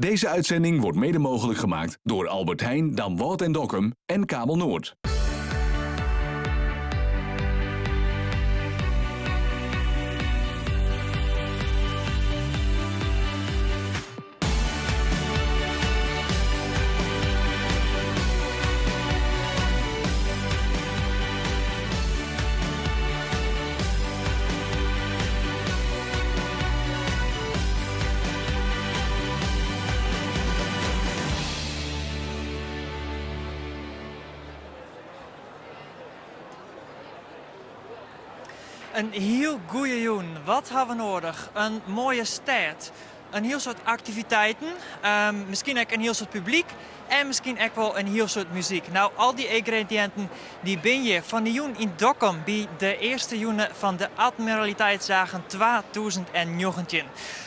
Deze uitzending wordt mede mogelijk gemaakt door Albert Heijn, Damwâld en Dokkum en Kabel Noord. In hiel goeie jûn. Wat ha we noadich? In moaie stêd. In hiel soad aktiviteiten, miskien ek in hiel soad publyk en miskien ek wol in hiel soad muzyk. No, al dy yngrediïnten dy binne hjir fan de jûn yn Dokkum by de earste jûn fan de Admiraliteitsdagen 2019.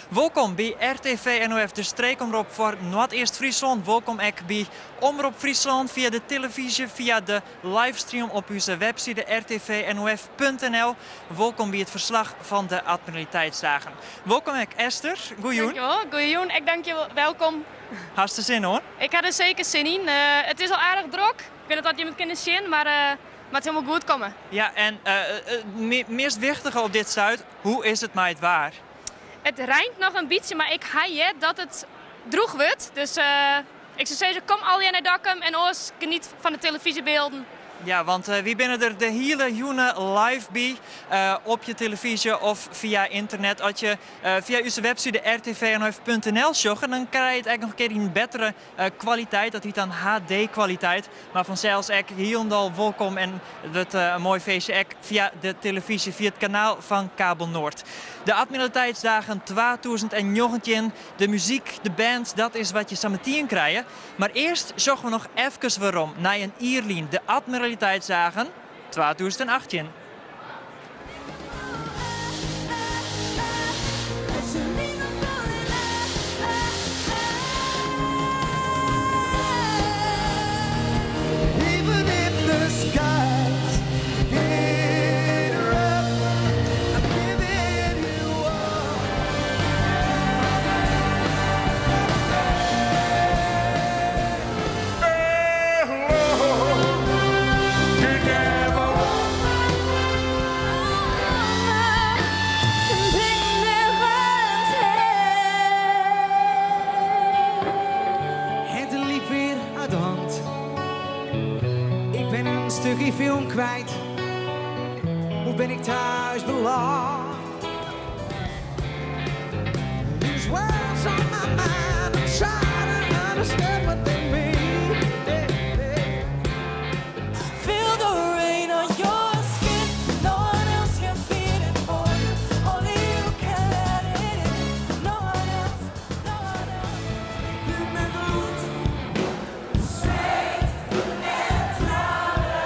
Wolkom by RTV NOF, de streekomrop foar Noardeast-Fryslân. Wolkom ek by Omrop Fryslân fia de telefyzje, fia de livestream op ús webside rtvnof.nl. Wolkom by it ferslach fan de Admiraliteitsdagen. Wolkom ek Esther, goejûn. Dankjewol, goejûn. Ek dankjewol, welkom. Hast der sin oan? Ik ha der seker sin yn. Eh, it is al aardich drok. Ik wit net oft jim it kinne sjen, mar uh, moat hielendal goed komme. Ja, en uh, meast wichtige op dit stuit, hoe is it mei it waar? It reint noch in bytsje, mar ik ha heard dat it drûch wurdt. Dus ik soe sizze, kom allegear nei Dokkum en oars geniet fan de telefyzjebylden. Ja, want wy binne der de hiele jûn live by op je telefyzje of fia ynternet. As je fia ús webside rtvnof.nl sjogge, dan krije je it ek noch in kear yn bettere kwaliteit. Dat hjit dan HD-kwaliteit. Mar fansels ek hielendal wolkom en it wurdt in moai feestje ek fia de telefyzje, fia it kanaal fan Kabel Noord. De Admiraliteitsdagen 2019, de muzyk, de bands, dat is wat je sametien krije. Mar earst sjogge we noch efkes werom nei in jier lyn, de Admiraliteitsdagen 2018. Het liep weer uit de hand. Ik ben een stukje film kwijt. Hoe ben ik thuis beland? These words on my mind, I'm trying to understand what they mean. Feel the rain on your skin. No one else can feel it for you. Only you can let it in. No one else, no one else. Met bloed, zweet en tranen.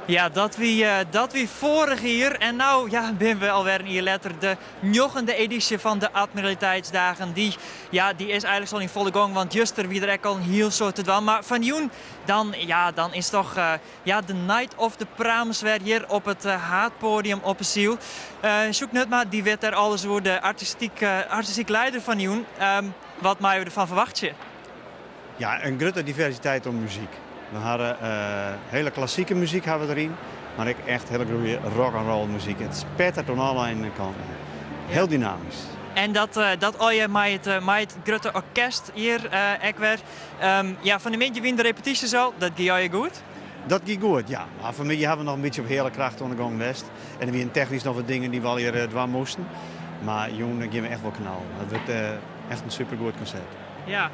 Ja, dat wie, eh, dat wie foarich jier. En no ja, binne we alwer in jier letter. De njoggende edysje fan de Admiraliteitsdagen. Dy, ja, dy is eigenlik al yn folle gong, want juster wie der ek al in hiel soad te dwaan. Mar fan jûn, dan, ja, dan is toch eh, ja, de Night of the Prams wer hjir op it eh, haadpoadium op 'e Syl. Uh, Sjoek Nutma, dy wit der alles oer, de artistyk, artistyk leider fan jûn. Wat meie we derfan ferwachtsje? Ja, in grutte diversiteit oan muzyk. We hawwe hiele klassike muzyk hawwe we deryn, mar ek echt hiele goede rock and roll muzyk. It spettert oan alle kanten. Hiel dynamysk. En dat, dat allegear mei it grutte orkest hjir ek wer. Ja, fan 'e middei wiene de repetysjes al. Dat gie allegear goed? Dat gie goed, ja. Mar fan 'e middei hawwe we noch in bytsje op heale kracht oan de gong west. En der wiene technysk noch wat dingen dy't we allegear dwaan moasten. Mar jûn gean we echt wol knallen. It wurdt echt in supergoed konsert. Ja,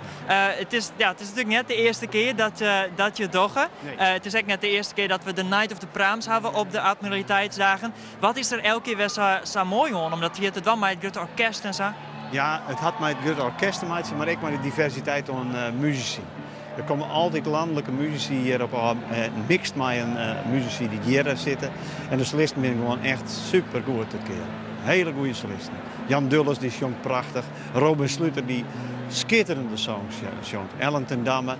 it is, ja, it is natuerlik net de earste kear dat, dat je it dogge. Nee. It is ek net de earste kear dat we de Night of the Prams hawwe op de Admiraliteitsdagen. Wat is der elke kear wer sa, sa moai oan? Om dat hjir te dwaan mei it grutte orkest en sa? Ja, it hat mei it grutte orkest te meitsjen, mar ek mei de diversiteit oan musisy. Der komme altyd lanlike musisy hjir op ôf, mixt mei in musisy dy't hjir sitte. En de solisten binne gewoan echt supergoed dit kear. Hele goede solisten. Jan Dulles dy sjongt prachtich. Robin Sluiter dy skitterende songs sjongt. Ellen ten Damme.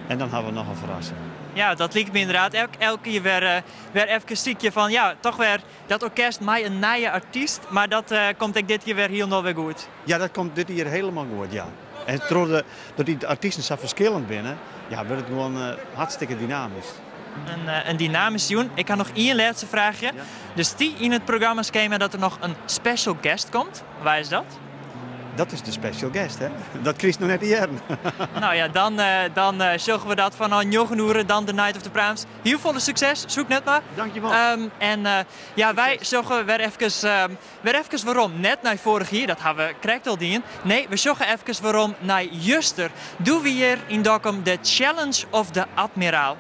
En dan hawwe we noch in ferrassing. Ja, dat liket my ynderdaad elk, elk jier wer, eh, wer efkes sykje fan ja, toch wer dat orkest mei in nije artyst. Mar dat eh, komt ek dit jier wer hielendal wer goed. Ja, dat komt dit jier hielendal goed, ja. En troch de, dat dy artysten sa ferskillend binne, ja, wurdt it gewoan eh, hartstikke dynamysk. In, eh, in dynamyske jûn. Ik ha noch ien lêste fraachje. Der stie yn it programmaskema dat der noch in special guest komt. Wa is dat? Dat is de special guest, hè? Dat krijst noch net te hearren. Nou ja, dan, eh, dan eh, sjogge we dat fanôf 9 oere, dan de Night of the Prams. Hiel folle sukses, soe ik net mar. Dankjewol. Um, en uh, ja, wy sjogge wer efkes, um, wer efkes werom. Net nei foarich jier, dat ha we krekt al dien. Nee, we sjogge efkes werom nei juster. Doe wie hjir yn Dokkum de Challenge of the Admiraal.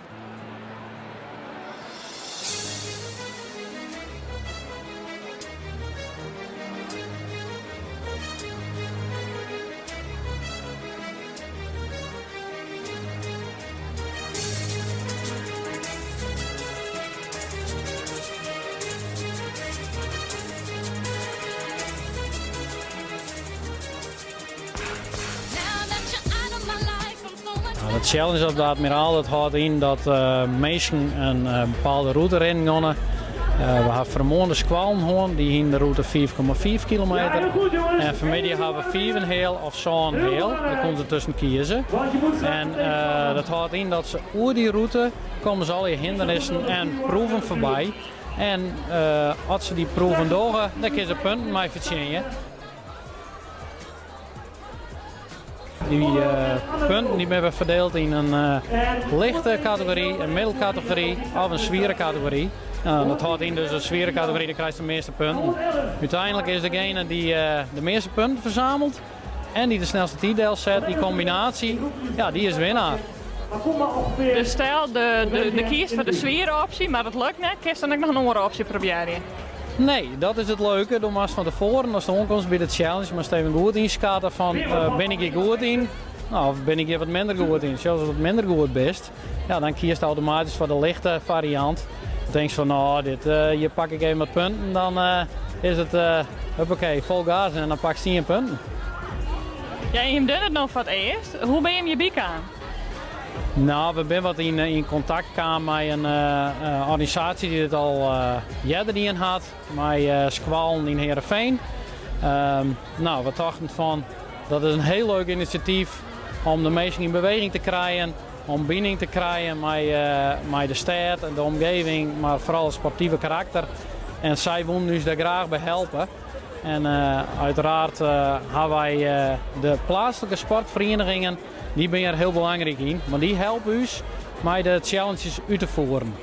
De challenge op de Admiraal dat hâldt yn dat uh, minsken in uh, bepaalde rûte rinnen geane. Uh, we ha fan 'e moarn de skoallen hân, dy hiene de rûte 5,5 kilometer. En fan 'e middei ha we 5,5 of 7,5. Dêr komme se tusken kieze. En uh, dat hâldt yn dat se oer dy rûte komme se alle hindernissen en proeven foarby. En uh, as se dy proeven dogge, dan kinne se punten mei fertsjinje. Dy uh, punten dy binne ferdield yn in uh, lichte kategory, in middelkategory of in swiere kategory. Uh, dat hâldt yn dus in swiere kategory, dan krijst de measte punten. Uteinlik is degene dy't uh, de measte punten fersamelt en dy't de snelste tiid delset, dy kombinaasje, ja, dy is winner. Dus stel, de, de, de kiest foar de swiere opsje, mar dat lukt net, kinst dan ek noch in oare opsje probearje? Nee, dat is it leuke. Do moatst fan tefoaren, ast oankomst by de challenge, moatst even goed ynskatte fan uh, bin ik hjir goed yn? Nou, of bin ik hjir wat minder goed yn? Sels ast wat minder goed bist, ja, dan kiest automatysk foar de lichte fariant. Dan tinkst fan, nou, dit, uh, hjir pak ik even wat punten, dan uh, is it uh, huppakee, fol gas en dan pakst 10 punten. Ja, en jim dogge it no foar it earst. Hoe binne jim hjirby kaam? Nou, we binne wat yn, yn kontakt kaam mei in uh, organisaasje dy't it al uh, earder dien hat, mei uh, skoallen yn Heerenveen. Um, nou, we tochten fan, dat is in hiel leuk inisjatyf om de minsken yn beweging te krijen, om bining te krijen mei, mei de stêd en de omgeving, mar foaral it sportive karakter. En sy woene ús dêr graach by helpe. En uh, uiteraard uh, ha wy uh, de pleatslike sportferienigingen, dy binne hjir hiel belangryk yn, want dy helpe ús mei de challenges út te fieren.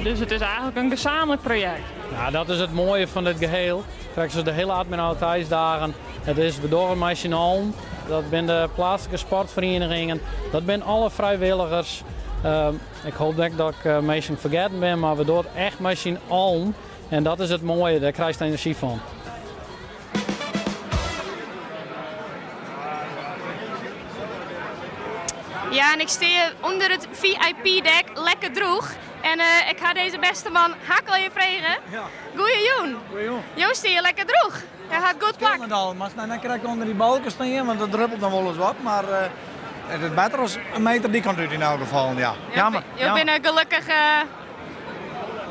Dus it is eigentlik in gesamentlik projekt? Ja, dat is it moaie fan dit geheel. Krekt as de hiele Admiraliteitsdagen. It is, we dogge mei syn allen. Dat binne de pleatslike sportferienigingen, dat binne alle frijwilligers. Uh, ik hoopje net dat ik uh, minsken fergetten bin, mar we dogge it echt mei syn allen. En dat is it moaie, dêr krijst enerzjy fan. Ja, en ik stean ûnder it VIP-dek, lekker drûch. En uh, ik ha dizze bêste man Hak al even frege. Ja. Goeiejûn. Goeiejûn. Jo steane lekker drûch. Hy hat goed plak. Al, mar net krekt ûnder dy balken stean, want dat druppelt dan wolris wat. Mar uh, it is better as in meter dy kant út yn elk gefal, ja. Jammer. Jo binne gelokkich, uh,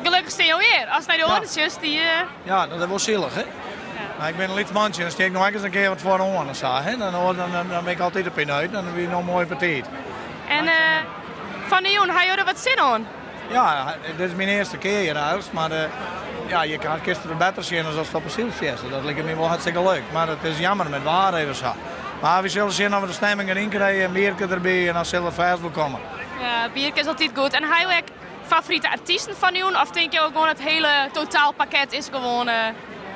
gelokkich steane jo hjir. Ast nei de oaren sjochst, dy... Uh... Ja, dat is wol sillich, hè? Ja. Ik bin in lyts mantsje, dan stean ik noch ris in kear wat foaroan en sa, hè? Dan, dan, dan, dan bin ik altyd op yn uit, dan wie noch in moaie partiid. En uh, fan 'e jûn, ha jo der wat sin oan? Ja, dit is myn earste kear hjir eigentlik, mar uh, ja, je kinst it better sjen as ast op 'e syl stiest. Dat liket my wol hartstikke leuk, mar it is jammer mei it waar even sa. Mar we sille sjen oft we de stimming deryn krije, in bierke derby en dan sil it fêst wol komme. Ja, bierke is altyd goed. En ha jo ek favorite artysten fan 'e jûn? Of tinke jo gewoan it hiele totaalpakket is gewoan, uh,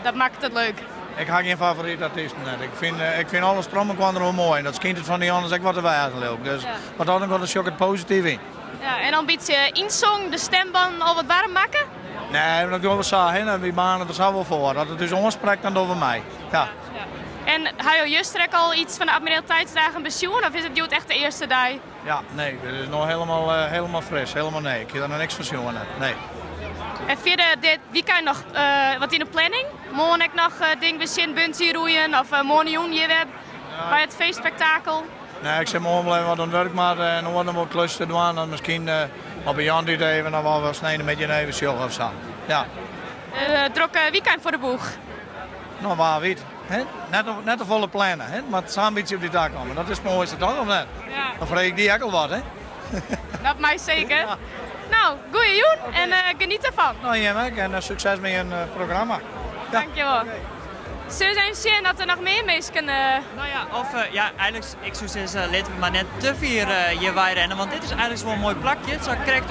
dat makket it leuk? Ik ha gjin favorite artysten net. Ik fyn, uh, ik fyn alles trochmekoar wol moai. En dat skynt it fan dy others ek wat te wêzen, leau ik. Dus ja. wat dan dan sjoch ik it posityf yn. Ja, en dan in bytsje ynsongen, de stimbannen al wat waarm makke? Nee, dat dogge we sa. Hè. Wy baarne der sa wol foar. As it ús oansprekt, dan dogge we mei. Ja. ja. En ha jo juster ek al yts fan de Admiraliteitsdagen besjoen? Of is it hjoed echt de earste dei? Ja, nee, it is noch hielendal, uh, hielendal fris. Hielendal nee. Ik ha der noch niks fan sjoen. Nee. En fierder dit wykein noch uh, wat yn de planning? Moarn ek noch uh, ding besjen, bungee roeien of uh, moarn jûn hjir wer by it feestspektakel? Nee, ik sil moarn wol even wat oan it wurk moatte en oars noch wol klus te dwaan. Dan miskien op de jûntiid even of al snein even sjogge of sa. Ja. Drok wykein foar de boech. No, wa wit. Hè? Net, net te folle plannen, hè? Mar sa'n bytsje op dy dak komme. Dat is it moaiste toch, of net? Ja. Dan freegje ik dy ek al wat, hè? Dat mei seker. Ja. No, goeie jûn en geniet derfan. No, jim ek en sukses mei jim programma. Ja. Dankjewol. Sille we even sjen oft der noch mear minsken. No ja, of ja, eigenlik, ik soe sizze, litte we mar net te fier hjirwei renne, want dit is eigenlik wol in moai plakje. Sa krekt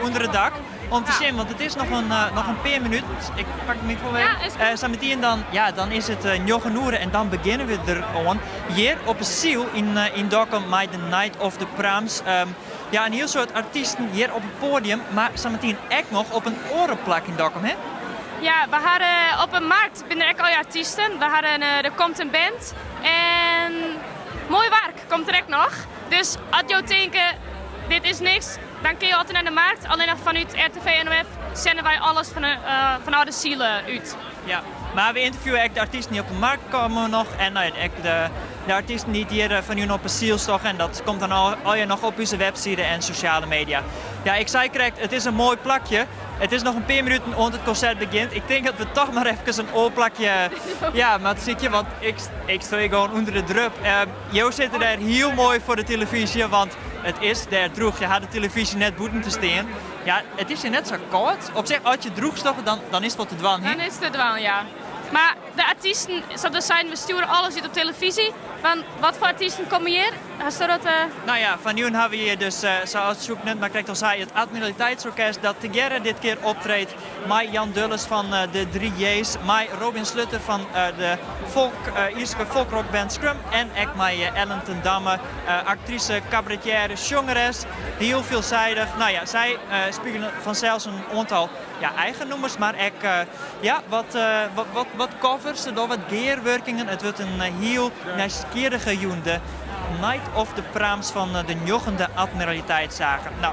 ûnder it dak. Om te sjen, want it is noch in, noch in pear minuten. Ik pak de microfoon even. Ja, Sametien dan, ja, dan is it njoggen oere en dan begjinne we der oan. Hjir op 'e Syl yn Dokkum mei de Night of the Prams. Ja, in hiel soad artysten hjir op it poadium, mar sametien ek noch op in oare plak yn Dokkum, hè? Ja, we hawwe op 'e markt binne der ek allegear artysten. We hawwe in, der komt in band en Moai Wark komt der ek noch. Dus as jo tinke, dit is niks, dan kinne jo altyd nei de markt. Allinnich fanút RTV NOF sende wy alles fanôf de Syl út. Ja, mar we ynterviewe ek de artysten dy't op de markt komme noch en no ja, ek de de artysten dy't hjir fanjûn op 'e Syl stogge en dat komt dan allegear noch op ús webside en sosjale media. Ja, ik sei krekt, it is in moai plakje. It is noch in pear minuten oant it konsert begjint. Ik tink dat we toch mar efkes in oar plakje ja, moatte sykje, want ik, ik stean gewoan ûnder de drup. Jo sitte dêr hiel moai foar de telefyzje, want it is dêr drûch. Je ha de telefyzje net bûten te stean. Ja, it is hjir net sa kâld. Op sich, as je drûch stogge, dan, dan is it wol te dwaan. Dan is it te dwaan, ja. Mar de artysten, sa't we seinen, we stjoere alles út op telefyzje. Want wat foar artysten komme hjir? Hasto dat? No ja, fanjûn hawwe we hjir dus, sa as Sjoek net mar krekt al sei, it Admiraliteitsorkest dat tegearre dit kear optreedt mei Jan Dulles fan de Drie J's, mei Robin Slutter fan de folk, Ierske folkrockband Scrum en ek mei Ellen ten Damme, aktrise, kabaretière, sjongeres, hiel veelzijdig. No ja, sy spylje fansels in oantal ja, eigen nûmers, mar ek ja, wat, wat, wat covers, der wat gearwurkingen. It wurdt in hiel nijsgjirrige jûn, de Night of the Prams fan de njoggende Admiraliteitsdagen. No,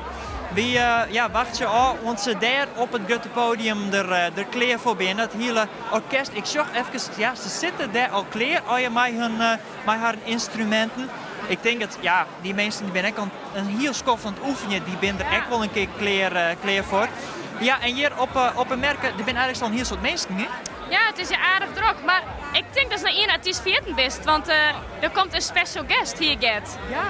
wy ja, wachtsje ôf oant se dêr op it grutte podium der, der klear foar binne. It hiele orkest, ik sjoch efkes, ja, se sitte dêr al klear, allegear mei hun, mei harren ynstruminten. Ik tink dat, ja, dy minsken dy binne ek al in hiel skoft oan it oefenjen, dy binne der ek wol in kear klear, klear foar. Ja, en hjir op, op 'e merke, der binne eigenlik al in hiel soad minsken, hè? Ja, it is hjir aardich drok, mar ik tink datst noch ien artyst ferjitten bist, want der komt in special guest hie ik heard. Ja.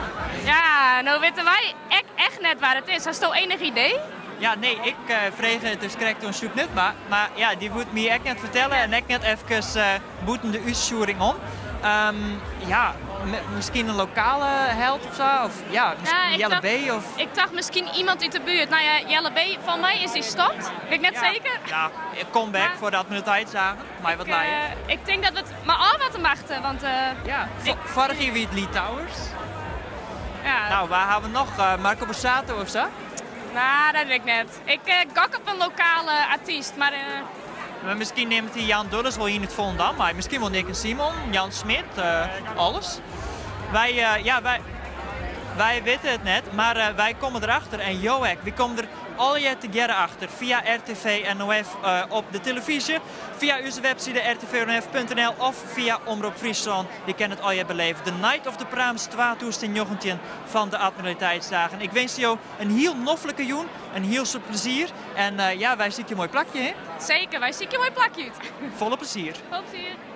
Ja, no witte wy ek echt net wa't it is. Hasto enich idee? Ja, nee, ik frege it dus krekt oan Sjoek Nutma, mar ja, dy woe it my ek net fertelle en ek net efkes bûten de útstjoering om. Ja, miskien in lokale held of sa? Of ja, miskien Jelle B. Of... Ik tocht miskien iemand út de buert. No ja, Jelle B, folgens my is dy stopt. Wit ik net seker. Ja, comeback foar de Admiraliteitsdagen. Mei wat lije. Ik tink dat we it mar ôfwachtsje moatte, want... Ja, foarich jier wie it Lee Towers. Ja. No, wa hawwe we noch? Marco Borsato of sa? No, dat wit ik net. Ik gok op in lokale artyst, mar... Mar miskien nimt dy Jan Dulles wol ien út Volendam mei. Miskien wol Nick en Simon, Jan Smit, alles. Wy, ja, wy, wy witte it net, mar wy komme derachter en jo ek. Wy komme der allegear tegearre achter fia RTV NOF op de telefyzje, fia ús webside rtvnof.nl of fia Omrop Fryslân. Je kinne it allegear beleve. De Night of the Prams 2019 fan de Admiraliteitsdagen. Ik winskje jo in hiel noflike jûn, in hiel soad plezier. En ja, wy sykje in moai plakje, hè? Seker, wy sykje in moai plakje út. Folle plezier. Folle plezier.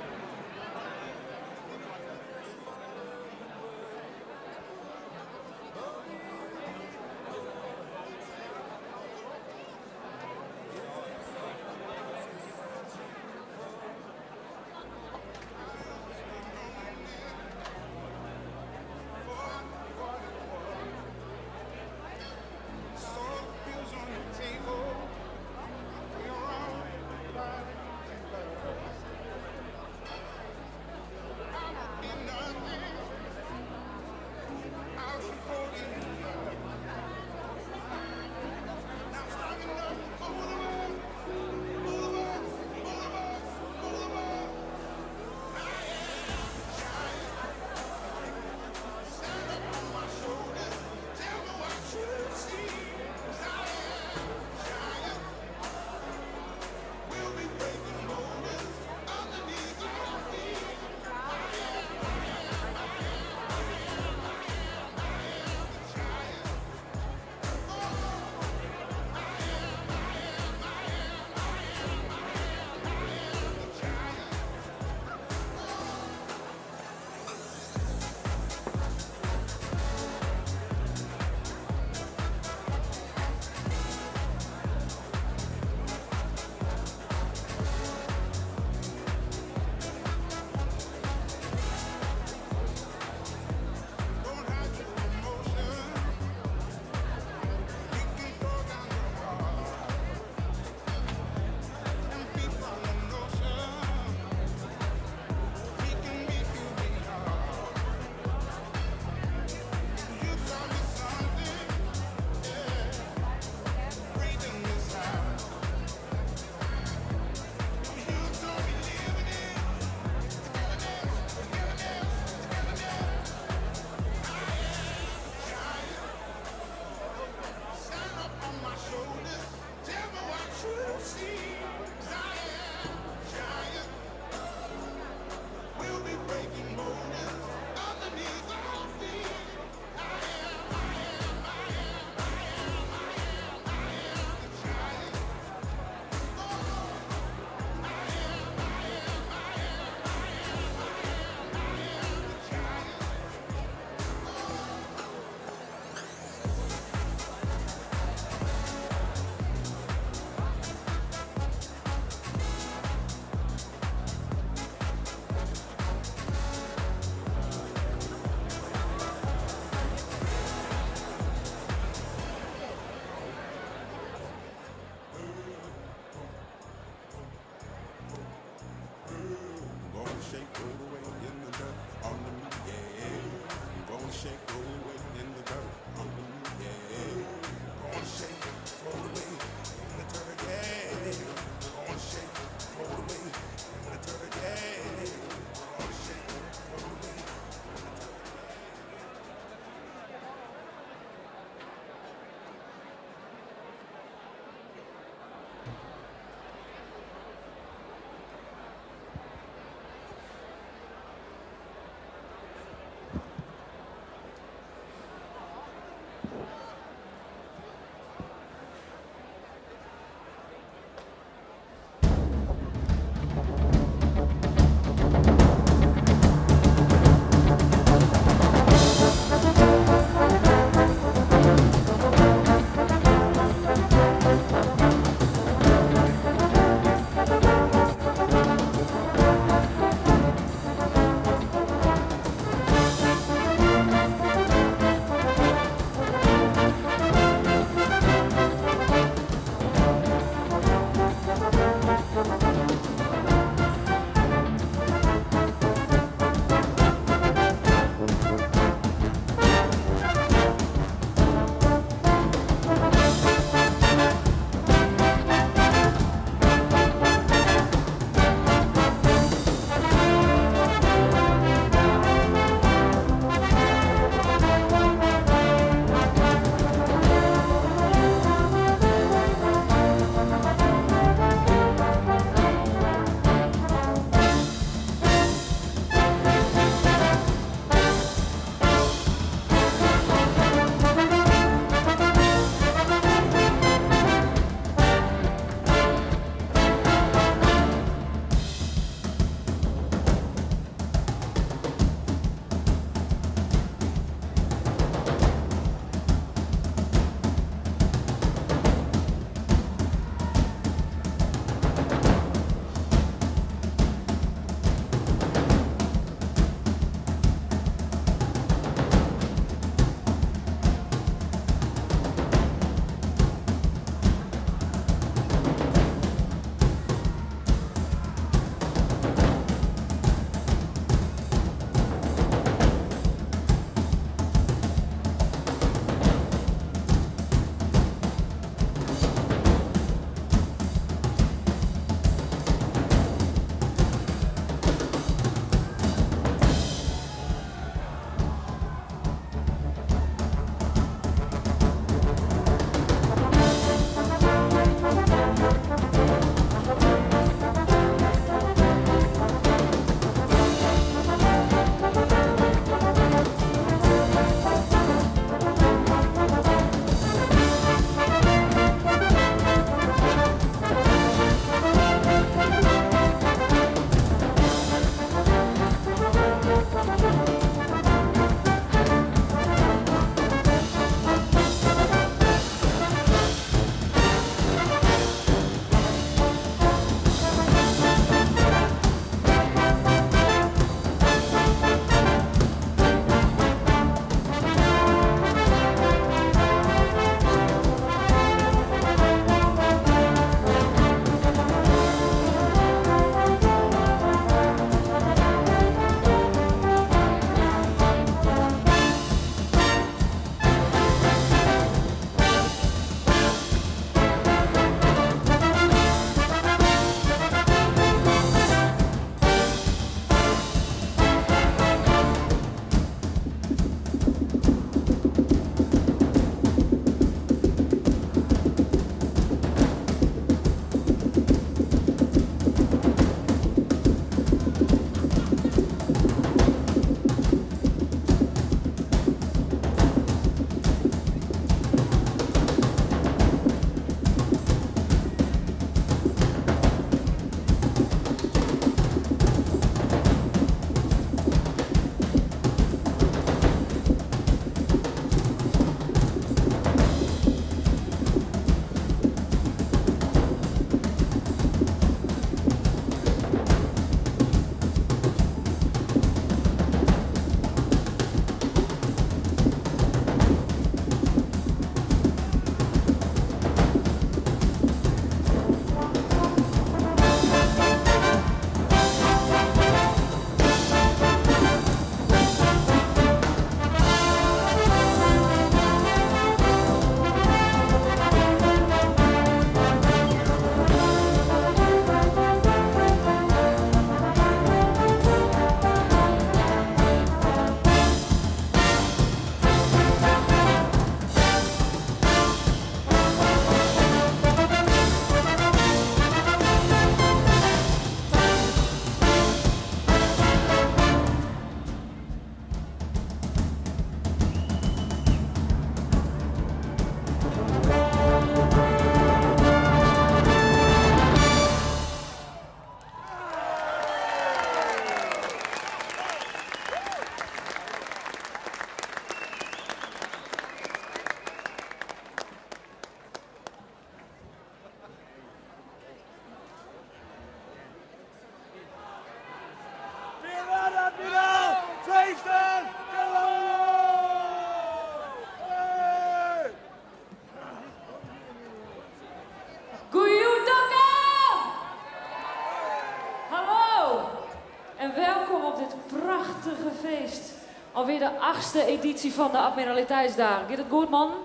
Alweer de achtste editie fan de Admiraliteitsdagen. Giet it goed, mannen?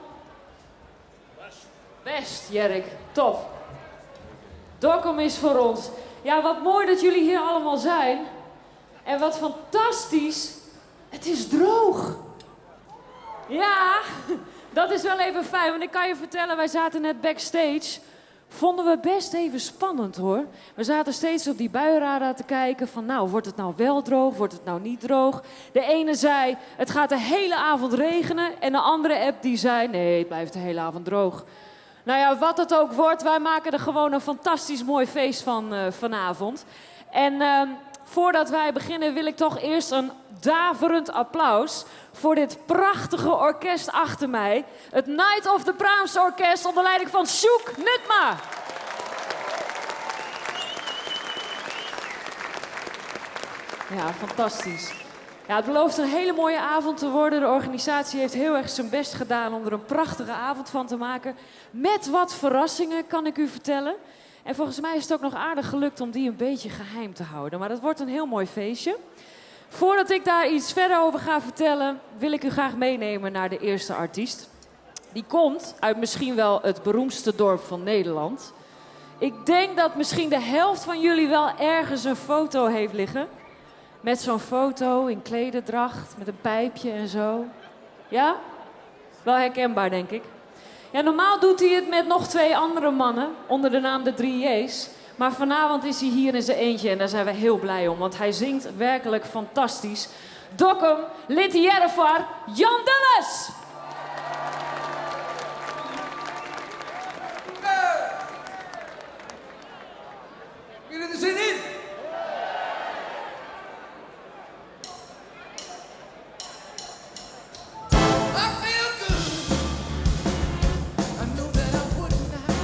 Best, hear ik. Top. Dokkum is voor ons. Ja, wat mooi dat jullie hier allemaal zijn. En wat fantastisch, het is droog. Ja, dat is wel even fijn. Want ik kan je vertellen, wij zaten net backstage. Vonden we best even spannend hoor. We zaten steeds op die buienradar te kijken van nou, wordt het nou wel droog, wordt het nou niet droog? De ene zei, het gaat de hele avond regenen. En de andere app die zei, nee, het blijft de hele avond droog. Nou ja, wat het ook wordt, wij maken er gewoon een fantastisch mooi feest van vanavond. En voordat wij beginnen wil ik toch eerst een daverend applaus voor dit prachtige orkest achter mij. Het Night of the Proms Orkest onder leiding van Sjoek Nutma. Ja, fantastisch. Ja, het belooft een hele mooie avond te worden. De organisatie heeft heel erg zijn best gedaan om er een prachtige avond van te maken. Met wat verrassingen, kan ik u vertellen. En volgens mij is het ook nog aardig gelukt om die een beetje geheim te houden. Maar dat wordt een heel mooi feestje. Voordat ik daar iets verder over ga vertellen, wil ik u graag meenemen naar de eerste artiest. Die komt uit misschien wel het beroemdste dorp van Nederland. Ik denk dat misschien de helft van jullie wel ergens een foto heeft liggen. Met zo'n foto in klederdracht, met een pijpje en zo. Ja? Wel herkenbaar, denk ik. Ja, normaal doet hij het met nog 2 andere mannen, onder de naam de 3 J's. Maar vanavond is hij hier in zijn eentje en daar zijn we heel blij om, want hij zingt werkelijk fantastisch. Dokkum, lit hearre foar, Jan Dulles! Jullie er zin in? I feel good. I know that I would not.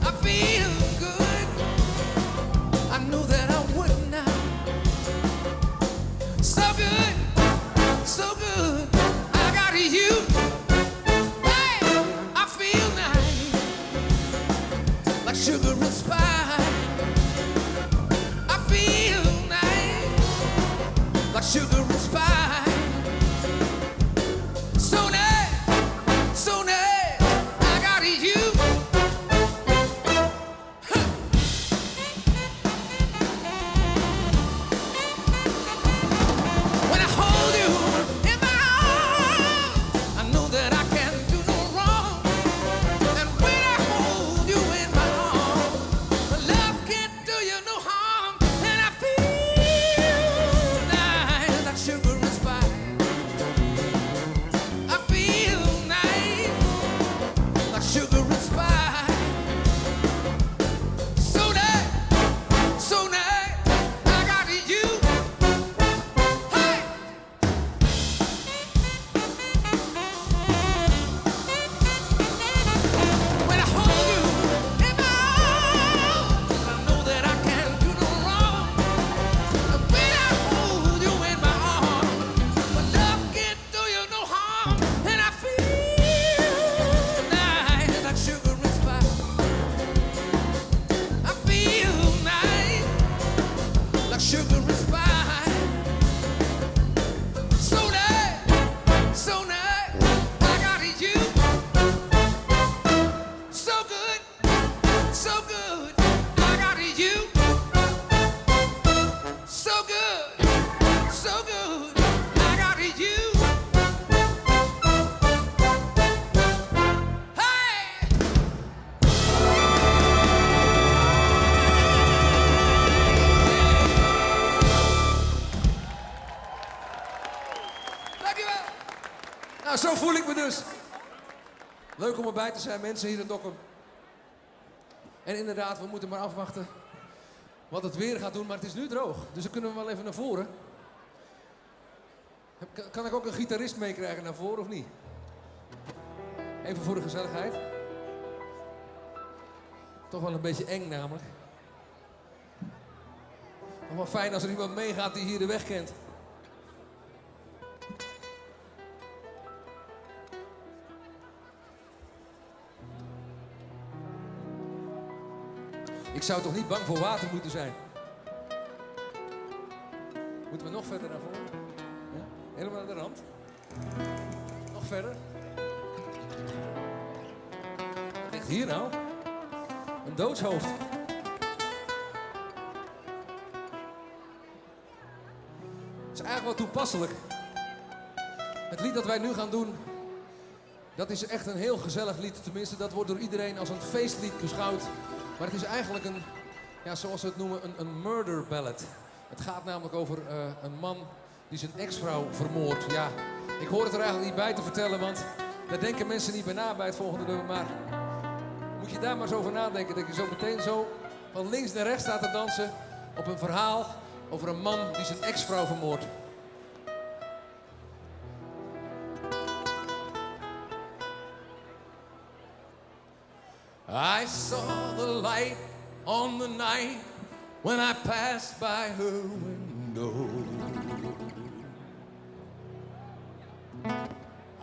I feel good. I know that I would not. So good, so good. I got you. Hey, I feel nice, like sugar and spice. I feel nice, like sugar and spice. So nice, so nice. I got you. Huh. When I hold you in my arms, I know that I can do no wrong. And when I hold you in my arms, love can't do you no harm. And I feel nice, like sugar and spice. I feel nice, like sugar and spice. So nice, so nice, I got you. Hey! When I hold you in my arms, I know that I can't do no wrong. When I hold you in my arms, my love can't do you no harm. And I feel nice, like sugar and spice. I feel nice, like sugar and spice. So nice, so nice, I got you. So good, so good, I got you. So good, so good, I got you. Hey! Dankjewel. Nou, zo voel ik me dus. Leuk om erbij te zijn, mensen hier in Dokkum. En inderdaad, we moeten maar afwachten wat het weer gaat doen. Maar het is nu droog, dus dan kunnen we wel even naar voren. Kan ik ook een gitarist meekrijgen naar voren of niet? Even voor de gezelligheid. Toch wel een beetje eng namelijk. Nog wel fijn als er iemand meegaat die hier de weg kent. Ik zou toch niet bang voor water moeten zijn? Moeten we nog verder naar voren? Ja? Helemaal naar de rand. Nog verder. Wat ligt hier nou? Een doodshoofd. Het is eigenlijk wel toepasselijk. Het lied dat wij nu gaan doen, dat is echt een heel gezellig lied. Tenminste, dat wordt door iedereen als een feestlied beschouwd. Maar het is eigenlijk een, ja, zoals ze het noemen, een murder ballad. Het gaat namelijk over een man die zijn ex-vrouw vermoordt. Ja, ik hoor het er eigenlijk niet bij te vertellen, want daar denken mensen niet bij na bij het volgende nummer. Maar moet je daar maar eens over nadenken, dat je zo meteen zo van links naar rechts staat te dansen op een verhaal over een man die zijn ex-vrouw vermoordt. I saw the light on the night when I passed by her window.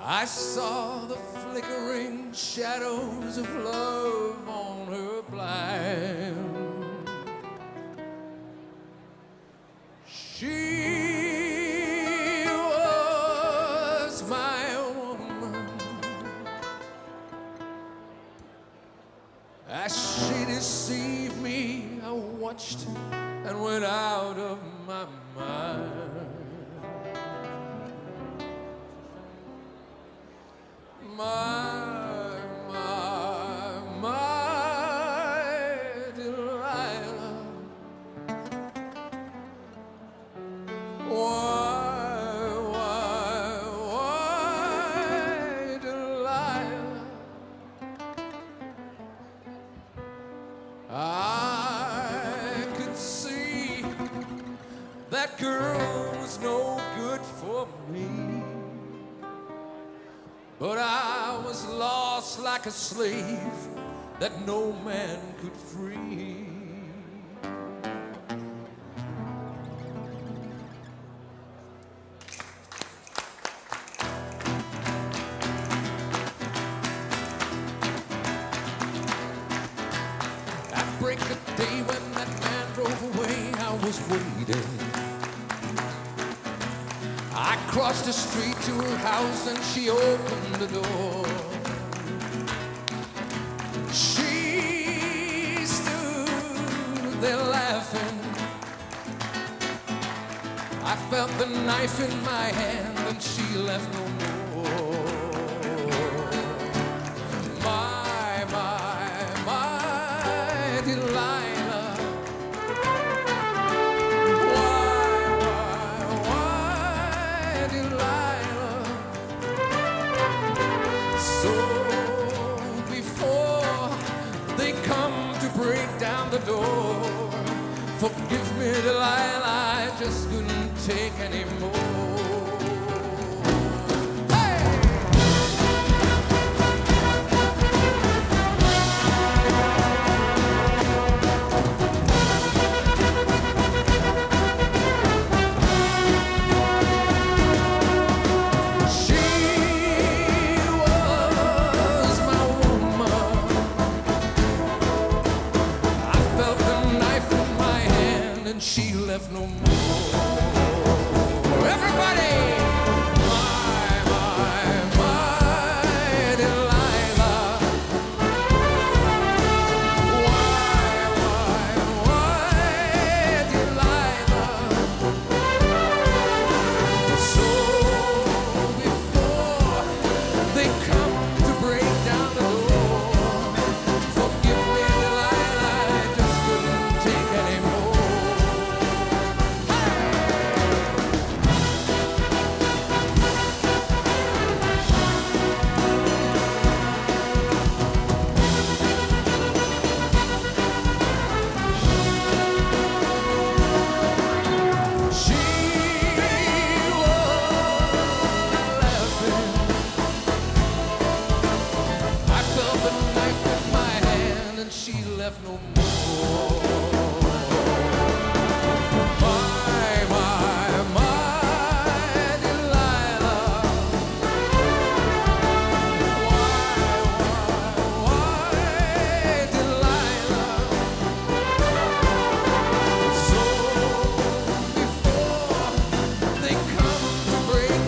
I saw the flickering shadows of love on her blind. She was my woman. As she deceived me, I watched and went out of my mind. My, my, my Delilah. Why, why, why, Delilah? I could see that girl was no good for me. But I was lost like a slave that no man could free. At break of day when that man drove away, I was waiting. I crossed the street to her house and she opened the door. She stood there laughing. I felt the knife in my hand and she left no more. My, my, my Delilah. Why, why, why, Delilah? So before they come to break down the door, forgive me, Delilah, I just couldn't take anymore. Hey! She was my woman. I felt the knife in my hand and she left no more. Everybody! My, my, my Delilah. Why, why, why, Delilah? So before they come to break down the door, forgive me, Delilah, I just couldn't take anymore. She was laughing. I felt the knife in my hand and she left no more. My, my, my Delilah. Why, why, why, Delilah? So before they come to break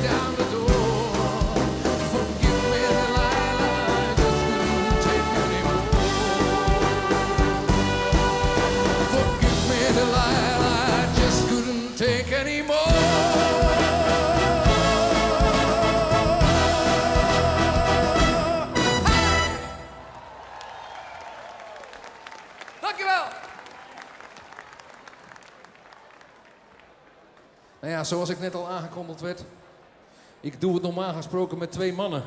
Dankjewel. Nou ja, zoals ik net al aangekondigd werd. Ik doe het normaal gesproken met twee mannen.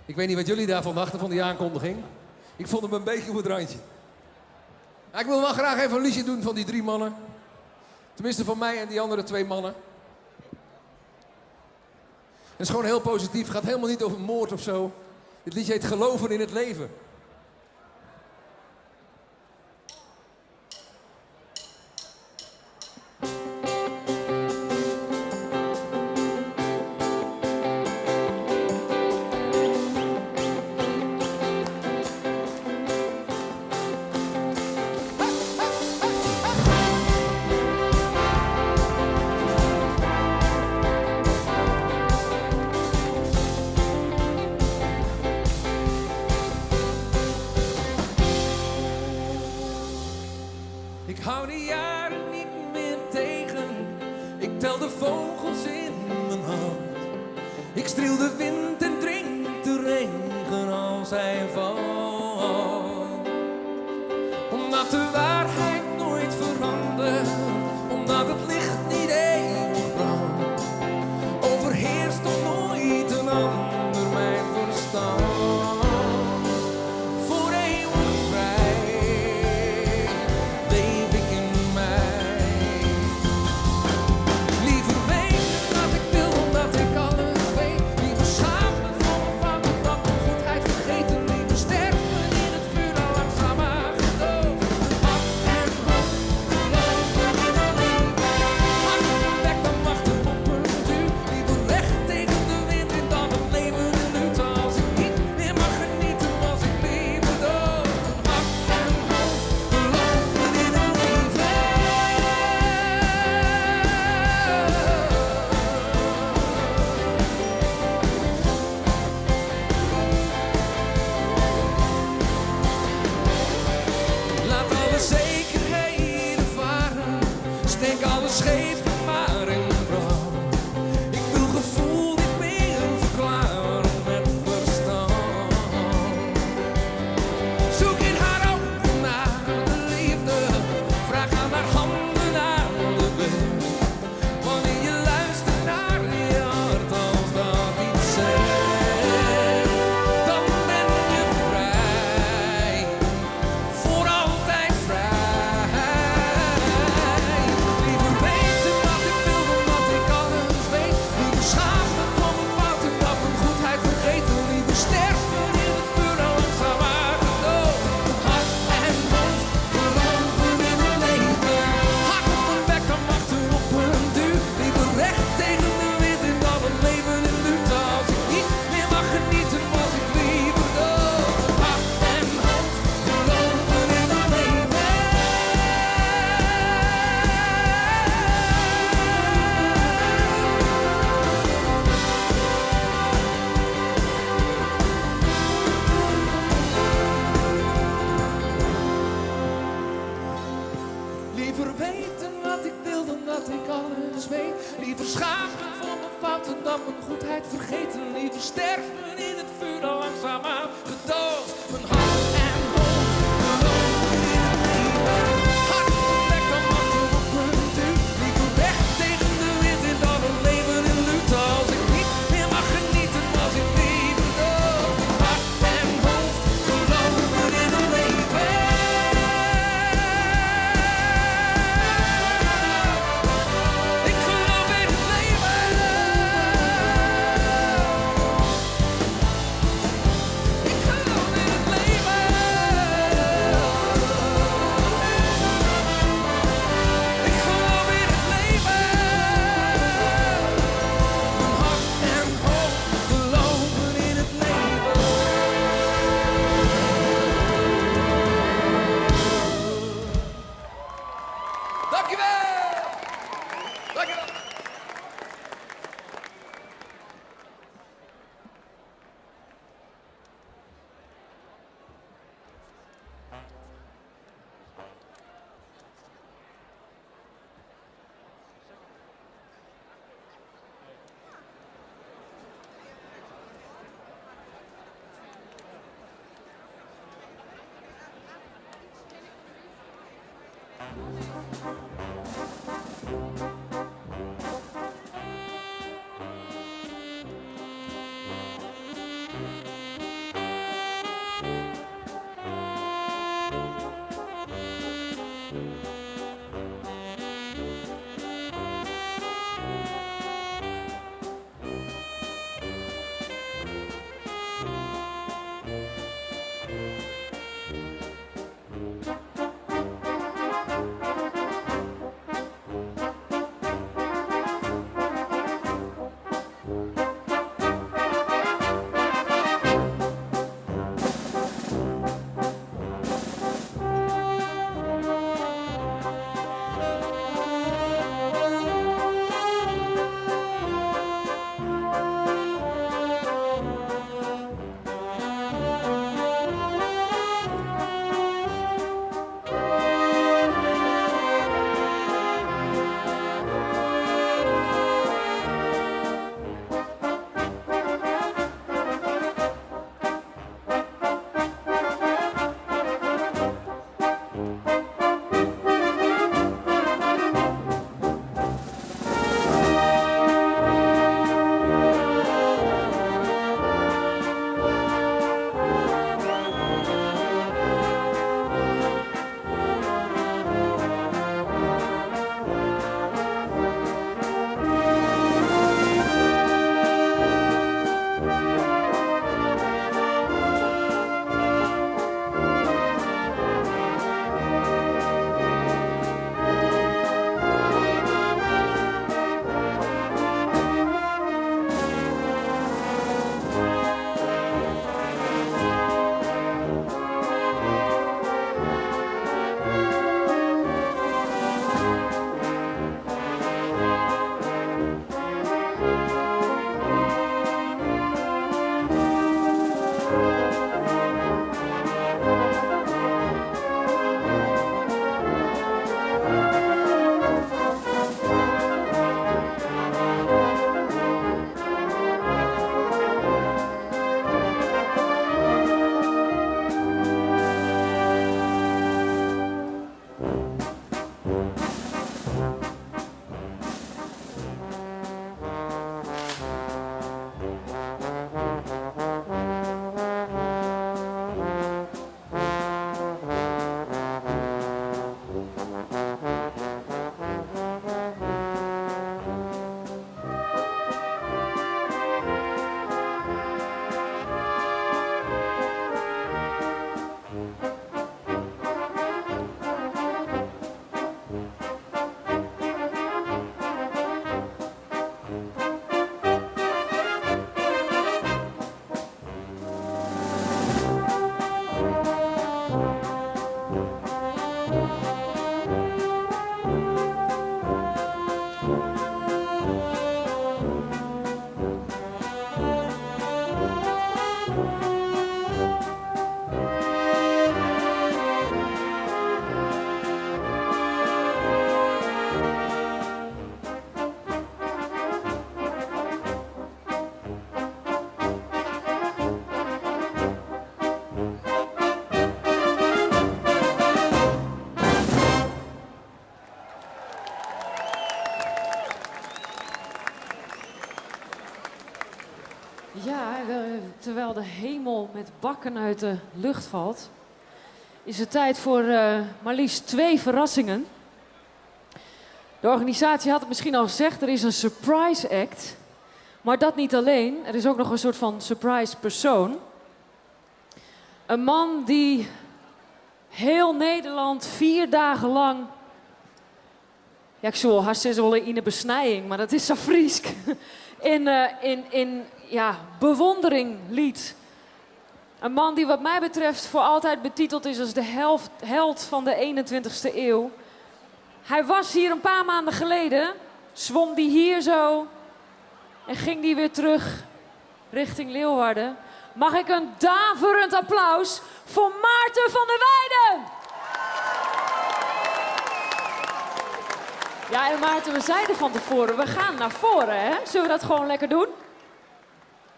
Ik weet niet wat jullie daarvan dachten, van die aankondiging. Ik vond hem een beetje op het randje. Maar ik wil wel graag even een liedje doen van die drie mannen. Tenminste van mij en die andere twee mannen. Het is gewoon heel positief. Het gaat helemaal niet over moord of zo. Dit liedje heet Geloven in het leven. Ik hou de jaren niet meer tegen. Ik tel de vogels in mijn hand. Ik streel de wind en drink de regen als hij valt. Omdat de waarheid nooit verandert. Omdat het licht niet eeuwig brandt. Overheerst toch nooit een ander mijn verstand. Voor eeuwig vrij leef ik in mij. Liever weten dat ik wil, omdat ik alles weet. Liever schamen voor mijn fouten dan mijn goedheid vergeten. Liever sterven in het vuur dan langzaam maar gedoofd. Ja, terwijl de hemel met bakken uit de lucht valt, is het tijd voor eh, maar liefst twee verrassingen. De organisatie had het misschien al gezegd, er is een surprise act. Maar dat niet alleen, er is ook nog een soort van surprise persoon. Een man die heel Nederland vier dagen lang. Ja, ik zou haast wel in de besnijing, maar dat is zo Friesk. In, eh, in, in ja, bewondering liet. Een man die wat mij betreft voor altijd betiteld is als de helft, held van de 21ste eeuw. Hij was hier een paar maanden geleden, zwom die hier zo en ging die weer terug richting Leeuwarden. Mag ik een daverend applaus voor Maarten van der Weijden? Ja, en Maarten, we zeiden van tevoren, we gaan naar voren, hè? Zullen we dat gewoon lekker doen?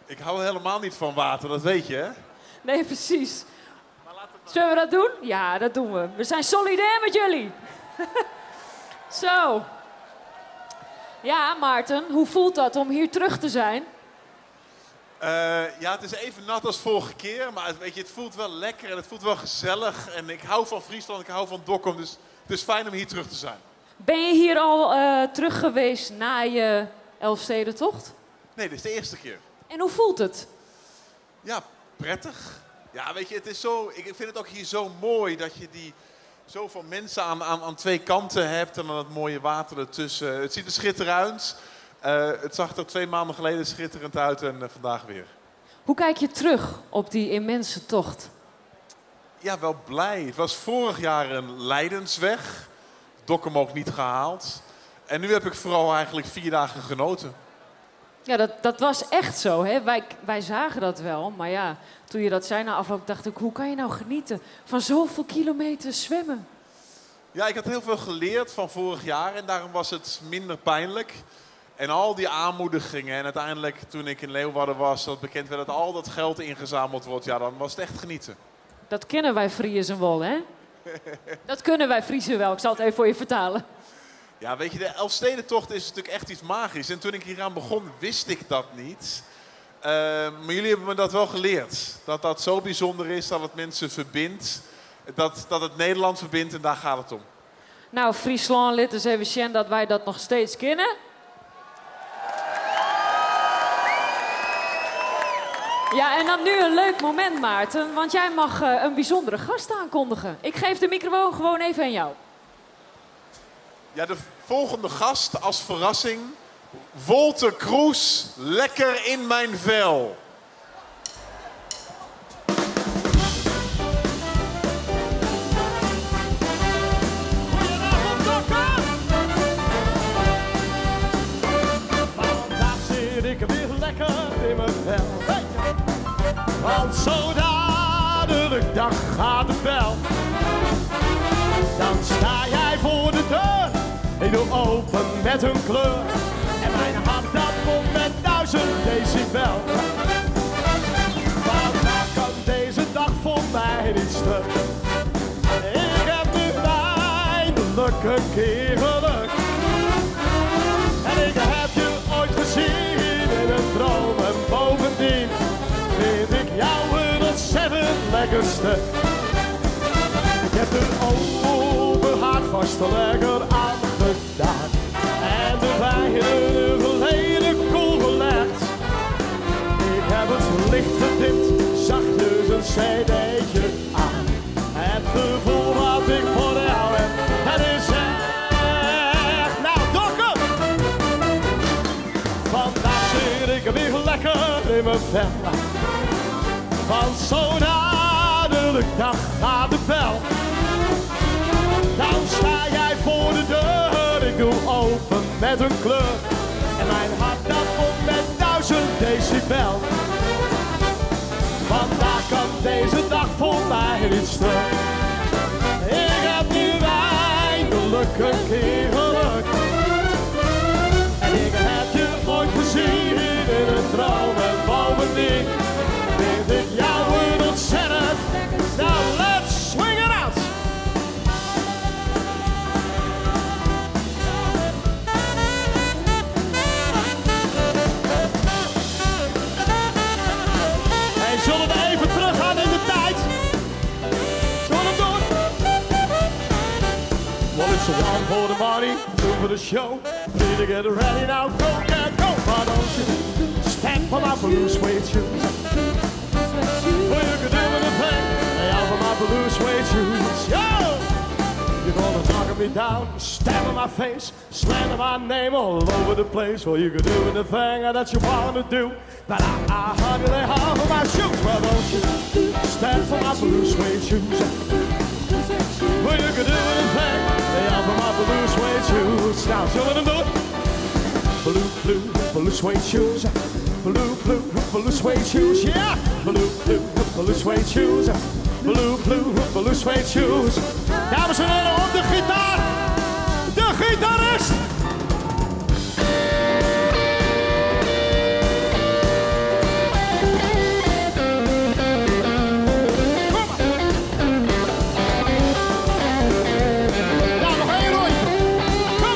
Ik hou helemaal niet van water, dat weet je, hè? Nee, precies. Zullen we dat doen? Ja, dat doen we. We zijn solidair met jullie. Zo. Ja, Maarten, hoe voelt dat om hier terug te zijn? Ja, het is even nat als vorige keer, maar weet je, het voelt wel lekker en het voelt wel gezellig. En ik hou van Friesland, ik hou van Dokkum, dus het is fijn om hier terug te zijn. Ben je hier al terug geweest na je Elfstedentocht? Nee, dit is de eerste keer. En hoe voelt het? Ja, prettig. Ja, weet je, het is zo, ik vind het ook hier zo mooi dat je die zoveel mensen aan twee kanten hebt en dan het mooie water ertussen. Het ziet er schitterend uit. Het zag er 2 maanden geleden schitterend uit en vandaag weer. Hoe kijk je terug op die immense tocht? Ja, wel blij. Het was vorig jaar een lijdensweg. Dokkum ook niet gehaald. En nu heb ik vooral eigenlijk 4 dagen genoten. Ja, dat was echt zo. Hè? Wij zagen dat wel. Maar ja, toen je dat zei na afloop, dacht ik... hoe kan je nou genieten van zoveel kilometers zwemmen? Ja, ik had heel veel geleerd van vorig jaar. En daarom was het minder pijnlijk. En al die aanmoedigingen. En uiteindelijk, toen ik in Leeuwarden was, dat bekend werd dat al dat geld ingezameld wordt. Ja, dan was het echt genieten. Dat kennen wij Friezen wel, hè? Dat kunnen wij Friezen wel. Ik zal het even voor je vertalen. Ja, weet je, de Elfstedentocht is natuurlijk echt iets magisch. En toen ik hieraan begon, wist ik dat niet. Maar jullie hebben me dat wel geleerd. Dat dat zo bijzonder is, dat het mensen verbindt. Dat het Nederland verbindt en daar gaat het om. Nou, Friesland, laat eens even zien dat wij dat nog steeds kennen. Ja, en dan nu een leuk moment, Maarten. Want jij mag een bijzondere gast aankondigen. Ik geef de microfoon gewoon even aan jou. Ja, de volgende gast als verrassing. Wolter Kroes, lekker in mijn vel. Goedenavond, Dokkum! Vandaag zit ik weer lekker in mijn vel. Hey! Want zo dadelijk, dan gaat de bel. Dan sta jij voor de deur. Ik doe open met een kleur. En mijn hart dat pompt met 1000 decibel. Vandaag kan deze dag voor mij niet stuk. Ik heb nu eindelijk een keer geluk. En ik heb je ooit gezien in een droom. En bovendien vind ik jou een ontzettend lekker stuk. Ik heb de open haard vast lekker aangedaan. En de wijn een uur geleden koel gelegd. Ik heb het licht gedimd, zachtjes een cd'tje aan. Het gevoel wat ik voor jou heb, het is echt. Nou, Dokkum! Vandaag zit ik weer lekker in mijn vel. Want zo dadelijk, dan gaat de bel. Dan sta jij voor de deur, ik doe open met een kleur. En mijn hart dat pompt met 1000 decibel. Vandaag kan deze dag voor mij niet stuk. Ik heb nu eindelijk een keer geluk. En ik heb je ooit gezien in een droom. En bovendien vind ik jou een ontzettend. Nou, let's swing it out! Hey, zullen we even teruggaan in de tijd? Zullen we het doen? Well, it's a one for the money, two for the show. Three to get ready now, go, get, go. Why don't you step on my blue suede shoes? Well, you can do anything. Lay off of my blue suede shoes. Yo! You're gonna knock me down, stab in my face, slander my name all over the place. Well, you can do anything that you wanna do, but I hardly lay off of my shoes. Well, don't you stand for my blue suede shoes? Well, you can do anything. Lay off of my blue suede shoes. Now, show them do it. Blue, blue, blue suede shoes. Blue, blue, blue suede shoes. Yeah. Blue, blue, blue suede shoes. Blue, blue, blue suede shoes. Dames en heren, op de gitaar. De gitarist. Kom maar. Nou, nog één rondje. Kom.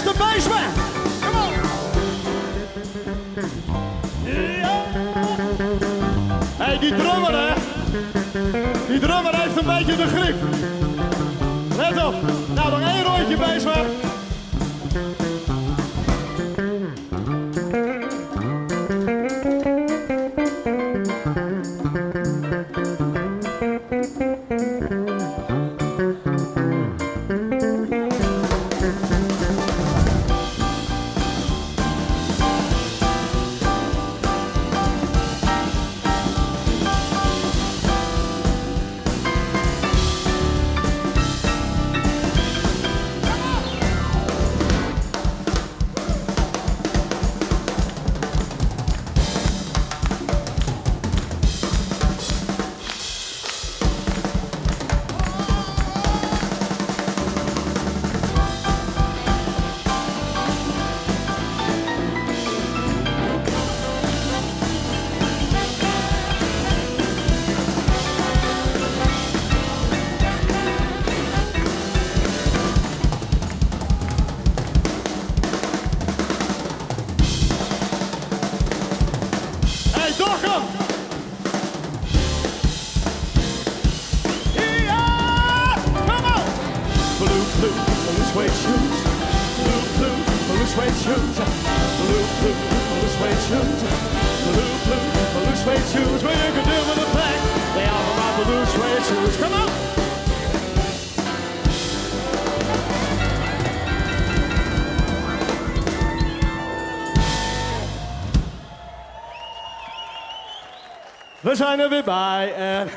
de bassman. Come on. Ja. Hey, die drummer hè. Die drummer heeft een beetje de griep. Let op. Nou, nog één rondje bassman. Hey, Dokkum! Ja! Come on! Blue, blue, blue suede shoes. Blue, blue, blue suede shoes. Blue, blue, blue suede shoes. Blue, blue, blue suede shoes. Well, you can do with the pack. They are my blue suede shoes. Come on! We zijn er weer bij en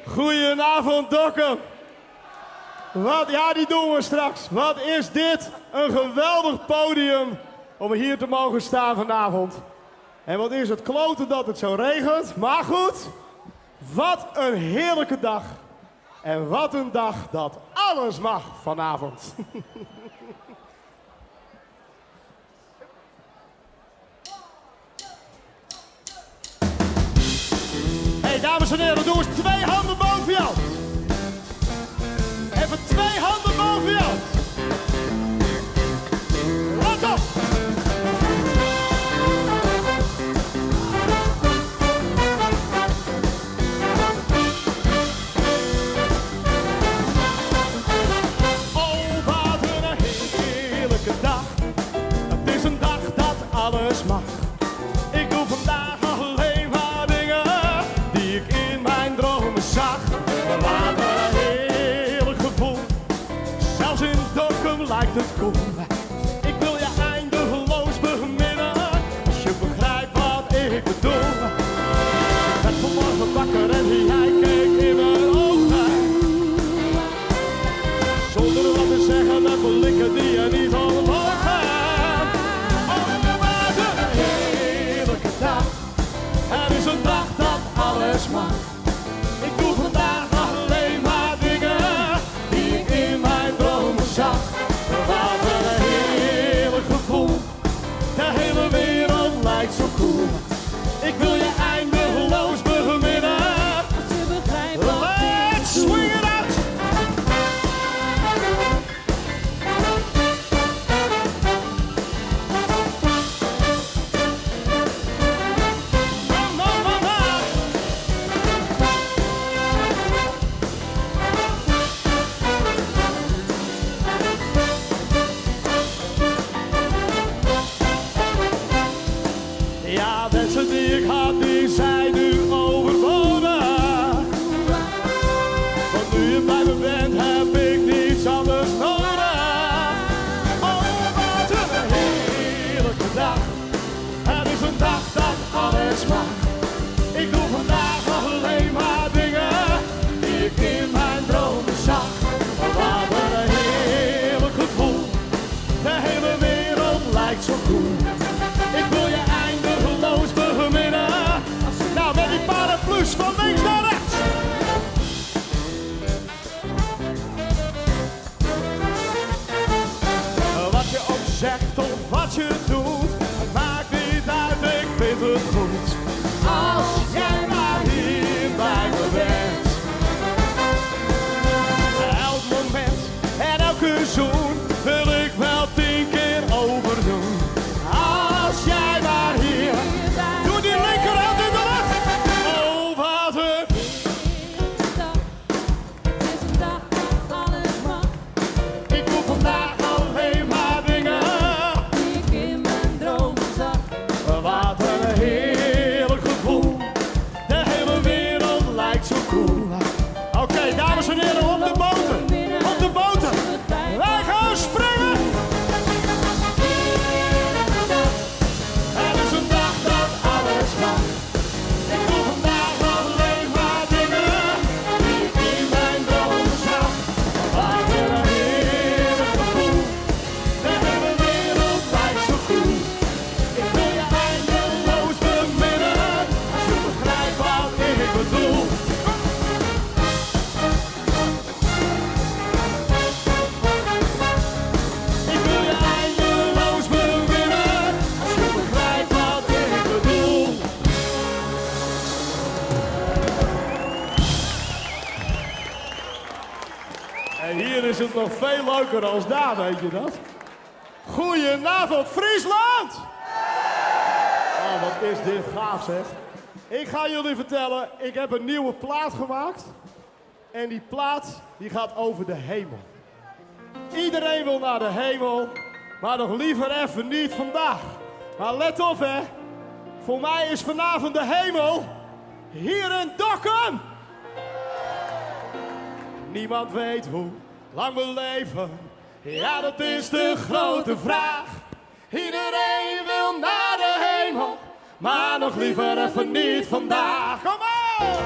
Goedenavond Dokkum. Wat, ja die doen we straks. Wat is dit een geweldig podium om hier te mogen staan vanavond. En wat is het kloten dat het zo regent. Maar goed, wat een heerlijke dag. En wat een dag dat alles mag vanavond. Hey, dames en heren, doe eens twee handen boven jou. Even twee handen boven jou. Let op. Oh, wat een heerlijke dag. Het is een dag dat alles mag. Ik doe vandaag alleen maar dingen die ik in mijn dromen zag. Wat een heerlijk gevoel. Zelfs in Dokkum lijkt het koel. Ik wil je eindeloos beminnen, als je begrijpt wat ik bedoel. Ik werd vanmorgen wakker en jij keek in mijn ogen. Zonder wat te zeggen met blikken die je niet ontmogen. Oh, wat een heerlijke dag. Het is een dag dat alles mag. Ik doe vandaag alleen maar dingen die ik in mijn dromen zag. Wat een heerlijk gevoel. De hele wereld lijkt zo cool. Ik wil je En hier is het nog veel leuker als daar, weet je dat? Goedenavond, Friesland! Oh, wat is dit gaaf, zeg. Ik ga jullie vertellen, ik heb een nieuwe plaat gemaakt. En die plaat die gaat over de hemel. Iedereen wil naar de hemel, maar nog liever even niet vandaag. Maar let op, hè. Voor mij is vanavond de hemel hier in Dokkum. Niemand weet hoe lang we leven. Ja, dat is de grote vraag. Iedereen wil naar de hemel, maar nog liever even niet vandaag. Kom op!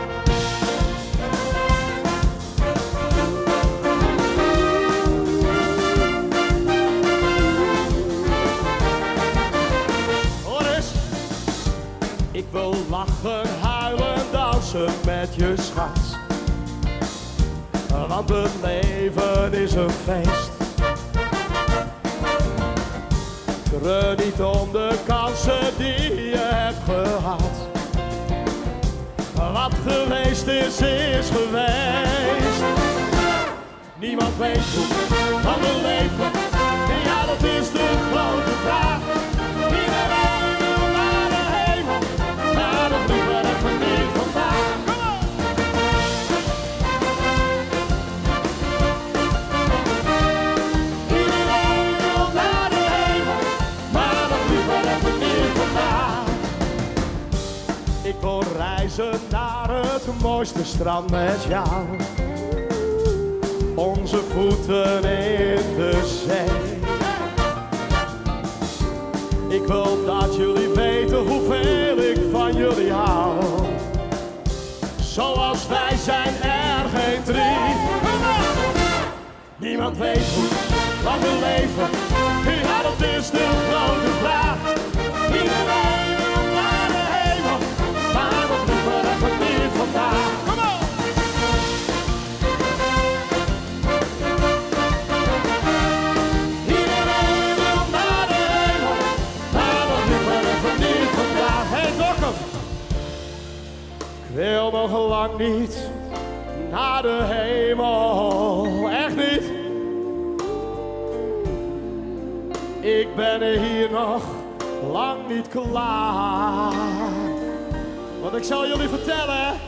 Hoor eens. Ik wil lachen, huilen, dansen met je schat. Want het leven is een feest. Treur niet om de kansen die je hebt gehad. Wat geweest is, is geweest. Niemand weet hoe lang we leven. Ja, dat is de grote vraag. Iedereen wil naar de hemel, maar nog liever even niet vandaag. Kom op! Iedereen wil naar de hemel, maar nog liever even niet vandaag. Ik wil reizen naar het mooiste strand met jou. Onze voeten in de zee. Ik wil dat jullie weten hoeveel ik van jullie hou. Zoals wij zijn er geen drie. Niemand weet hoe lang we leven. Ja, dat is de grote vraag. Iedereen wil naar de hemel, maar nog liever even niet vandaag. Kom op! Iedereen wil naar de hemel, maar nog liever even niet vandaag. Hey Dokkum! Ik wil nog lang niet naar de hemel, echt niet. Ik ben hier nog lang niet klaar. Want ik zal jullie vertellen,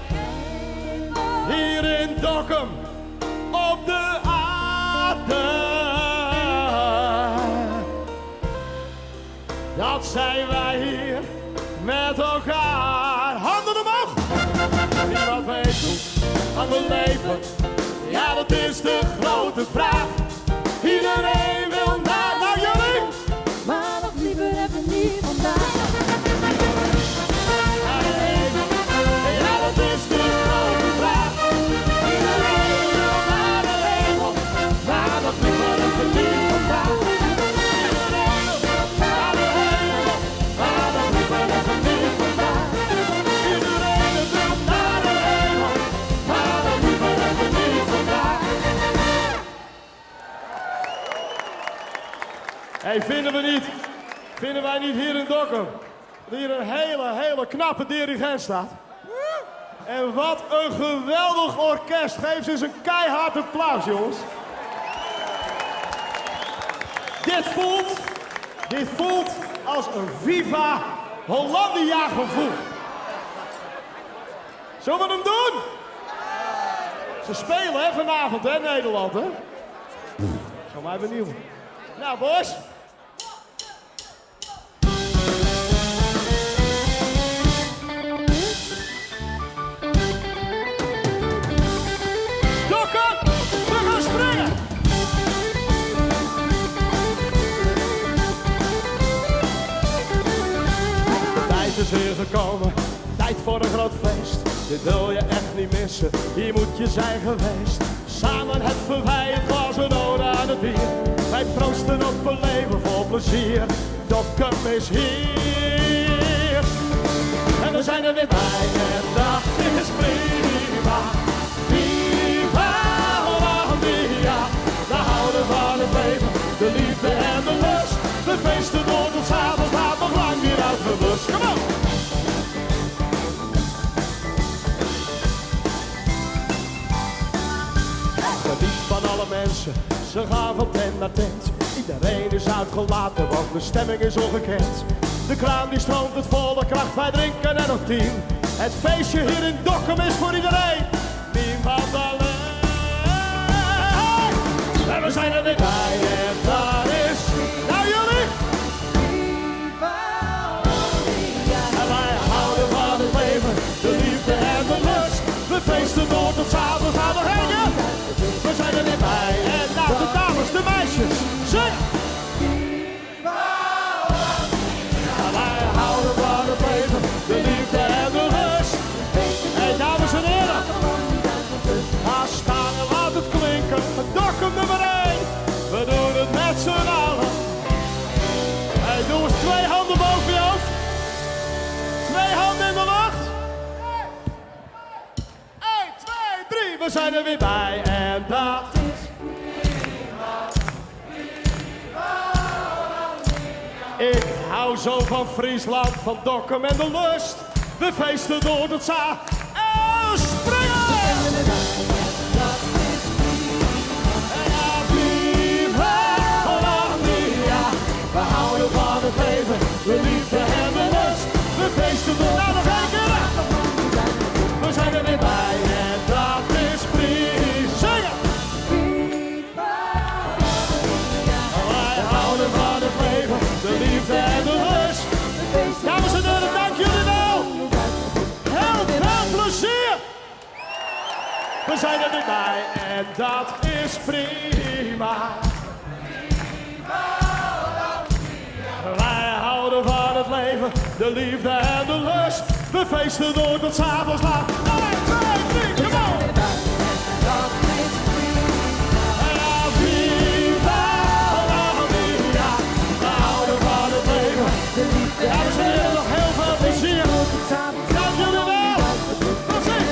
hier in Dokkum, op de aarde. Dat zijn wij hier met elkaar. Handen omhoog! Niemand weet hoe lang we leven. Ja, dat is de grote vraag. Iedereen wil naar, naar jullie. Maar nog liever even niet vandaag. Ja, dat is de grote vraag. Iedereen wil naar de hemel, maar nog liever even niet vandaag. Iedereen wil naar de hemel, maar nog liever even niet vandaag. Iedereen wil naar de hemel, maar nog liever even niet vandaag. Hey, vinden we niet, vinden wij niet hier in Dokkum, dat hier een hele, hele knappe dirigent staat? En wat een geweldig orkest. Geef ze eens een keihard applaus, jongens. Dit voelt als een Viva Hollandia gevoel. Zullen we hem doen? Ze spelen hè, vanavond, hè, Nederland, hè? Pff, Zo mij benieuwd. Nou, boys. Dokkum, we gaan springen! De tijd is weer gekomen, tijd voor een groot feest. Dit wil je echt niet missen, hier moet je zijn geweest. Samen heffen wij het glas en ode aan het bier. Wij proosten op een leven vol plezier. Dokkum is hier. En we zijn er weer bij en dat is prima. Viva Hollandia, we houden van het leven, de liefde en de lust. We feesten door tot 's avonds laat, nog lang niet uitgeblust. Kom op! Geniet van van alle mensen, ze gaan van tent naar tent. Iedereen is uitgelaten, want de stemming is ongekend. De kraan die stroomt het volle kracht, wij drinken er nog 10. Het feestje hier in Dokkum is voor iedereen, niemand alleen. En we zijn er weer bij en daar is... Nou jullie! En wij houden van het leven, de liefde en de lust. We feesten door tot 's avonds aan nog één keer. We zijn er weer bij en nou de dames, de meisjes, zing! En wij houden van het leven, de liefde en de lust. Hey dames en heren, ga staan en laat het klinken. Dokkum nummer 1, we doen het met z'n allen. Hey, doe eens 2 handen boven je hoofd. 2 handen in de lucht. 1, 2, 3, we zijn er weer bij en dat is prima. Ik hou zo van Friesland, van Dokkum en de lust. We feesten door tot za en springen! Viva Hollandia, we houden van het leven, de liefde en de lust. We feesten door, nou nog één keer! We zijn er weer bij en dat is prima. Zingen! Wij houden van het leven, de liefde en de lust. Dames en heren, dank jullie wel. Heel veel plezier. We zijn er weer bij en dat is prima. Wij houden van het leven, de liefde en de lust. We feesten door tot 's avonds laat. 1, 2, 3, come on! Ja, viva Hollandia. We houden van het leven. Dames en heren, nog heel veel plezier. Dank jullie wel. Tot ziens.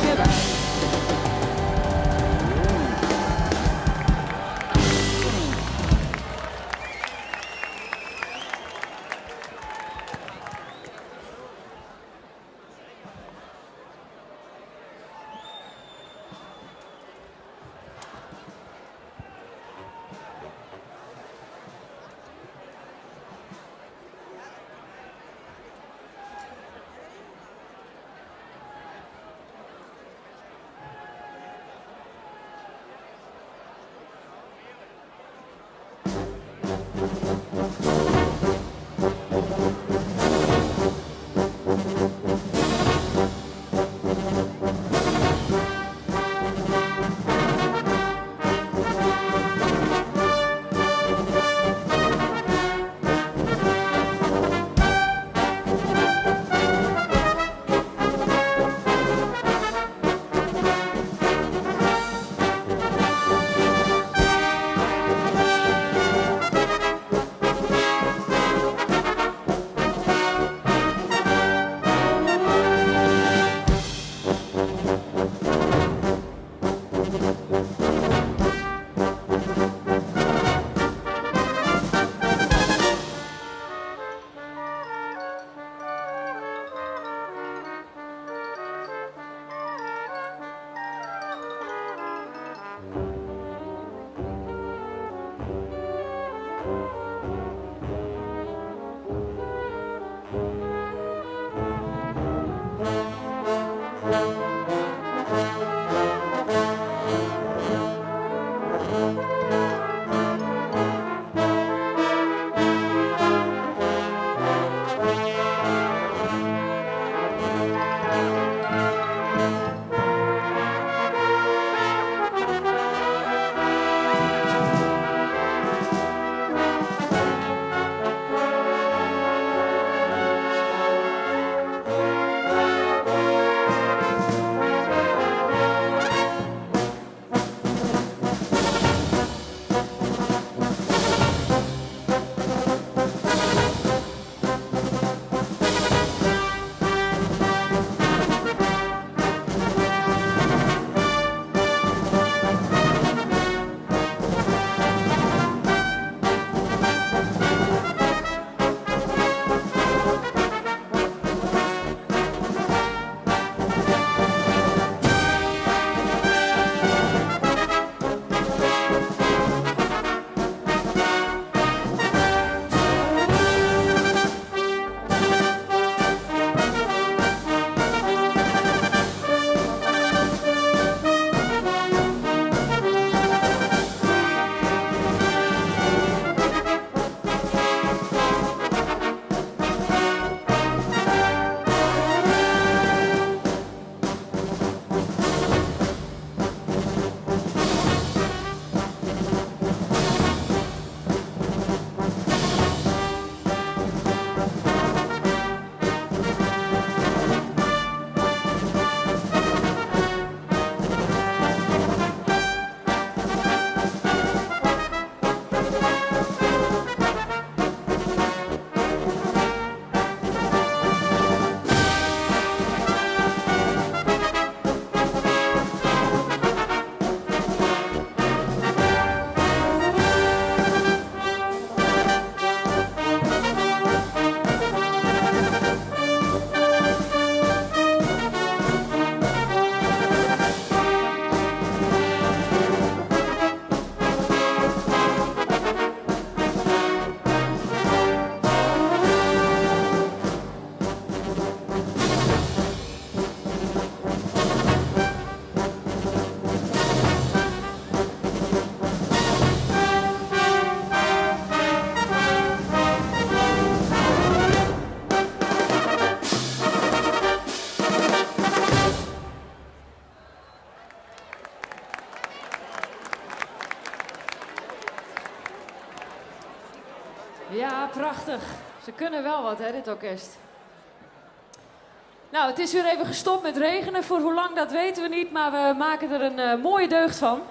Ja, prachtig. Ze kunnen wel wat, hè, dit orkest. Nou, het is weer even gestopt met regenen. Voor hoe lang, dat weten we niet. Maar we maken er een eh, mooie deugd van.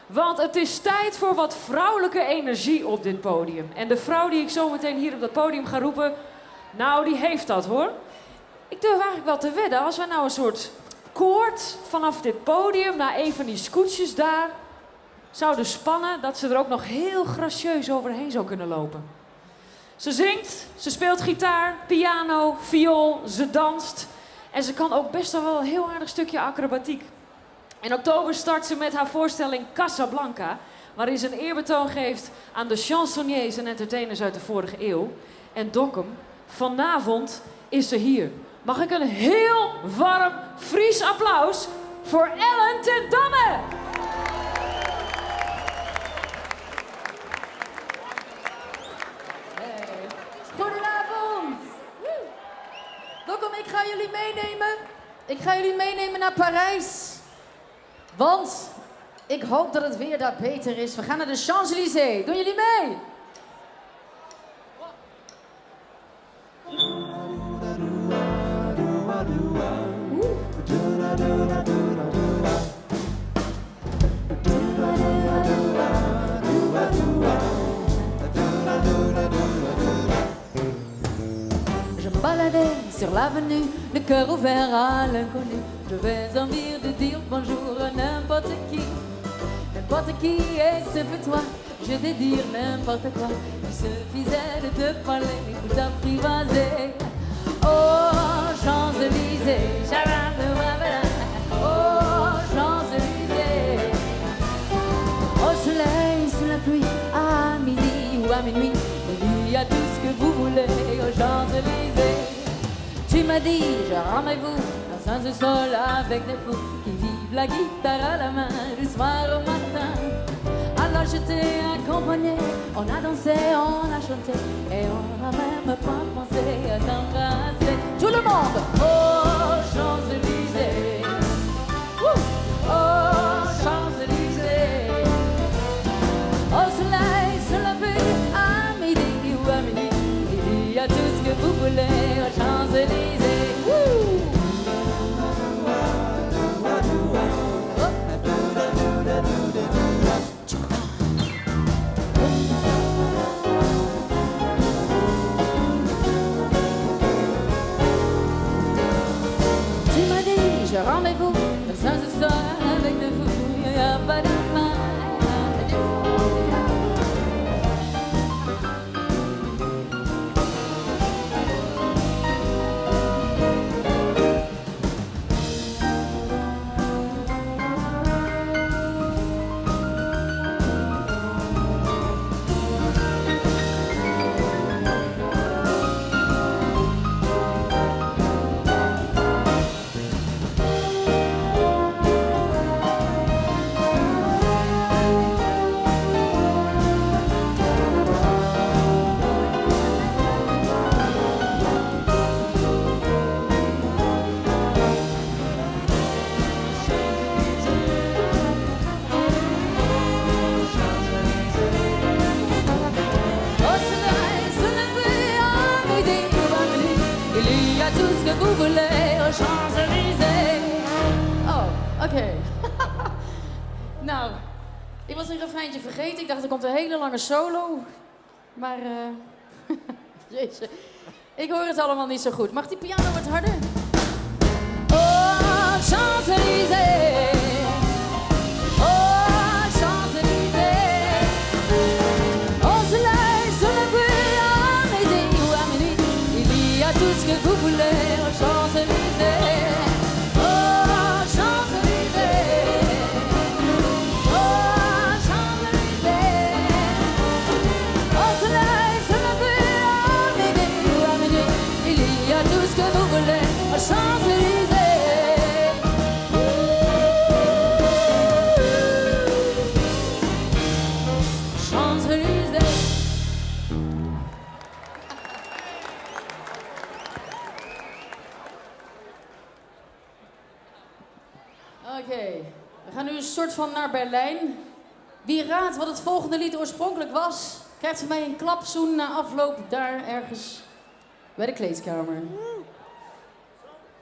Want het is tijd voor wat vrouwelijke energie op dit podium. En de vrouw die ik zo meteen hier op dat podium ga roepen... Nou, die heeft dat, hoor. Ik durf eigenlijk wel te wedden, als we nou een soort koord vanaf dit podium naar een van die scootjes daar zouden spannen, dat ze er ook nog heel gracieus overheen zou kunnen lopen. Ze zingt, ze speelt gitaar, piano, viool, ze danst. En ze kan ook best wel een heel aardig stukje acrobatiek. In oktober start ze met haar voorstelling Casablanca, waarin ze een eerbetoon geeft aan de chansonniers en entertainers uit de vorige eeuw. En Dokkum, vanavond is ze hier. Mag ik een heel warm Fries applaus voor Ellen ten Damme? Goedenavond. Welkom, ik ga jullie meenemen. Ik ga jullie meenemen naar Parijs. Want ik hoop dat het weer daar beter is. We gaan naar de Champs-Élysées. Doen jullie mee? Je me baladais sur l'avenue, le cœur ouvert à l'inconnu. J'avais envie de dire bonjour à n'importe qui. N'importe qui, et ce fut toi. Je vais dire n'importe quoi. Il suffisait de te parler pour t'apprivoiser. Oh, Champs-Élysées, chababababa. Oh, Champs-Élysées. Au soleil, sous la pluie, à midi ou à minuit, il y a tout ce que vous voulez aux Champs-Élysées. Tu m'as dit, j'ai rendez-vous dans un sous-sol avec des fous qui vivent la guitare à la main du soir au matin. Alors je t'ai accompagné, on a dansé, on a chanté et on n'a même pas pensé à s'embrasser. Tout le monde, oh Champs-Élysées, Wouh oh Champs-Élysées. Au soleil, sous la pluie, à midi ou à minuit, il y a tout ce que vous voulez aux Champs-Élysées. Wouh Tu m'as dit, j'ai rendez-vous dans un soir avec des fous. Il y a pas de mal. Au soleil, sous la pluie, à midi ou à minuit, il y a tout ce que vous voulez aux Champs-Élysées. Oh, oké. nou, ik was een refreintje vergeten. Ik dacht, er komt een hele lange solo. Maar, eh jeetje, ik hoor het allemaal niet zo goed. Mag die piano wat harder? Oh, Champs-Élysées. Oh, Champs-Élysées. Au soleil, sous la pluie, à midi ou à minuit, il y a tout ce que vous voulez aux Champs-Élysées. Oh, Champs-Élysées. Oh, Champs-Élysées. Au soleil, sous la pluie, à midi ou à minuit, il y a tout ce que vous voulez aux Champs-Élysées. Champs-Élysées. Oké, we gaan nu een soort van naar Berlijn. Wie raadt wat het volgende lied oorspronkelijk was? Krijgt van mij een klapzoen na afloop daar ergens bij de kleedkamer.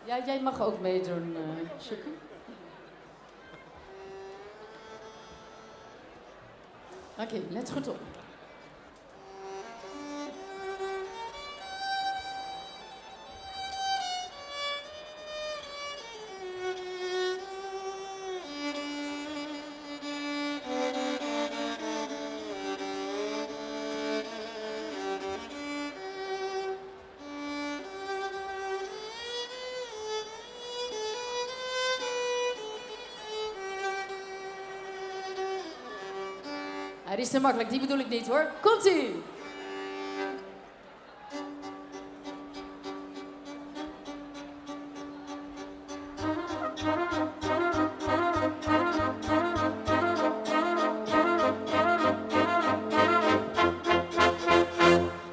Ja, jij mag ook meedoen, Sjoeke. Oké, let goed op. Ja, die is te makkelijk, die bedoel ik niet hoor. Komt-ie!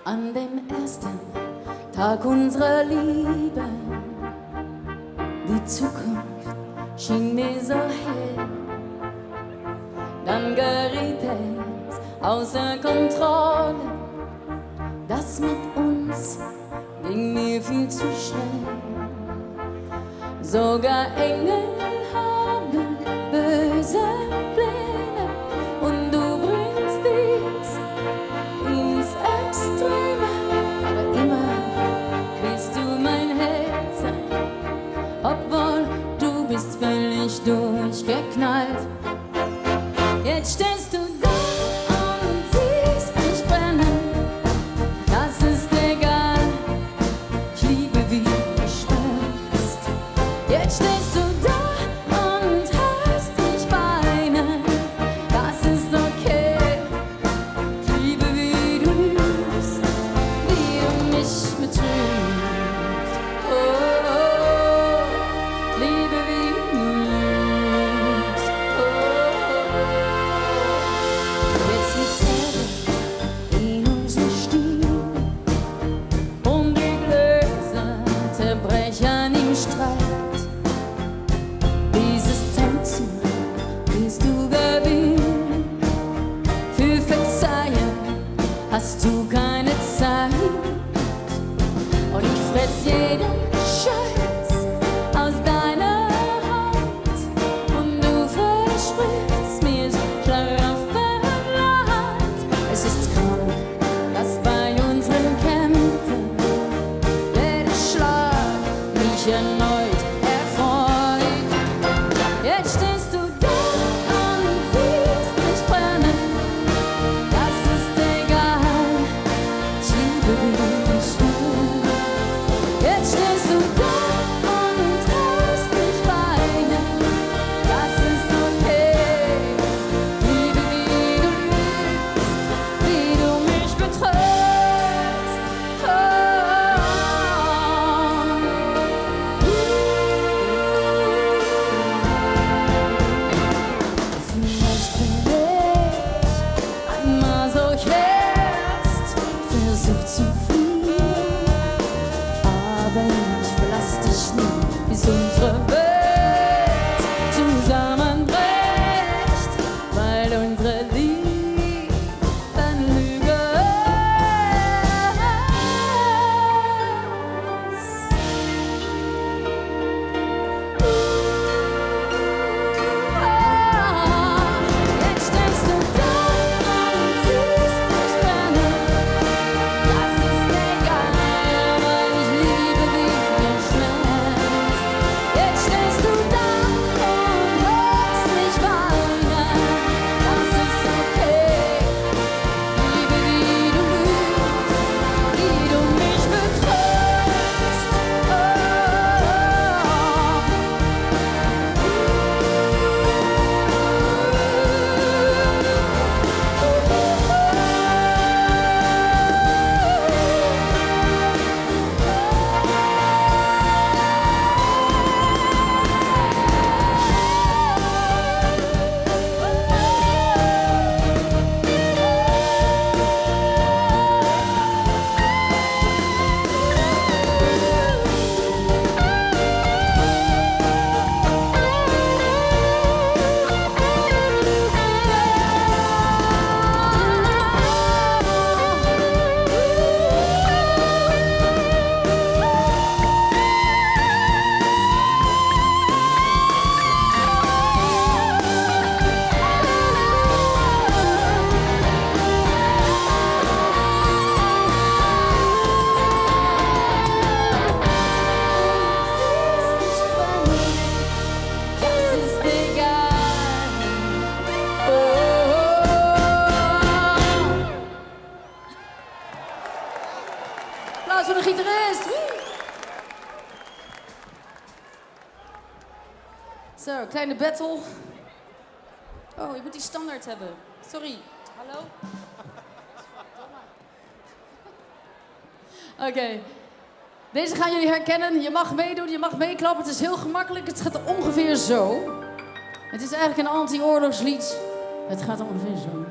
An dem ersten Tag unserer Liebe, die Zukunft schien mir so hell. Dann geriet es außer Kontrolle. Das mit uns ging mir viel zu schnell. Sogar Engel haben böse Pläne und du bringst dies ins Extreme. Aber immer wirst du mein Held sein, obwohl du bist völlig durchgeknallt. Jetzt stehst du da und siehst mich brennen. Das ist egal, ich liebe wie du spürst. Jetzt stehst du da und hörst mich weinen. Das ist okay, ich liebe wie du lügst, wie du mich betrügst. Oh, oh, liebe wie du lügst. Oh, oh. Jetzt liegt Erde in unseren Stiegen und die Gläser zerbrechen im Streit. Dieses Tanzen willst du gewinnen, für Verzeihen hast du keine Zeit. Und ich fress jeden Scheiß aus deiner Hand und du versprichst mir Schlaraffenland. Es ist krank, dass bei unseren Kämpfen der Schlag mich erneut erfreut. Jetzt stehst du da und siehst mich brennen. Das ist egal, Zo, kleine battle. Oh, ik moet die standaard hebben. Sorry. Hallo? Oké. Deze gaan jullie herkennen. Je mag meedoen, je mag meeklappen. Het is heel gemakkelijk. Het gaat ongeveer zo. Het is eigenlijk een anti-oorlogslied. Het gaat ongeveer zo.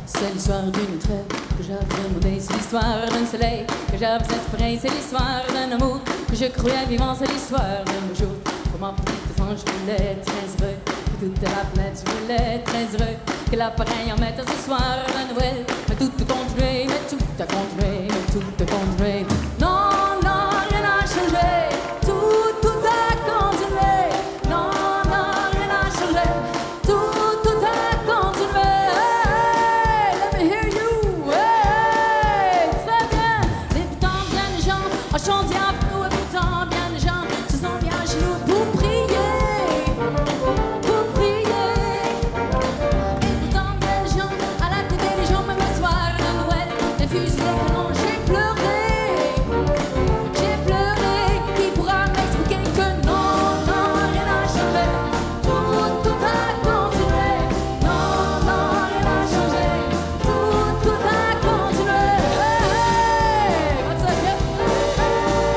C'est l'histoire d'une trêve que j'avais demandé, c'est l'histoire d'un soleil que j'avais espéré, c'est l'histoire d'un amour que je croyais vivant, c'est l'histoire d'un beau jour. Pour ma petite enfant, je voulais être très heureux, que toute la planète, je voulais être très heureux, que l'appareil en mette à ce soir de Noël. Mais tout a continué, mais tout a continué, mais tout a continué. Non, non, rien n'a changé, tout, tout a continué. Non, non, rien n'a changé, tout, tout a continué. Hey, let me hear you. Hey, très bien. Et pourtant, bien des gens ont chanté avec nous, et pourtant, bien des gens se sont mis à genoux pour prier, pour prier. Et pourtant, bien des gens à la télévision, même le soir de Noël, des fusils, des canons, j'ai pleuré. J'ai pleuré, qui pourra m'expliquer que non, non, rien n'a changé. Tout, tout a continué. Non, non, rien n'a changé. Tout, tout a continué. Hey, what's up, yeah?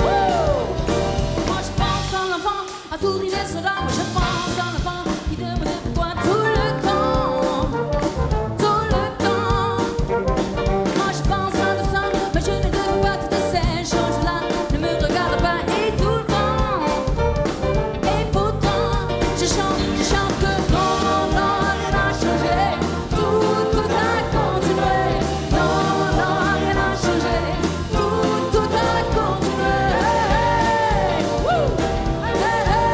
Woo! Moi je pense à l'enfant, à tout ruiner son âme. Je pense à l'enfant qui demandait pourquoi tout le temps, tout le temps. Moi je pense à tout ça, mais je ne veux pas toutes ces choses-là. Ne me regarde pas et tout le temps. Et pourtant, je chante, je chante que non, non, rien n'a changé. Tout, tout a continué. Non, non, rien n'a changé. Tout, tout a continué. Hey, woo! Hey, hey,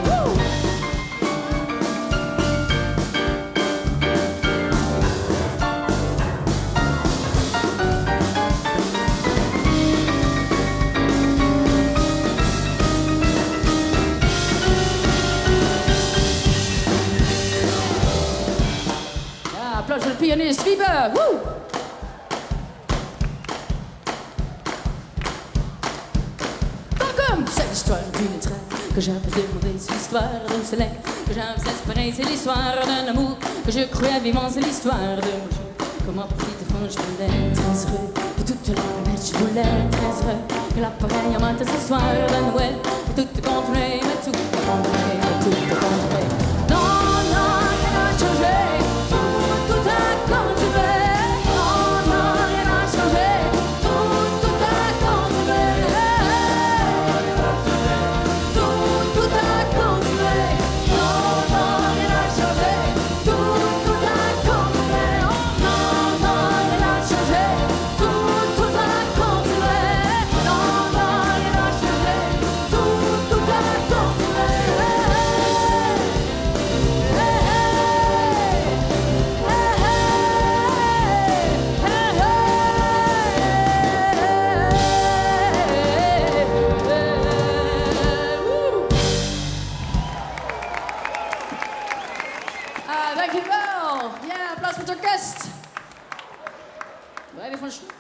woo! Ja, applaus voor de pianist Wiebe. Woe! Welkom! C'est l'histoire d'une trêve que j'avais demandé, c'est l'histoire d'un soleil que j'avais espéré, c'est l'histoire d'un amour que je croyais vivant, c'est l'histoire de mon jour. Comme un petit enfant, je voulais être très heureux, de toute la planète, je voulais être très heureux, que l'appareil en matin ce soir de Noël, mais tout a continué, mais tout a continué, mais tout a continué. Non, non, rien n'a changé, tout, tout a continué. Non, non, rien n'a changé, tout, tout a continué. Tout, tout a continué. Non, non, rien n'a changé. Tout, tout a continué. Oh non, non, rien n'a changé. Tout, tout a continué. Non, non, rien n'a changé. Tout, tout a continué. Ah, dankjewel. Ja, applaus voor het orkest. Leiding van Snoep.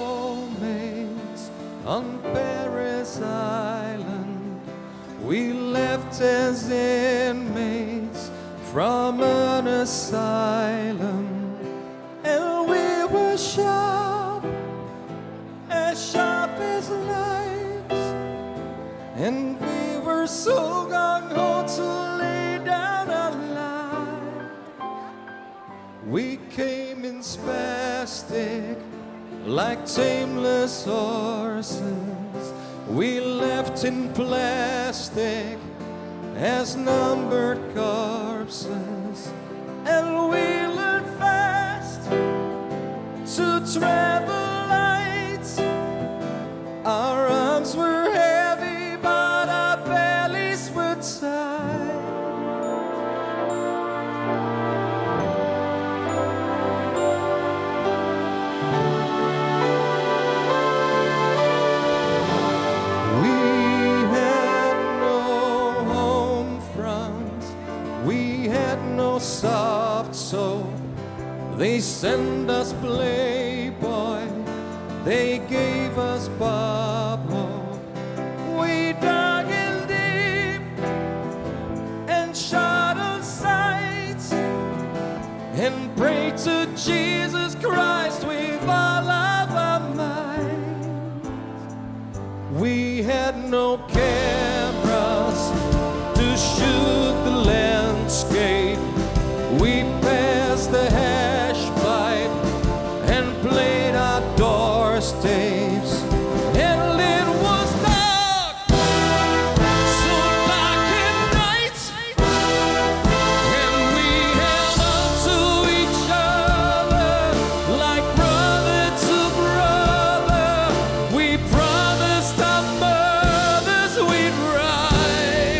Soulmates on Paris Island. We left as inmates from an asylum, and we were sharp, as sharp as knives, and. were so gung ho to lay down our lives. We came in spastic like tameless horses. We left in plastic as numbered corpses. And we learned fast to travel light. Our arms were heavy, but our bellies were tight. We had no home front, we had no soft soul. They sent us Playboy, they gave us Pablo. We dug in deep and shot on sight and prayed to Jesus Christ with all of our might. We had no cameras to shoot the landscape. We passed the hash pipe and played our Doors tapes. And it was dark, so dark at night. And we held on to each other like brother to brother. We promised our mothers we'd ride,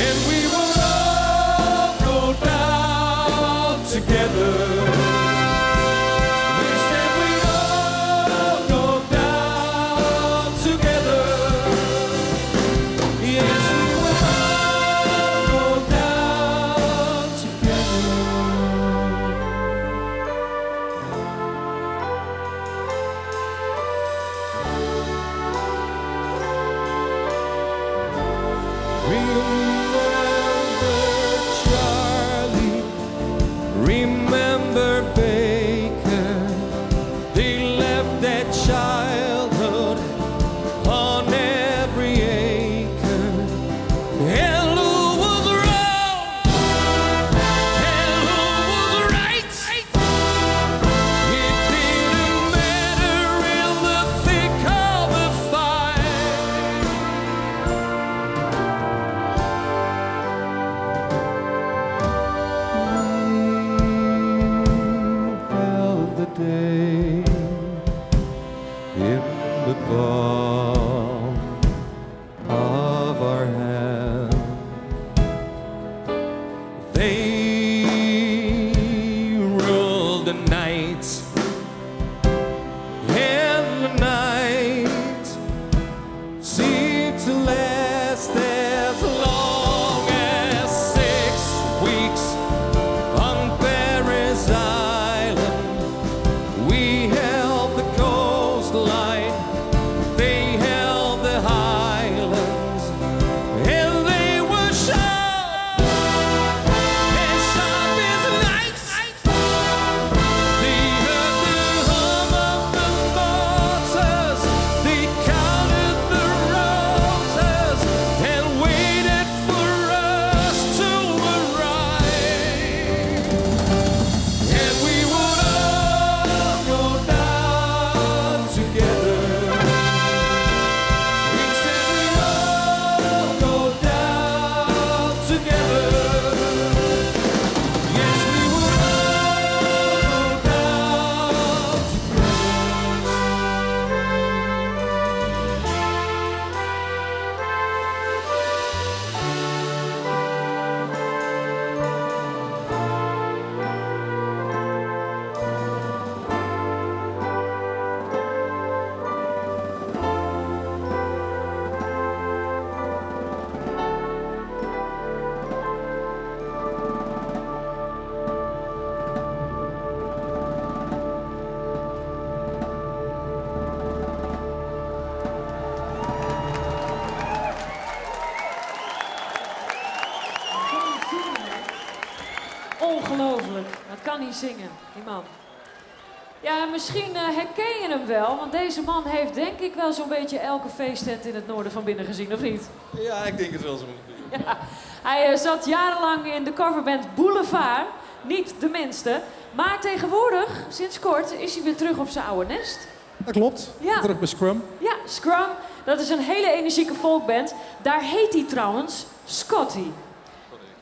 and we would all go down together. We said we'd all go down together. Yes, we would all go down together. Remember Charlie, remember Baker. They left that childhood on every acre. And who was wrong? And who was right? It didn't matter in the thick of the fight. Held the day in the palm of our hand. They ruled the night, and the night seemed to last as long as 6 weeks on Parris Island. We held the coastline, they held the highlands, and they were sharp as sharp as knives. They heard the hum of the motors, they counted the rotors, and waited for us to arrive. And we would all go down together. We said we'd all go down together. Yes, we would all go down together. Ongelooflijk. Wat kan hij zingen, die man. Ja, misschien herken je hem wel, want deze man heeft denk ik wel zo'n beetje elke feesttent in het noorden van binnen gezien, of niet? Ja, ik denk het wel zo ongeveer. Ja. Hij zat jarenlang in de coverband Boulevard, niet de minste. Maar tegenwoordig, sinds kort, is hij weer terug op zijn oude nest. Dat klopt. Ja. Terug bij Scrum. Ja, Scrum, dat is een hele energieke folkband. Daar heet hij trouwens Scotty.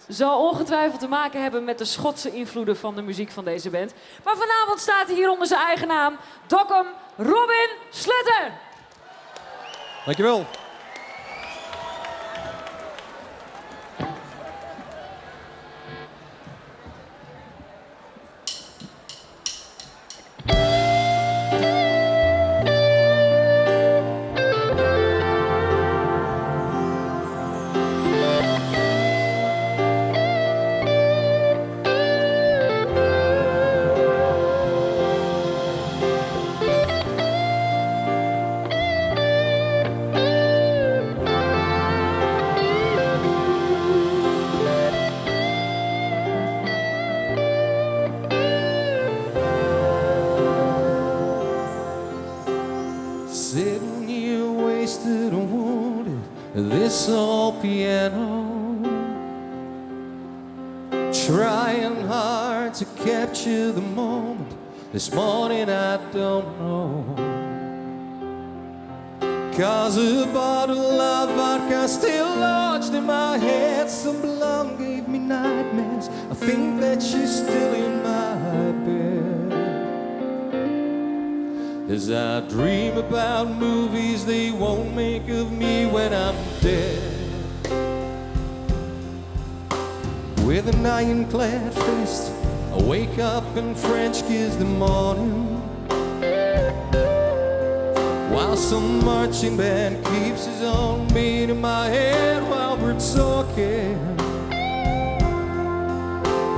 Zal ongetwijfeld te maken hebben met de Schotse invloeden van de muziek van deze band. Maar vanavond staat hij hier onder zijn eigen naam, Dokkum Robin Slutter. Dankjewel. Sitting here wasted and wounded at this old piano. Trying hard to capture the moment. This morning I don't know. Cause a bottle of vodka still lodged in my head. Some blonde gave me nightmares. I think that she's still in my bed. As I dream about movies they won't make of me when I'm dead. With an ironclad fist, I wake up and French kiss the morning. While some marching band keeps his own beat in my head while we're talking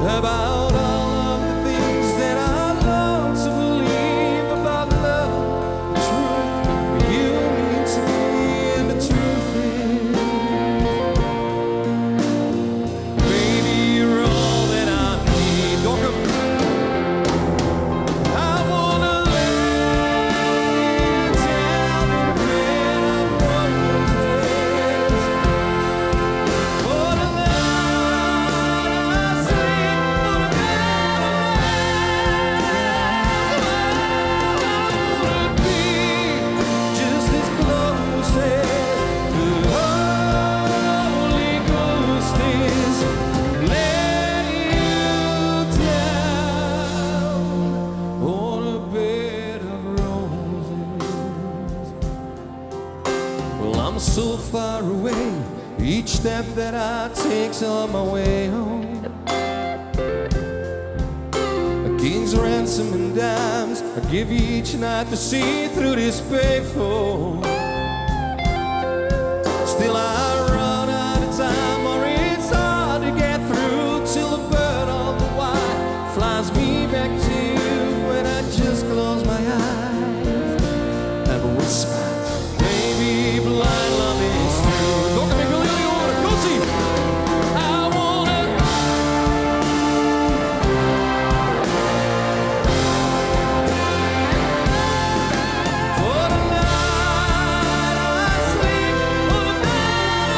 about all of the things that I long to believe about love, the truth you mean to me, and the truth is, baby, you're all that I need. Dokkum. I wanna lay down in a bed of roses for the night I sleep on a bed of roses. Be just as close as the Holy Ghost is. Lay you down on a bed of roses. Well, I'm so far away. Each step that I take's on my way home. A king's ransom and dimes I give you each night to see through this payphone. Still I run out of time, or it's hard to get through till the bird on the wire flies me back to you when I just close my eyes and whisper, baby, blind love is true. Dokkum, ik wil jullie horen. Komt-ie! I wanna For the night I sleep on a bed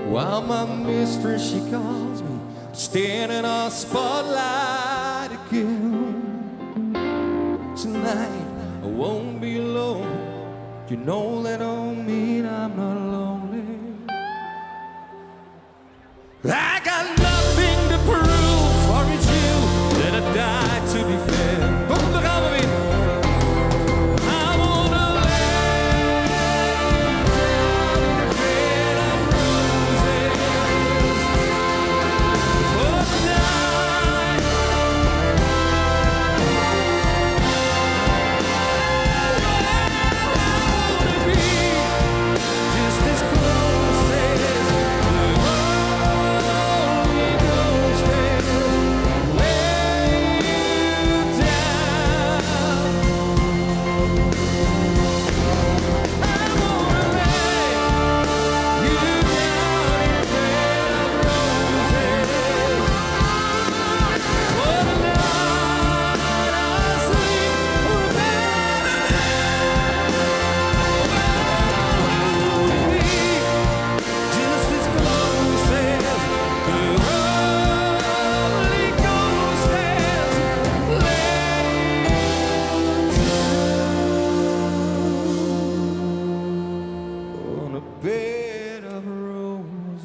While my mistress, she calls me to stand in our spotlight again. Tonight, I won't be alone. You know that don't mean I'm not lonely. I got nothing to prove, for it's you that I died to defend. Kom, daar gaan we weer. I wanna lay down in a bed of roses for the night. I wanna be just as close as the Holy Ghost has lay you down. I wanna lay you down in a bed of roses. For the night I sleep on a bed of Just as close as the Holy Ghost has laid down on a bed of roses.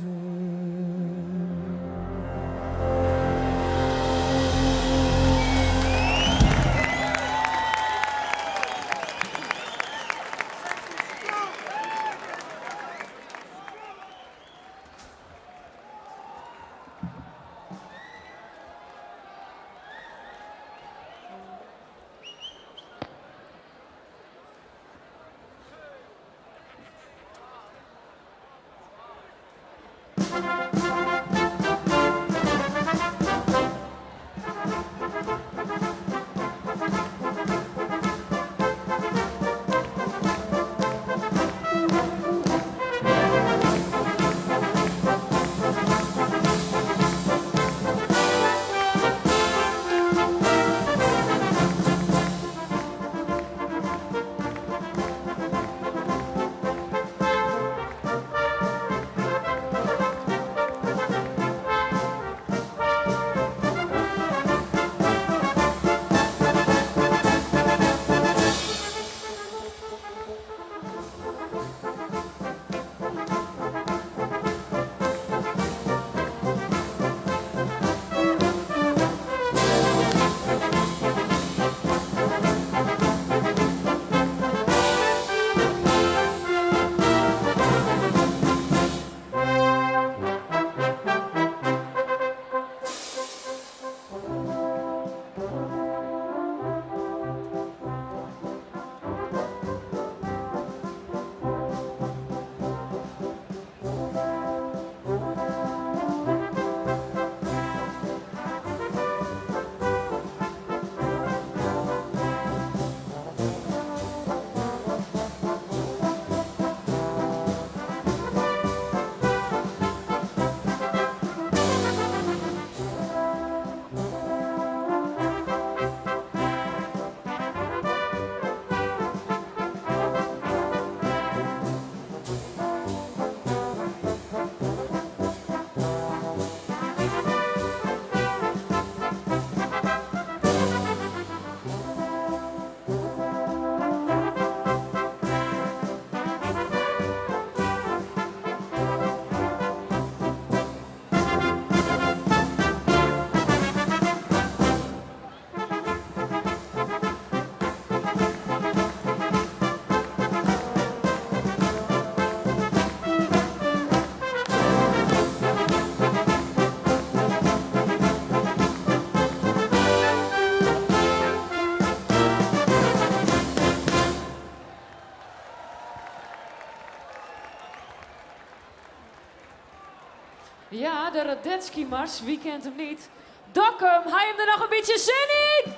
Ja, de Radetzky-mars, wie kent hem niet? Dokkum, hij hem er nog een beetje zin in?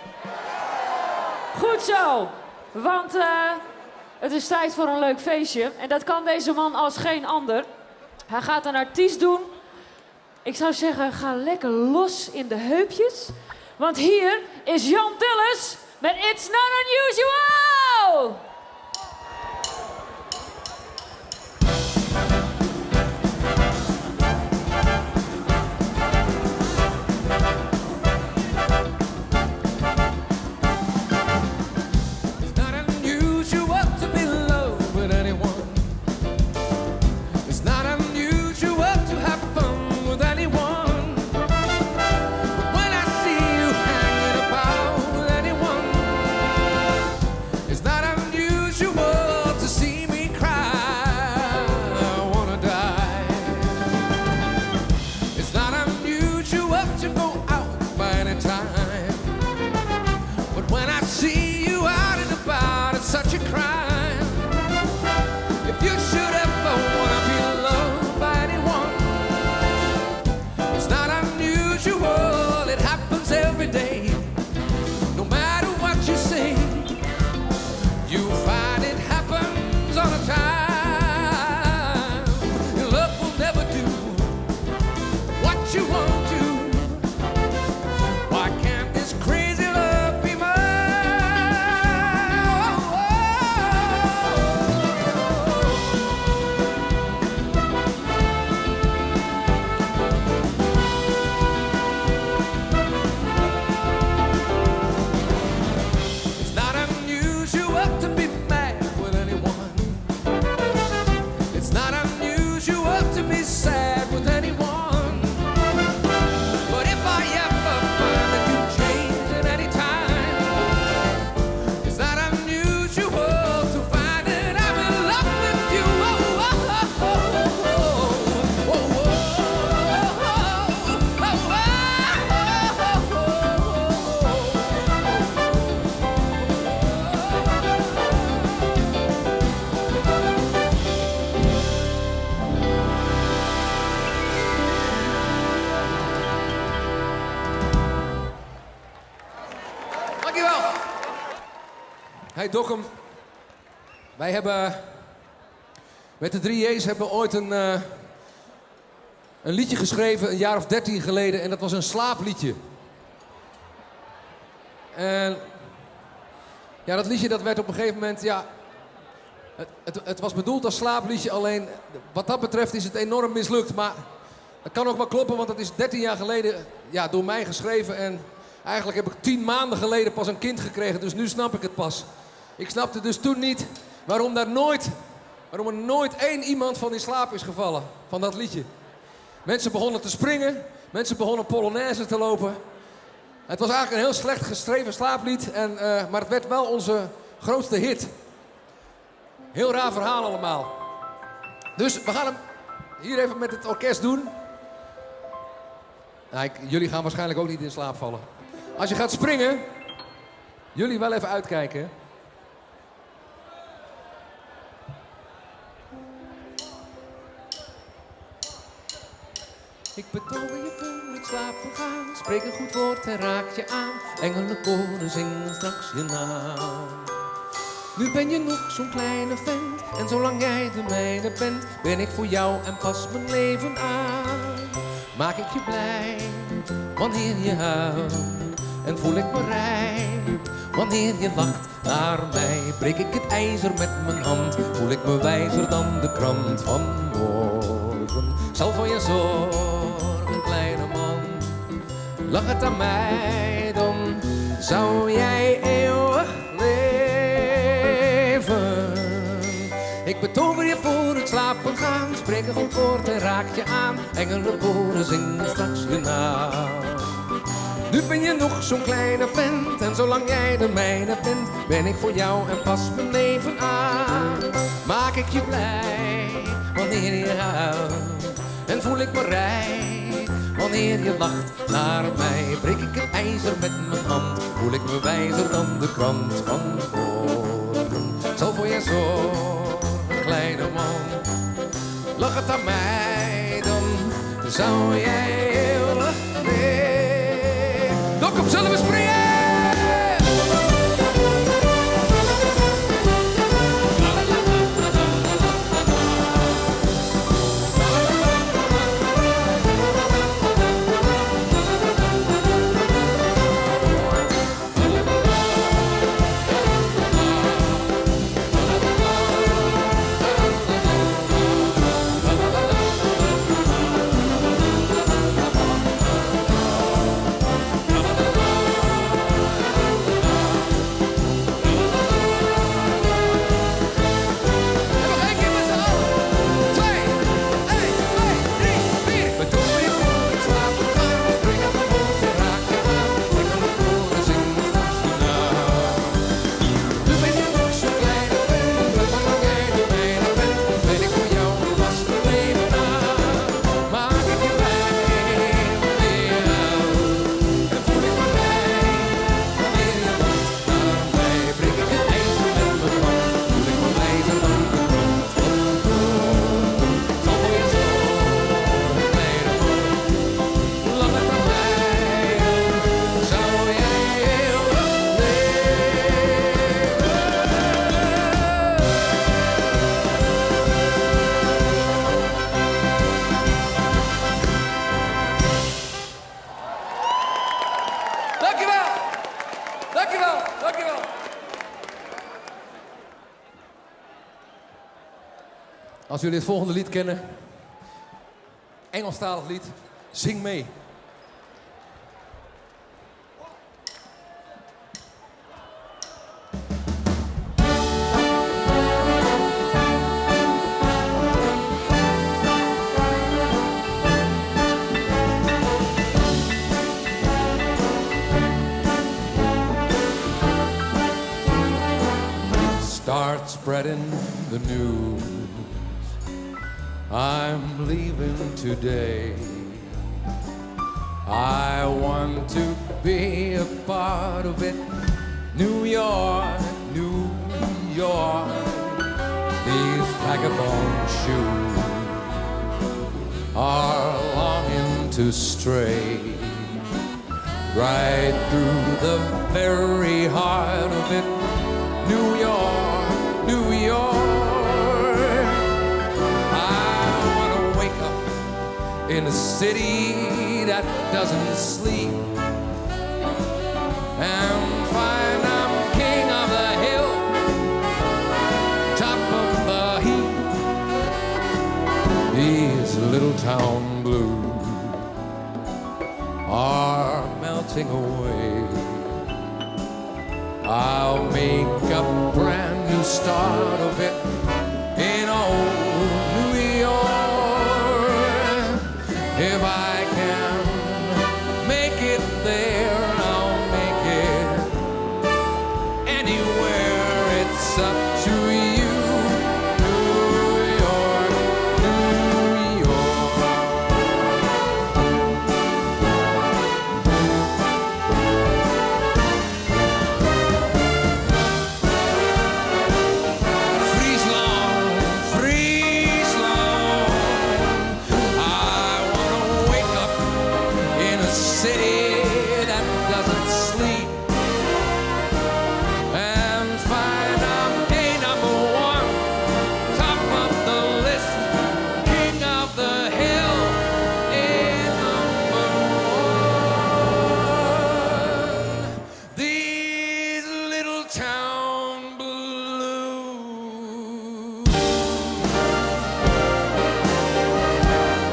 Goed zo, want eh, het is tijd voor een leuk feestje. En dat kan deze man als geen ander. Hij gaat een artiest doen. Ik zou zeggen, ga lekker los in de heupjes. Want hier is Jan Dulles met It's Not Unusual! If you should ever wanna be loved by anyone, it's not unusual, it happens every day. No matter what you say, you find it happens all the time. Your love will never do what you want to. Why can't this crazy love be mine? It's not unusual to be mad with anyone. It's not unusual to be sad with anyone. But if I ever find that you change at any time, it's not unusual to find that I'm in love with you. Oh, oh, oh, oh, oh, oh, oh, oh, Dankjewel. Hey Dokkum, wij hebben met de drie J's hebben ooit een, eh, een liedje geschreven, een jaar of 13 geleden. En dat was een slaapliedje. En ja, dat liedje dat werd op een gegeven moment, ja, het, het, het was bedoeld als slaapliedje, alleen wat dat betreft is het enorm mislukt. Maar dat kan ook wel kloppen, want het is 13 jaar geleden ja, door mij geschreven. En eigenlijk heb ik 10 maanden geleden pas een kind gekregen, dus nu snap ik het pas. Ik snapte dus toen niet waarom, daar nooit, waarom er nooit één iemand van in slaap is gevallen van dat liedje. Mensen begonnen te springen, mensen begonnen polonaise te lopen. Het was eigenlijk een heel slecht geschreven slaaplied, en, eh, maar het werd wel onze grootste hit. Heel raar verhaal allemaal. Dus we gaan hem hier even met het orkest doen. Nou, ik- jullie gaan waarschijnlijk ook niet in slaap vallen. Als je gaat springen, jullie wel even uitkijken. hè. Ik betover je voor het slapen gaan. Spreek een goed woord en raak je aan. Engelenkoren zingen straks je naam. Nu ben je nog zo'n kleine vent. En zolang jij de mijne bent, ben ik voor jou en pas mijn leven aan. Maak ik je blij, wanneer je huilt. En voel ik me rijk, wanneer je lacht naar mij. Breek ik het ijzer met mijn hand, voel ik me wijzer dan de krant van morgen. Zal voor je zorgen, kleine man. Lach het aan mij, dan zou jij eeuwig leven. Ik betover je voor het slapen gaan, spreek een goed woord en raak je aan. Engelenkoren zingen straks je naam. Nu ben je nog zo'n kleine vent en zolang jij de mijne bent, ben ik voor jou en pas mijn leven aan. Maak ik je blij wanneer je huilt en voel ik me rijk wanneer je lacht naar mij. Breek ik het ijzer met mijn hand, voel ik me wijzer dan de krant van morgen. Zal voor je zorgen, kleine man. Lach het aan mij, dan zou jij eeuwig leven. Dokkum, zullen we springen? Als jullie het volgende lied kennen, Engelstalig lied, zing mee. Start spreading the news. I'm leaving today. I want to be a part of it. New York, New York. These vagabond shoes are longing to stray right through the very heart of it. New York, New York. I want to wake up in a city that doesn't sleep and find I'm king of the hill, top of the heap. These little town blues are melting away. I'll make a brand new start of it in old New York. If I can make it there, I'll make it anywhere. It's up to you, New York, New York. Friesland, Friesland. I wanna wake up in a city that doesn't sleep and find I'm a number one, top of the list, king of the hill, a number one. These little town blues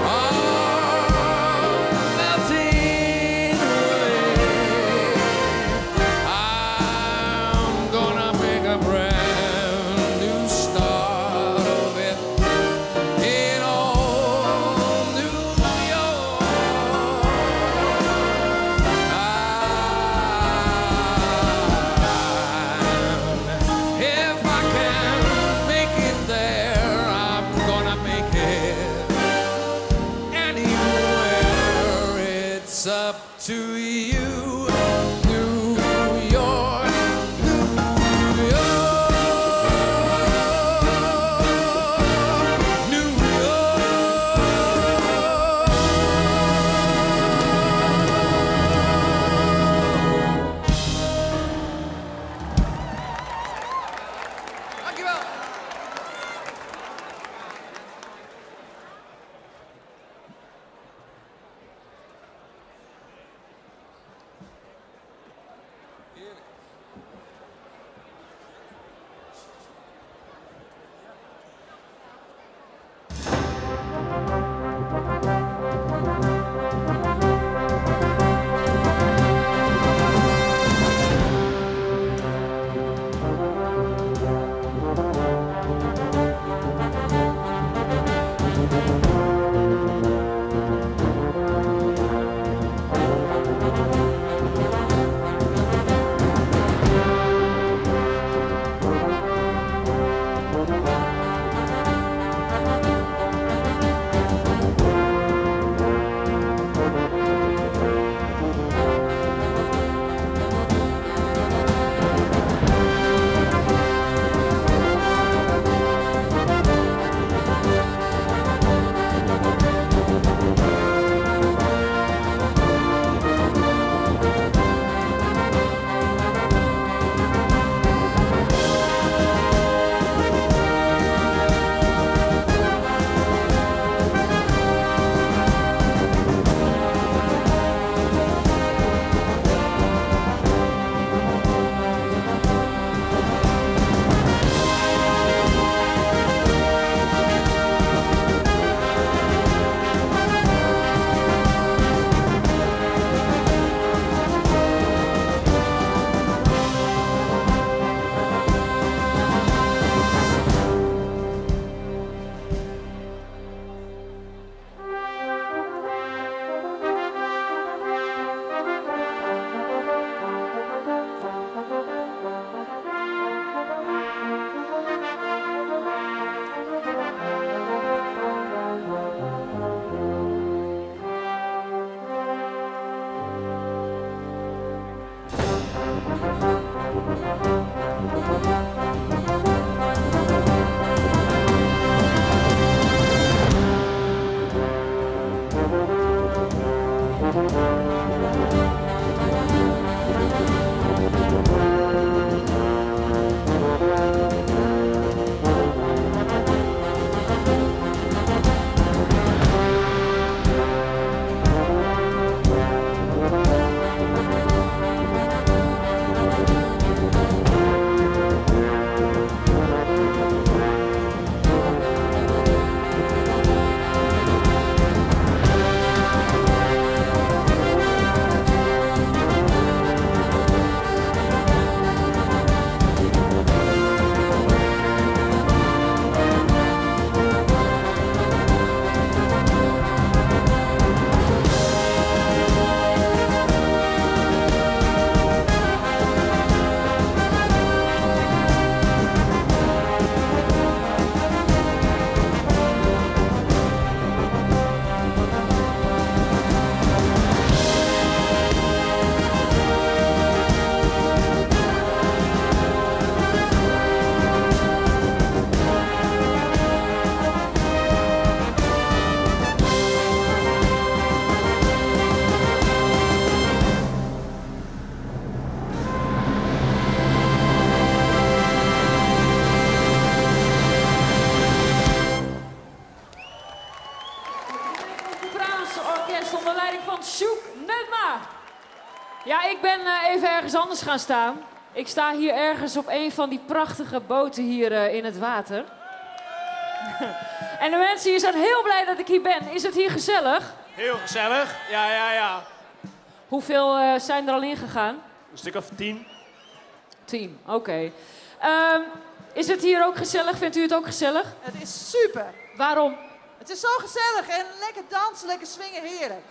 are melting away. I'm gonna make a brand new start of it in old New York. If I can make it there, I'm gonna make it anywhere. It's up to you, New York, New York, New York. Dankjewel. van Sjoek Nutma. Ja, ik ben eh, even ergens anders gaan staan. Ik sta hier ergens op een van die prachtige boten hier eh, in het water. en de mensen hier zijn heel blij dat ik hier ben. Is het hier gezellig? Heel gezellig. Ja, ja, ja. Hoeveel eh, zijn er al ingegaan? Een stuk of 10. 10, oké. Is het hier ook gezellig? Vindt u het ook gezellig? Het is super. Waarom? Het is zo gezellig en lekker dansen, lekker swingen, heerlijk.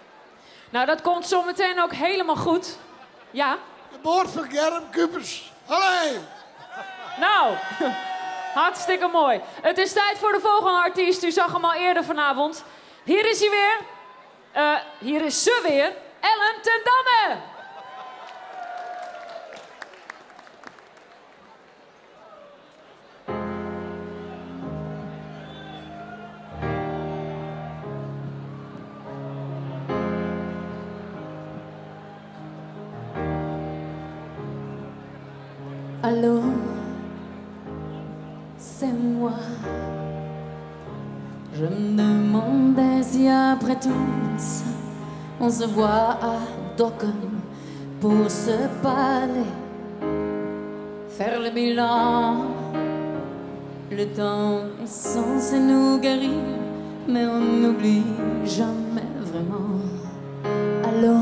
Nou, dat komt zo meteen ook helemaal goed. Ja? De boord van Germ Kupers. Allee! Nou, hartstikke mooi. Het is tijd voor de volgende artiest. U zag hem al eerder vanavond. Hier is hij weer. Hier is ze weer. Ellen ten Damme. Allô, c'est moi. Je me demandais si après tout ça, on se voit à Dokkum pour se parler, faire le bilan. Le temps est censé nous guérir, mais on n'oublie jamais vraiment. Allô,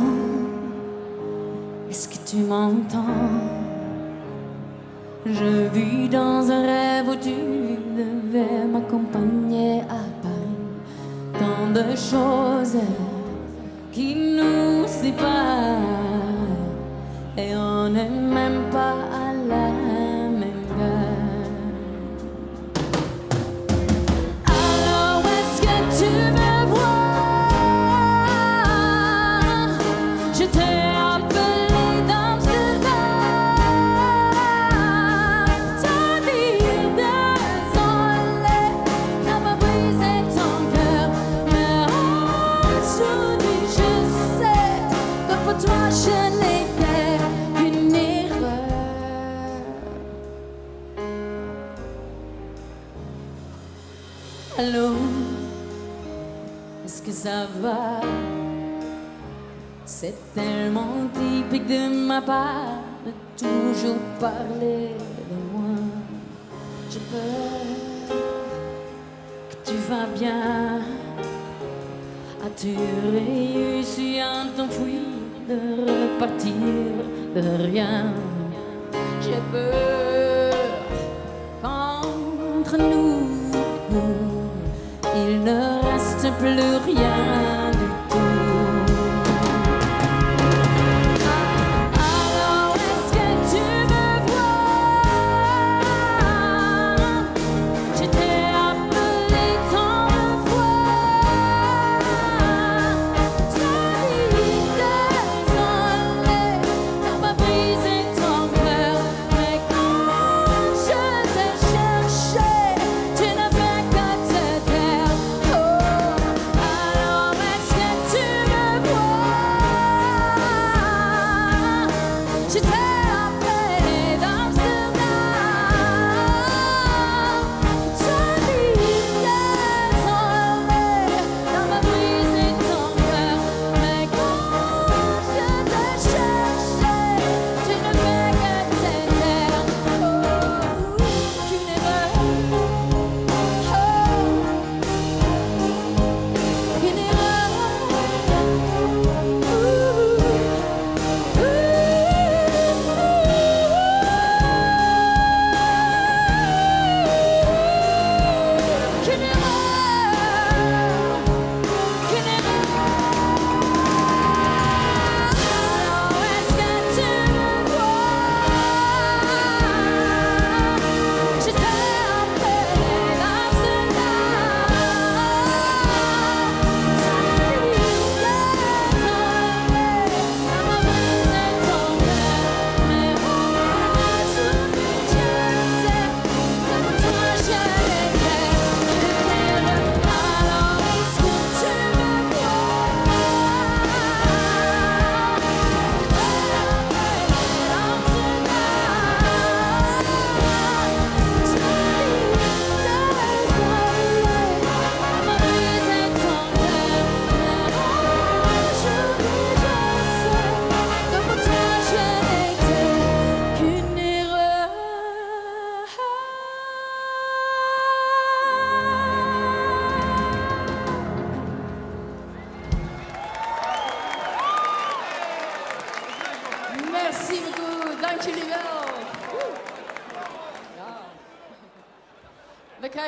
est-ce que tu m'entends? Je vis dans un rêve où tu devais m'accompagner à Paris. Tant de choses qui nous séparent et on n'est même pas à la même gare. Alors est-ce que tu me vois? Je t'ai appelé d'Amsterdam. Te dire désolé n'a pas brisé ton cœur, mais aujourd'hui je sais que pour toi je n'étais qu'une erreur. Allô, est-ce que ça va? C'est tellement typique de ma part de toujours parler de moi. J'ai peur que tu vas bien. As-tu réussi à t'enfuir, de repartir de rien? J'ai peur qu'entre nous, il ne reste plus rien du tout. Alors est-ce que tu me vois? Je t'ai appelé tant de fois. Ta vie désolée n'a pas brisé ton cœur, mais quand je t'ai cherché, tu n'as fait que te taire. Oh, alors est-ce que tu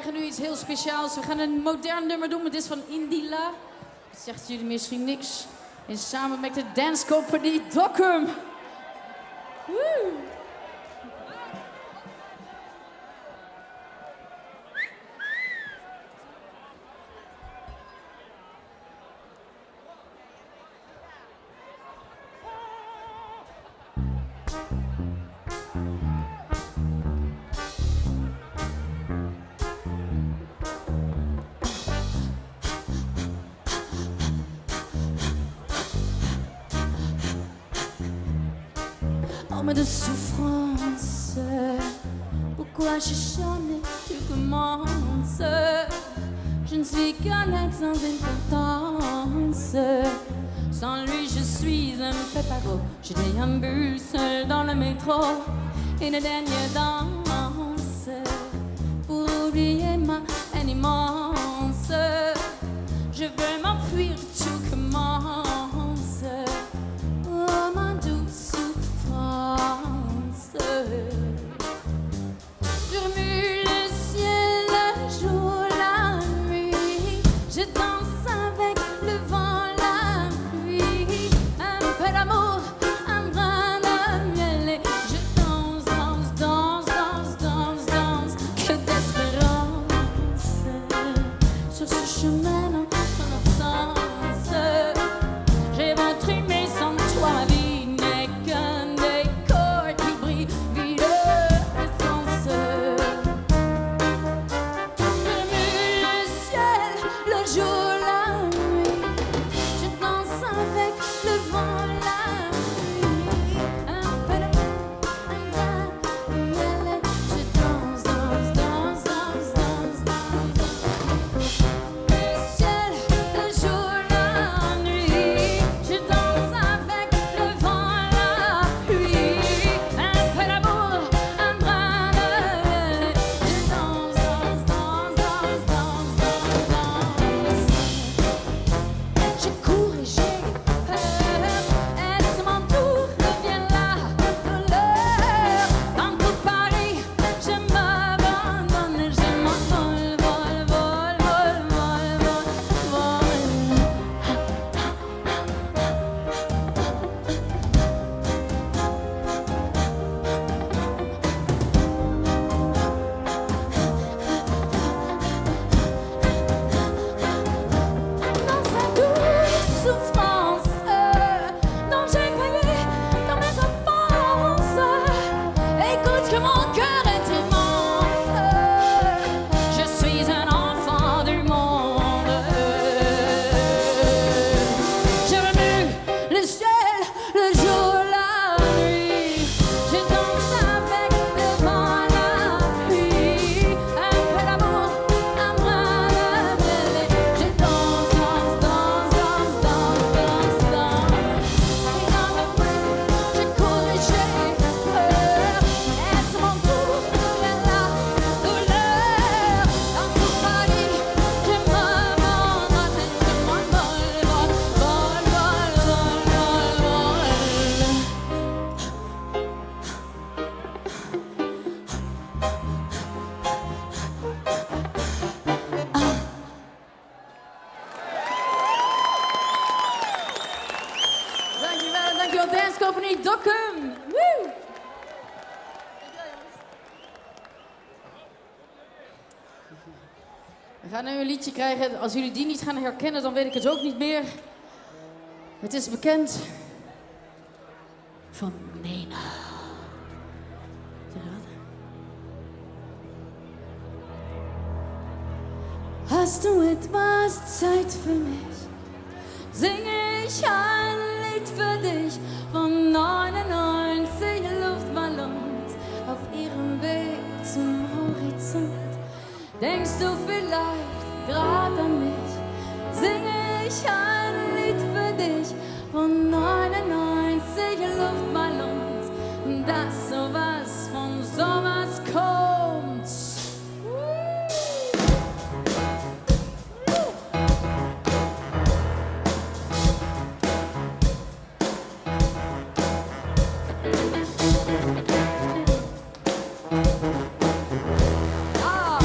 krijgen nu iets heel speciaals. We gaan een modern nummer doen. Het is van Indila. Dat zegt jullie misschien niks. En samen met de Dance Company Dokkum. Woe! Homme de souffrance, pourquoi je jamais tu commences? Je ne suis qu'un être sans importance. Sans lui, je suis un péparo. Je déambule seul dans le métro. Une dernière danse pour oublier ma haine immense. Je veux m'enfuir, tout commence. Oh, ma douce souffrance. Je remue le ciel, le jour, la nuit. Je danse avec le vent, la pluie. Un peu d'amour, un brin de miel. Et je danse, danse, danse, danse, danse, danse. Que d'espérance sur ce chemin en ton absence. J'ai trimé sans toi, ma vie n'est qu'un décor qui brille, vide de sens. Je remue le ciel, le jour, la nuit. Je danse avec le vent, la pluie. Un peu de un brin de miel. Je danse, danse, danse, danse, danse, danse. Le ciel, le jour, la nuit. Je danse avec le vent, la pluie. Un peu d'amour, un brin de miel. Je danse, danse, danse, danse, danse, danse, danse. Je cours et j'ai peur. Est-ce mon tour revient la douleur? Dans tout Paris, je m'abandonne, je m'envole, vole, vole, vole, vole, vole, vole. Dans sa douce souffrance, dont j'ai payé dans mes offenses. Écoute que mon cœur est immense. Je suis un enfant du monde. Je remue le ciel, le jour, la nuit. Je danse avec le vent, la pluie. Un peu d'amour, un brin de miel. Je danse, danse, danse, danse, danse, danse, danse. Et dans le bruit, je cours et j'ai peur. Est-ce mon tour de la douleur? Dans tout Paris, je m'abandonne, je m'envole, vole, vole, vole, vole, vole, vole. Dankjewel, dankjewel Dance Company Dokkum. Woe! We gaan nu een liedje krijgen. Als jullie die niet gaan herkennen, dan weet ik het ook niet meer. Het is bekend van Nena. Zeg je wat? Hast du etwas Zeit für mich? Singe ich ein Lied für dich von 99 Luftballons auf ihrem Weg zum Horizont. Denkst du vielleicht grad an mich? Singe ich ein Lied für dich von 99 Luftballons, dass sowas von sowas kommt. Ah!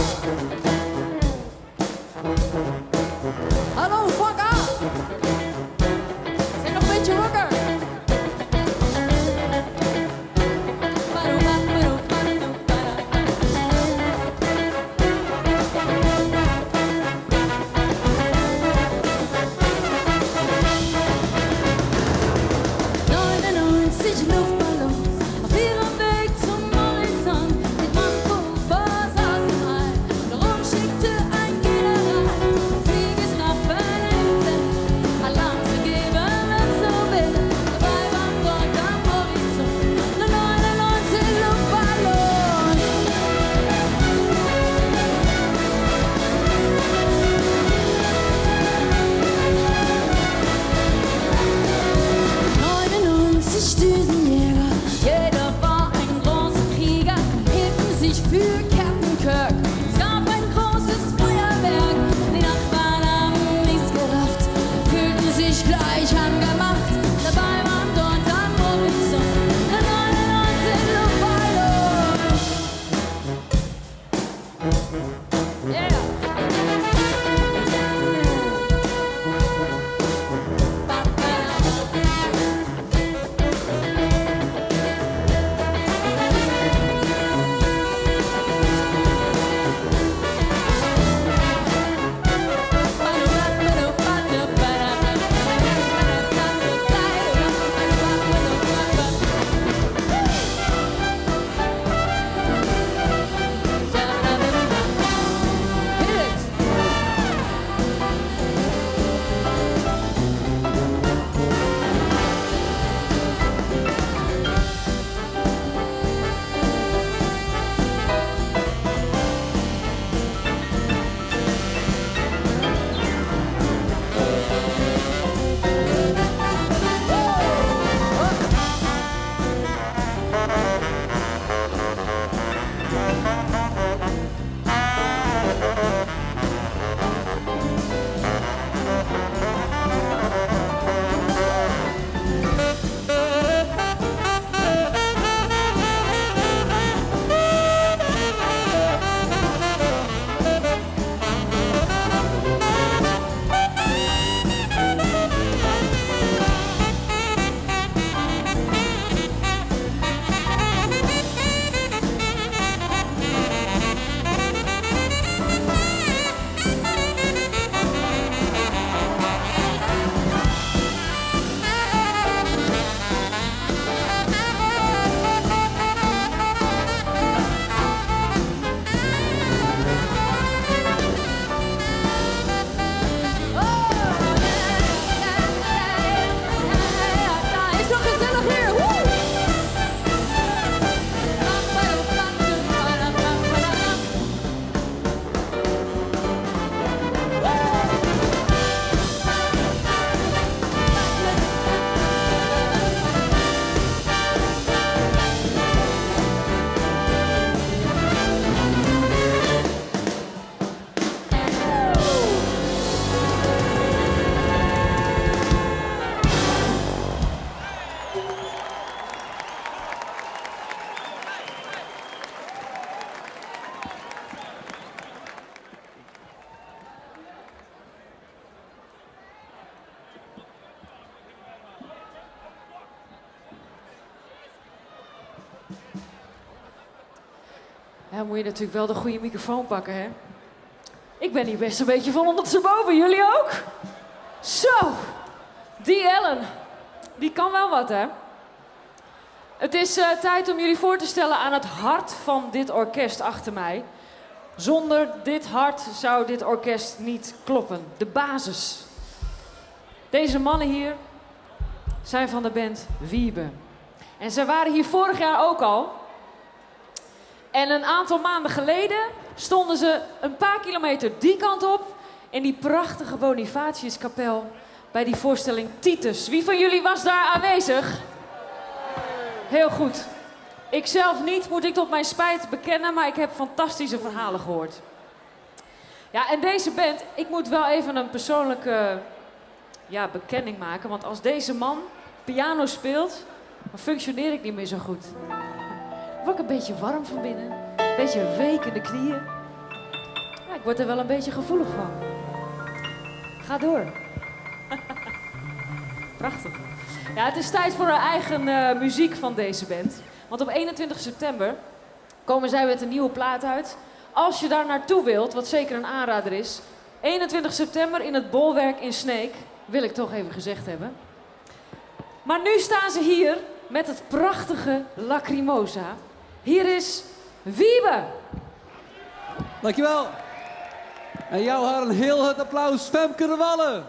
Hallo, vak A. Zijn nog een beetje wakker? 99 Luftballons auf ihrem Weg zum Horizont. Mit Manko saß im All, darum schickte ein General Flieges nach Verletzten, Alarm zu geben, wenn so will. Dabei waren dort am Horizont nur 99 Luftballons. 99 Düsenjäger, jeder war ein großer Krieger, hielten sich für Captain Kirk. Es gab ein großes Feuerwerk, die Nachbarn haben nichts gerafft, fühlten sich gleich angemacht. Dabei waren dort am Horizont nur 99 Luftballons. Yeah. Hit it! Is nog gezellig hier? Woe! Ja, moet je natuurlijk wel de goede microfoon pakken, hè? Ik ben hier best een beetje van ondersteboven. Jullie ook? Zo, die Ellen, die kan wel wat, hè? Het is tijd om jullie voor te stellen aan het hart van dit orkest achter mij. Zonder dit hart zou dit orkest niet kloppen. De basis. Deze mannen hier zijn van de band Wiebe. En zij waren hier vorig jaar ook al. En een aantal maanden geleden stonden ze een paar kilometer die kant op in die prachtige Bonifatiuskapel bij die voorstelling Titus. Wie van jullie was daar aanwezig? Heel goed. Ik zelf niet, moet ik tot mijn spijt bekennen, maar ik heb fantastische verhalen gehoord. Ja, en deze band, ik moet wel even een persoonlijke, bekenning maken. Want als deze man piano speelt, dan functioneer ik niet meer zo goed. Dan word ik een beetje warm van binnen, een beetje week in de knieën. Ja, ik word er wel een beetje gevoelig van. Ga door. Prachtig. Ja, het is tijd voor een eigen eh, muziek van deze band. Want op 21 september komen zij met een nieuwe plaat uit. Als je daar naartoe wilt, wat zeker een aanrader is. 21 september in het Bolwerk in Sneek, wil ik toch even gezegd hebben. Maar nu staan ze hier met het prachtige Lacrimosa. Hier is Wiebe. Dankjewel. En jou haar een heel het applaus, Femke de Wallen.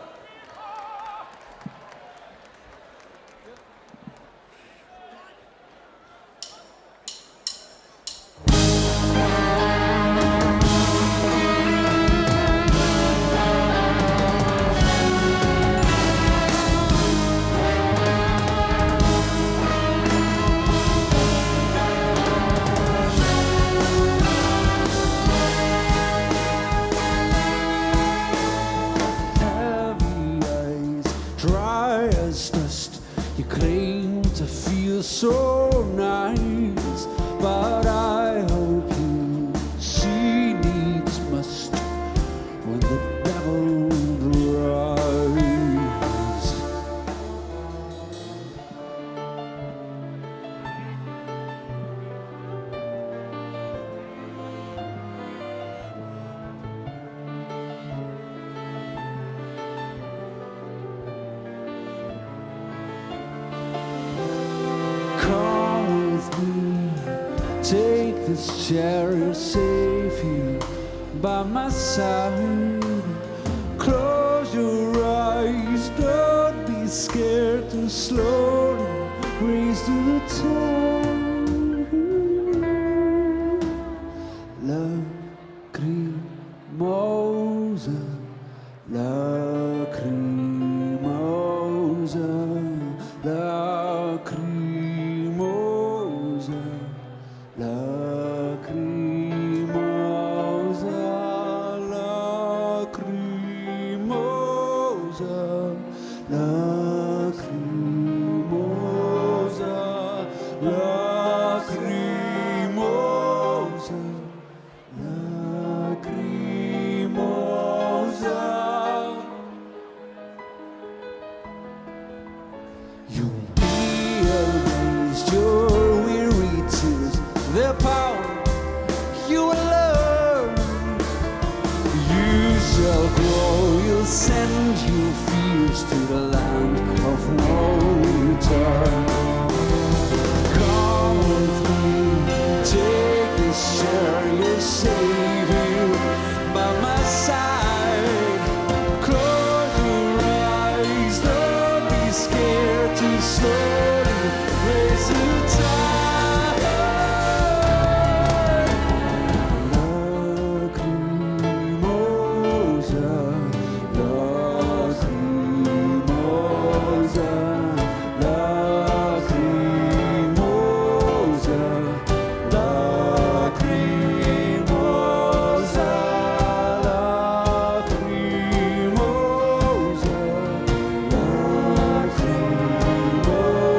Heavy eyes, dry as dust. You claim to feel so nice, but I hope you see needs must when the devil drives. Come with me, take this chair, you're safe here by my side. Close your eyes, don't be scared to slowly raise to the top. Lacrimosa, lacrimosa, lacrimosa, lacrimosa, lacrimosa, lacrimosa, lacrimosa. Lacrimosa. You'll be amazed, your weary tears, their power you will learn. You shall grow, you'll send your fears to the land of no return. Come with me, take this chair, you're safe here by my side. Close your eyes, don't be scared to slowly raise the tide. Lacrimosa, lacrimosa, lacrimosa, lacrimosa, lacrimosa,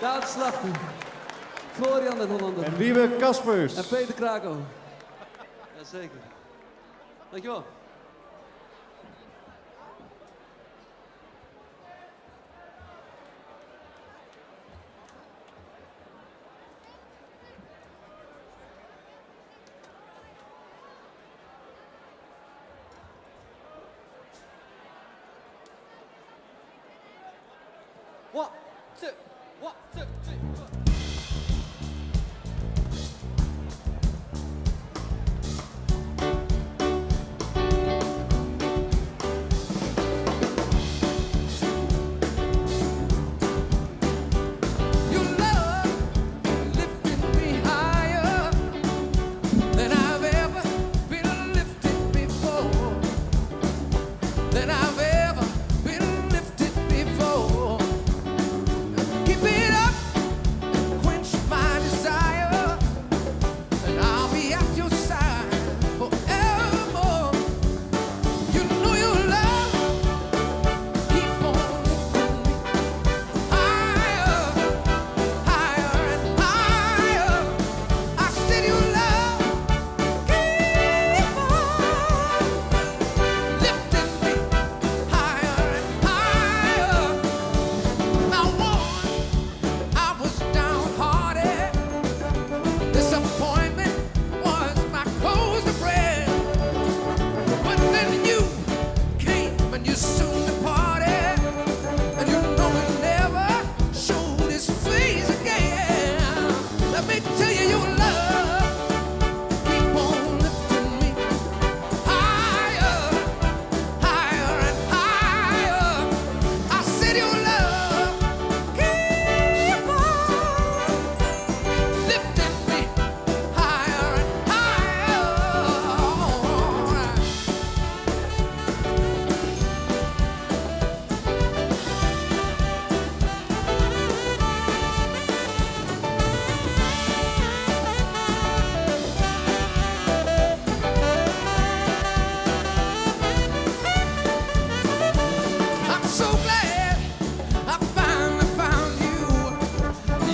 Daan Slachter. Florian den Hollander. En Wiebe Kaspers. En Peter Krako. Jazeker. Dankjewel. One, two, one, two, three, four. Your love lifted me higher than I've ever been lifted before. Than I've ever been lifted before. Keep it up, quench my desire, and I'll be at your side forevermore. You know your love keep on lifting me higher. Higher and higher, I said your love keep on lifting me higher and higher. Now once I was downhearted, disappointment was my closest friend. But then you came and you soon departed, and you know it never showed its face again. Let me tell you, your love keep on lifting me higher, higher and higher. I said your love keep on lifting me higher and higher. I'm so glad I finally found you.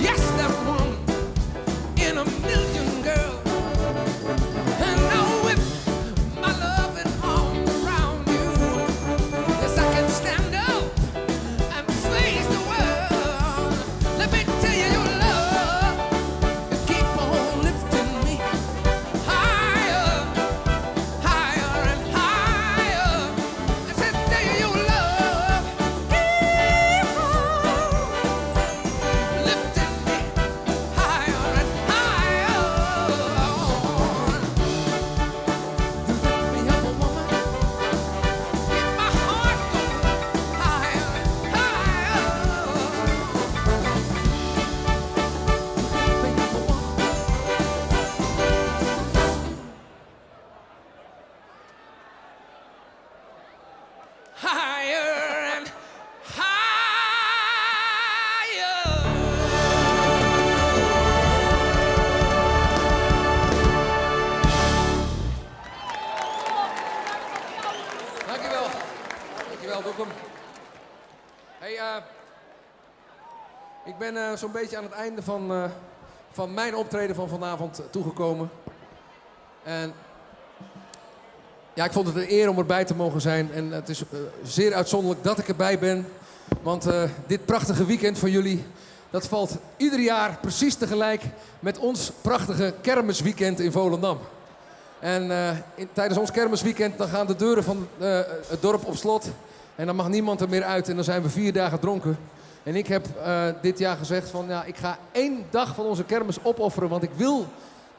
Yes, that one in a million girls. And now with my loving arms around you, yes, I can stand up and face the world. Let me tell you, your love, you keep on lifting me higher, higher and higher. I said, tell you, your love keep on lifting me higher and higher. You lift me up, woman. Get my heart going higher and higher. You lift me up, woman. Higher and higher. Dankjewel. Dankjewel, Dokkum. Hey, ik ben zo'n beetje aan het einde van mijn optreden van vanavond toegekomen. En ja, ik vond het een eer om erbij te mogen zijn. En het is zeer uitzonderlijk dat ik erbij ben. Want dit prachtige weekend van jullie, dat valt ieder jaar precies tegelijk met ons prachtige kermisweekend in Volendam. En tijdens ons kermisweekend dan gaan de deuren van het dorp op slot. En dan mag niemand er meer uit en dan zijn we 4 dagen dronken. En ik heb dit jaar gezegd van, ja, ik ga 1 dag van onze kermis opofferen. Want ik wil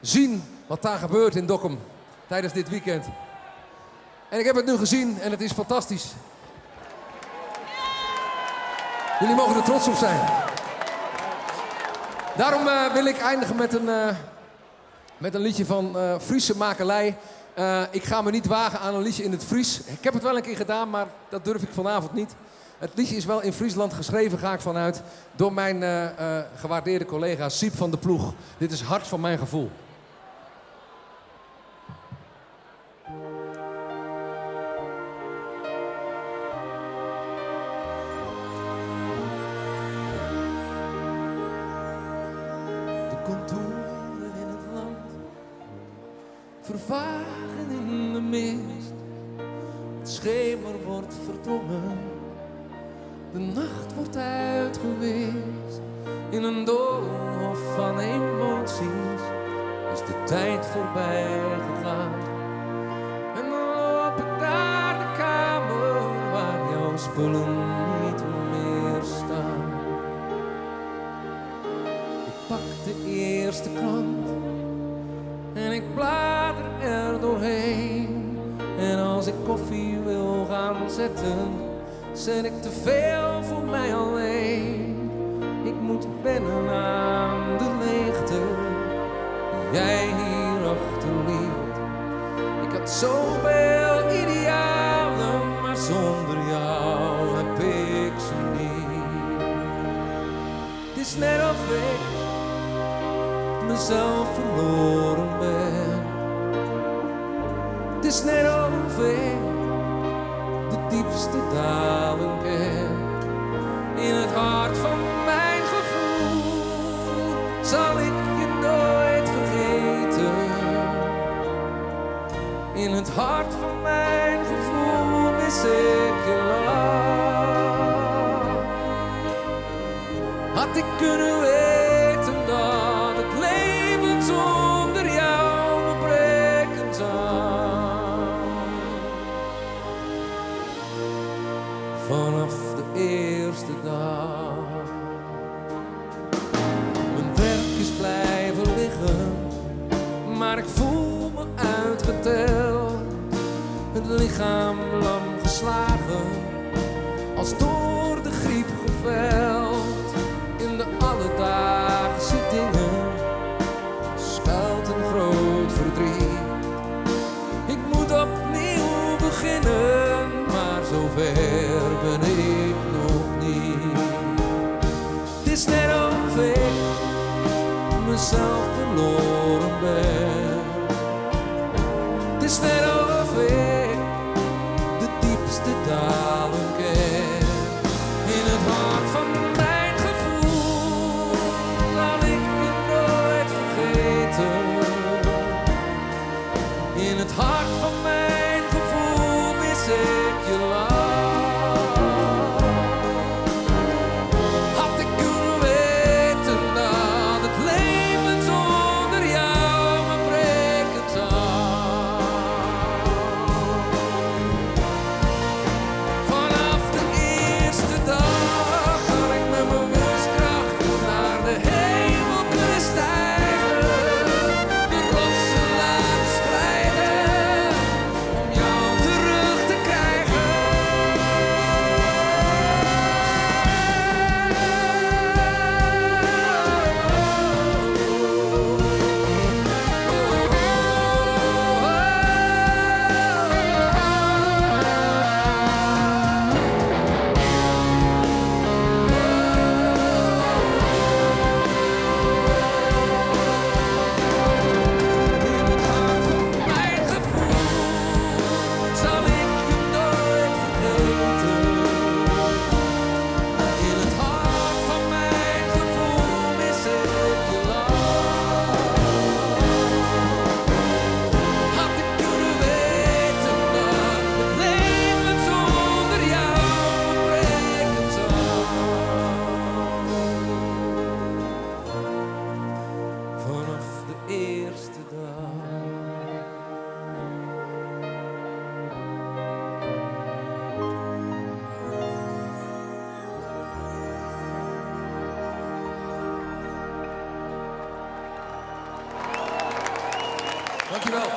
zien wat daar gebeurt in Dokkum tijdens dit weekend. En ik heb het nu gezien en het is fantastisch. Jullie mogen er trots op zijn. Daarom wil ik eindigen met een liedje van Friese makelij. Ik ga me niet wagen aan een liedje in het Fries. Ik heb het wel een keer gedaan, maar dat durf ik vanavond niet. Het liedje is wel in Friesland geschreven, ga ik vanuit, door mijn gewaardeerde collega Syb van der Ploeg. Dit is Hart van mijn gevoel. Contouren in het land vervagen in de mist. Het schemer wordt verdrongen, de nacht wordt uitgewist. In een doolhof van emoties is de tijd voorbij gegaan. En dan loop ik naar de kamer waar jouw spullen niet meer staan. Ik pak de eerste krant en ik blader er doorheen. En als ik koffie wil gaan zetten, zet ik te veel voor mij alleen. Ik moet wennen aan de leegte die jij hier achterliet. Ik had zoveel idealen, maar zonder jou heb ik ze niet. Het is net of ik mezelf verloren ben. Het is net of ik de diepste dalen ken. In het hart van mijn gevoel zal ik je nooit vergeten. In het hart van mijn gevoel mis ik je lach. Had ik kunnen weten dat het leven zonder jou me breken zou. Vanaf de eerste dag. Mijn werk is blijven liggen, maar ik voel me uitgeteld. Het lichaam lam geslagen, als door de griep geveld. In de alledaagse dingen schuilt een groot verdriet. Ik moet opnieuw beginnen, maar zover ben ik nog niet. Het is net of ik mezelf verloren ben. Het is net of ik de diepste dalen ken. In het hart van mijn gevoel zal ik je nooit vergeten. In het hart van mijn gevoel mis ik je lach. Had ik kunnen weten dat het leven zonder jou me breken zou. Vanaf de eerste dag had ik met mijn wilskracht naar de hemel kunnen stijgen. De rotsen laten splijten om jou terug te krijgen. Mijn gevoel zal ik je nooit vergeten. In het hart van mijn gevoel mis ik je lach. Had ik kunnen weten dat het leven zonder jou me breken zou. Vanaf de eerste dag. Dankjewel.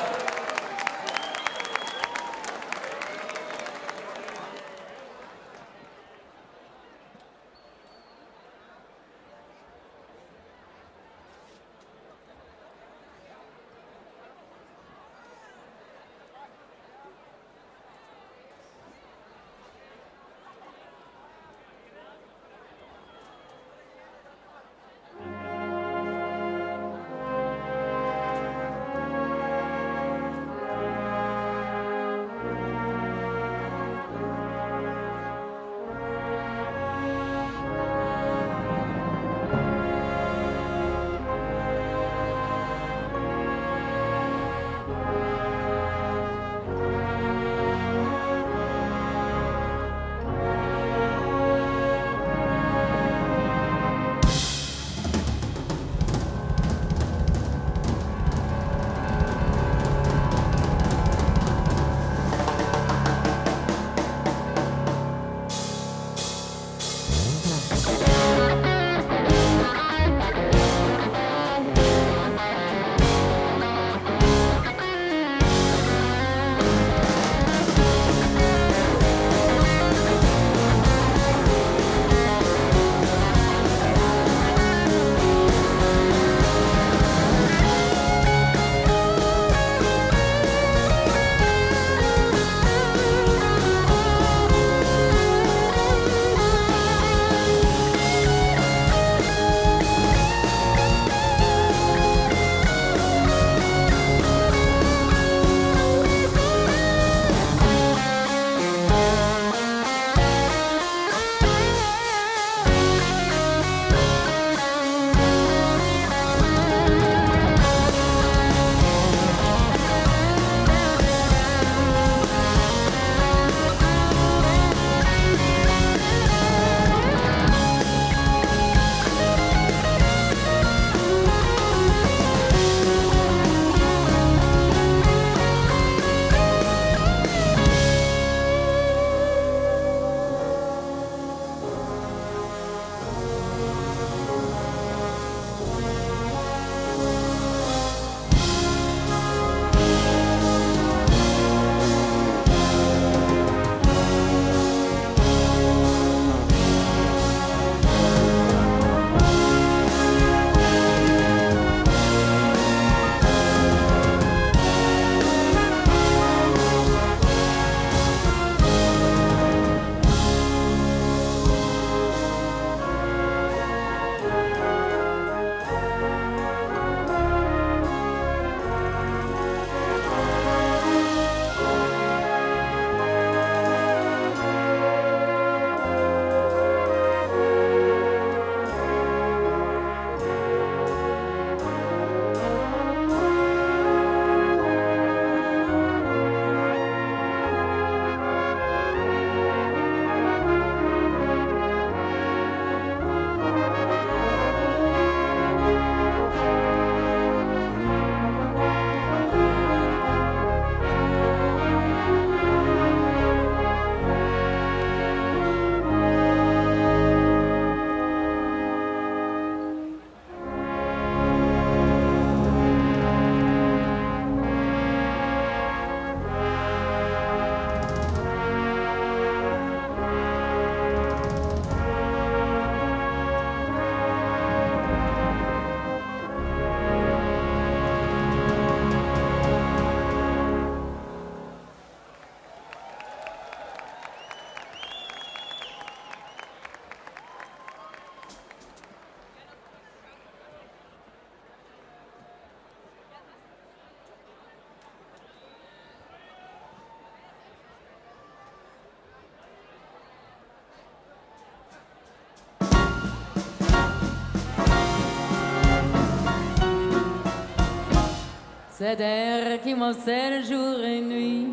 Cet air qui m'obsède jour et nuit,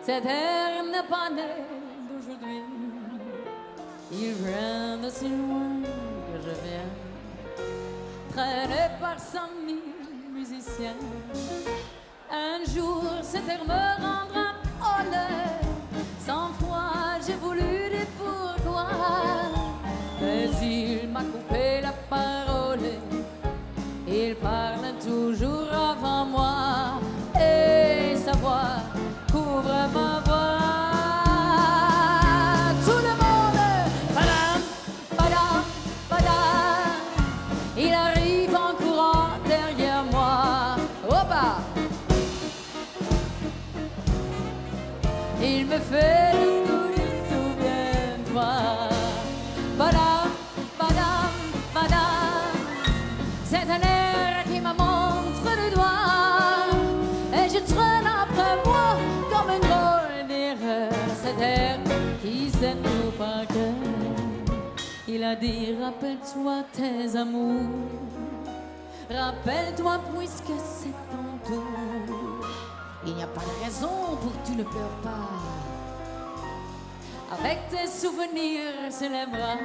cet air n'est pas né d'aujourd'hui. Il vient de si loin que je viens, traîné par 100 000 musiciens. Un jour, cet air me rendra folle. 100 fois, j'ai voulu dire pourquoi, mais il m'a coupé la parole. Il parle toujours avant moi et sa voix couvre ma voix. Tout le monde, padam, padam, padam. Il arrive en courant derrière moi. Hoppa! Il me fait le coup du souviens-toi. Padam, padam, padam. C'est un air qui me montre le doigt. Et je traîne après moi comme une drôle d'erreur. Cet air qui sait tout par cœur. Il a dit rappelle-toi tes amours. Rappelle-toi puisque c'est ton tour. Il n'y a pas de raison pour que tu ne pleures pas. Avec tes souvenirs sur les bras.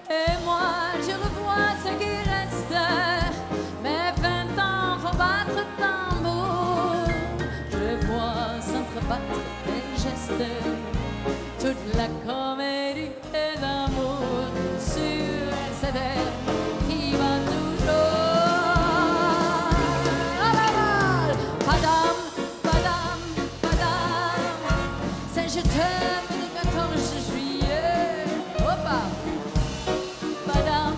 Et moi, je revois ce qui reste. Mes 20 ans font battre tambour. Je vois s'entrebattre des gestes. Toute la comédie des amours sur cet air qui va toujours. À la balle. Padam, padam, padam. C'est je t'aime du 14 juillet. Hoppa. Padam,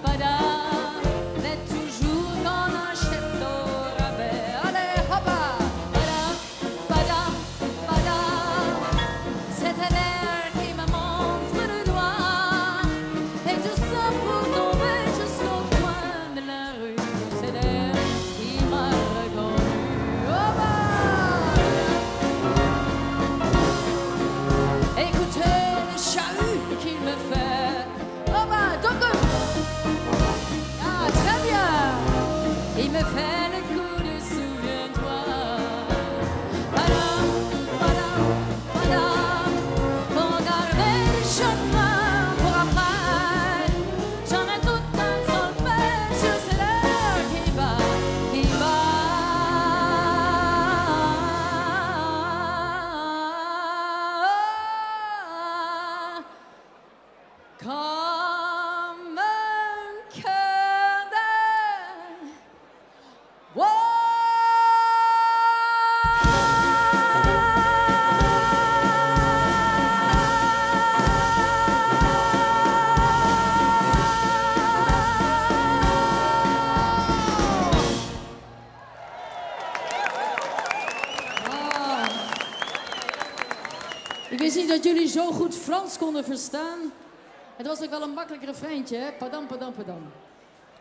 padam. Mais toujours qu'on achète au rabais. Allez, hoppa. Padam, padam, padam. C'est un air qui me montre le doigt. Et tout ça pour tomber jusqu'au coin de la rue. C'est l'air qui m'a reconnu. Hoppa. Écoutez le chahut qu'il me fait. Oh bah, donc, ah, très bien. Il me fait le coup de souviens-toi. Padam, padam, padam. Pour garder le chemin pour après. J'en ai tout un solfège sur c'est l'air qui bat, qui bat. Comme un cœur de Ah. Ik wist niet dat jullie zo goed Frans konden verstaan. Het was ook wel een makkelijk refreintje, hè? Padam, padam, padam.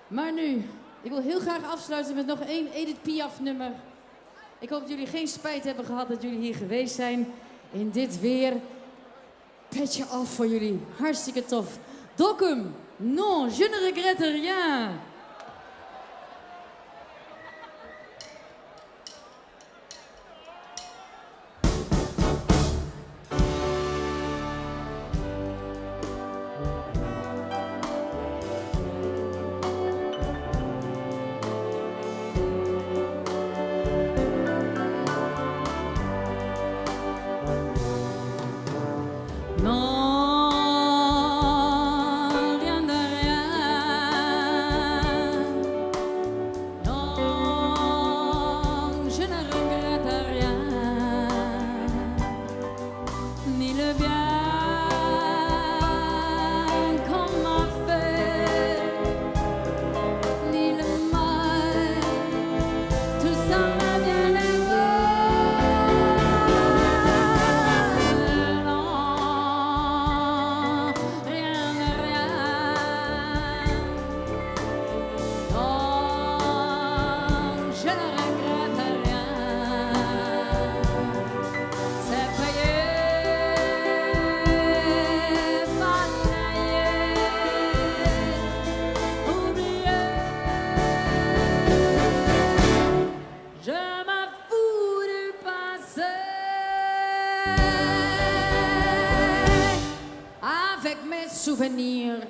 Maar nu, ik wil heel graag afsluiten met nog één Edith Piaf nummer. Ik hoop dat jullie geen spijt hebben gehad dat jullie hier geweest zijn. In dit weer. Petje af voor jullie. Hartstikke tof. Dokkum, non, je ne regrette rien. Non, rien de rien. souvenirs.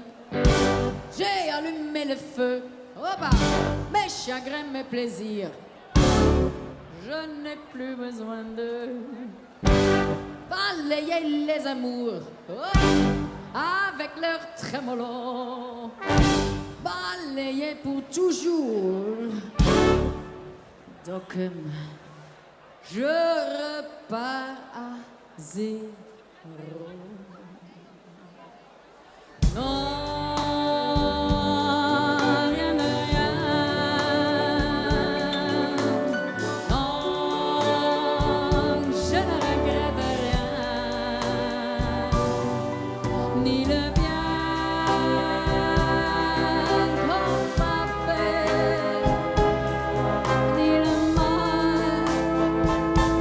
J'ai allumé le feu, Hoppa, mes chagrins, mes plaisirs. Je n'ai plus besoin de balayer les amours oh, avec leur trémolo. Balayer pour toujours. Dokkum, je repars à zéro. Non, rien de rien. Non, je ne regrette rien. Ni le bien qu'on m'a fait, ni le mal.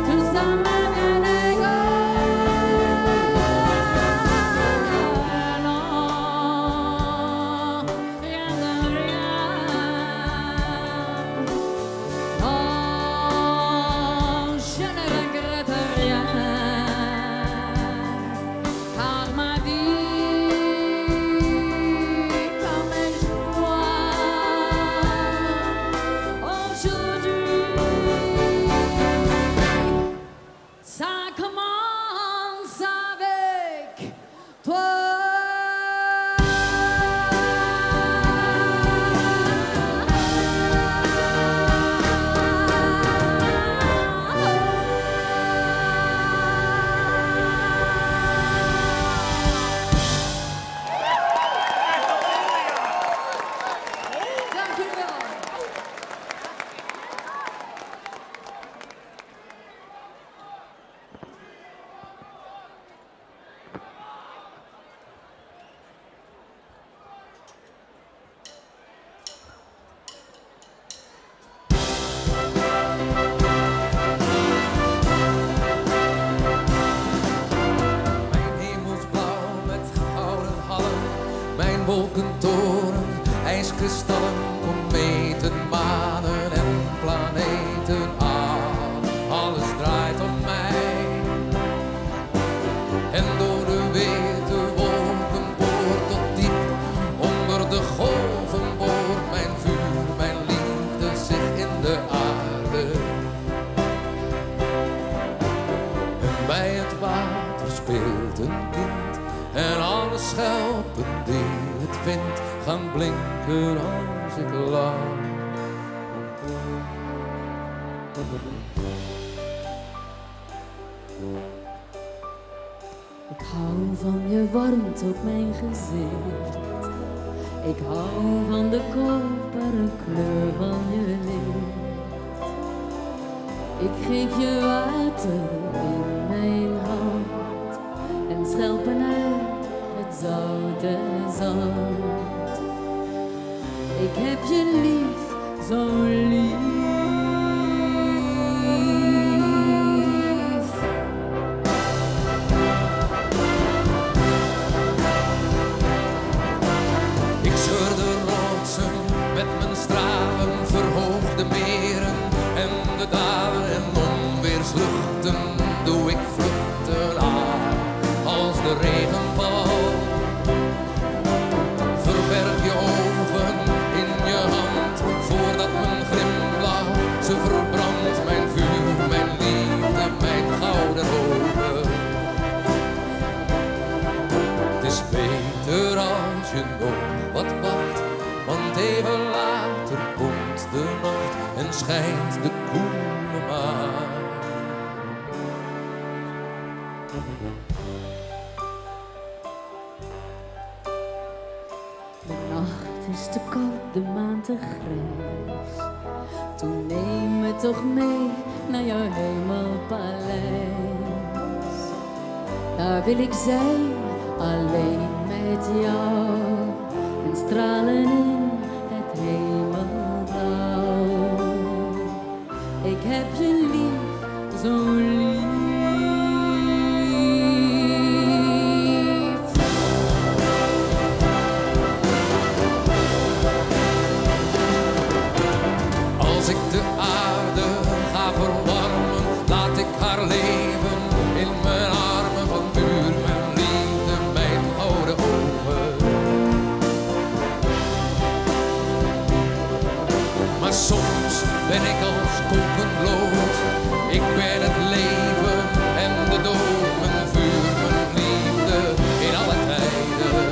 Tout ça m'est bien égal. Non, rien de rien. Non, je ne regrette rien. Car ma vie, comme mes joies, aujourd'hui, ça commence avec toi. Dank jullie wel. Mijn hemelsblauw met gouden hallen, mijn wolkentoren, ijskristallen, kometen, manen en planeten. Ah, alles draait om mij. En door de witte wolken boort tot diep, onder de golven boort mijn vuur, mijn liefde zich in de aarde. En bij het water speelt een kind. En alle schelpen die het vindt gaan blinken als ik lach. Ik hou van je warmte op mijn gezicht. Ik hou van de koperen kleur van je licht. Ik geef je water in mijn hand en schelpen uit het zoute zand. Ik heb je lief, zo lief. Ik scheur de rotsen met mijn stralen, verhoog de meren en de dalen en onweersluchten doe ik vluchten aan als de regen valt. Verberg je ogen in je hand voordat mijn glimlach ze verbrandt. Mijn vuur, mijn liefde, mijn gouden ogen. Het is beter als je nog wat wacht, want even later komt de nacht en schijnt de koele maan. De nacht is te koud, de maan te grijs. Toen neem me toch mee naar jouw hemelpaleis. Daar wil ik zijn, alleen met jou. En stralen in het hemelblauw. Ik heb je lief, zo lief. Als ik de aarde ga verwarmen, laat ik haar leven in mijn armen van vuur, mijn liefde, mijn gouden ogen. ben ik als kokend lood. Ik ben het leven en de dood, mijn vuur, mijn liefde in alle tijden.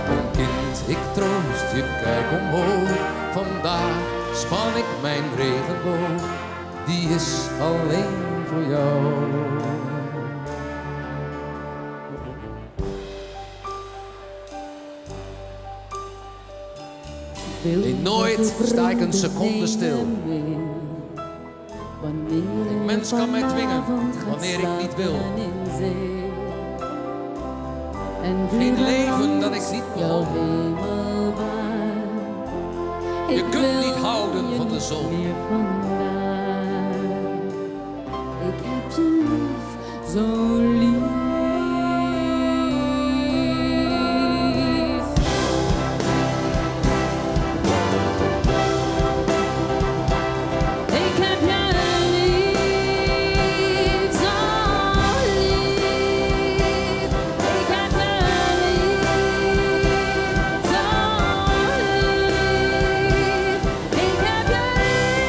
Mijn kind, ik troost je, kijk omhoog. Vandaag span ik mijn regenboog, die is alleen voor jou. Nee, nooit sta ik een seconde stil. Geen mens kan mij dwingen wanneer ik niet wil. Geen leven dat ik niet begon. Je kunt niet houden van de zon. Ik heb je lief, zo lief. Ik heb je lief, zo lief. Ik heb je lief, zo lief. Ik heb je lief,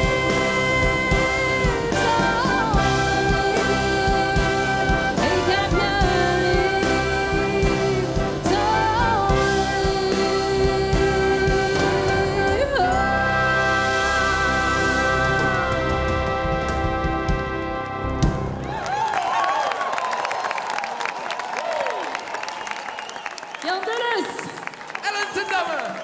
zo lief. Ik heb je lief, zo lief. Jan Dulles! Ellen ten Damme!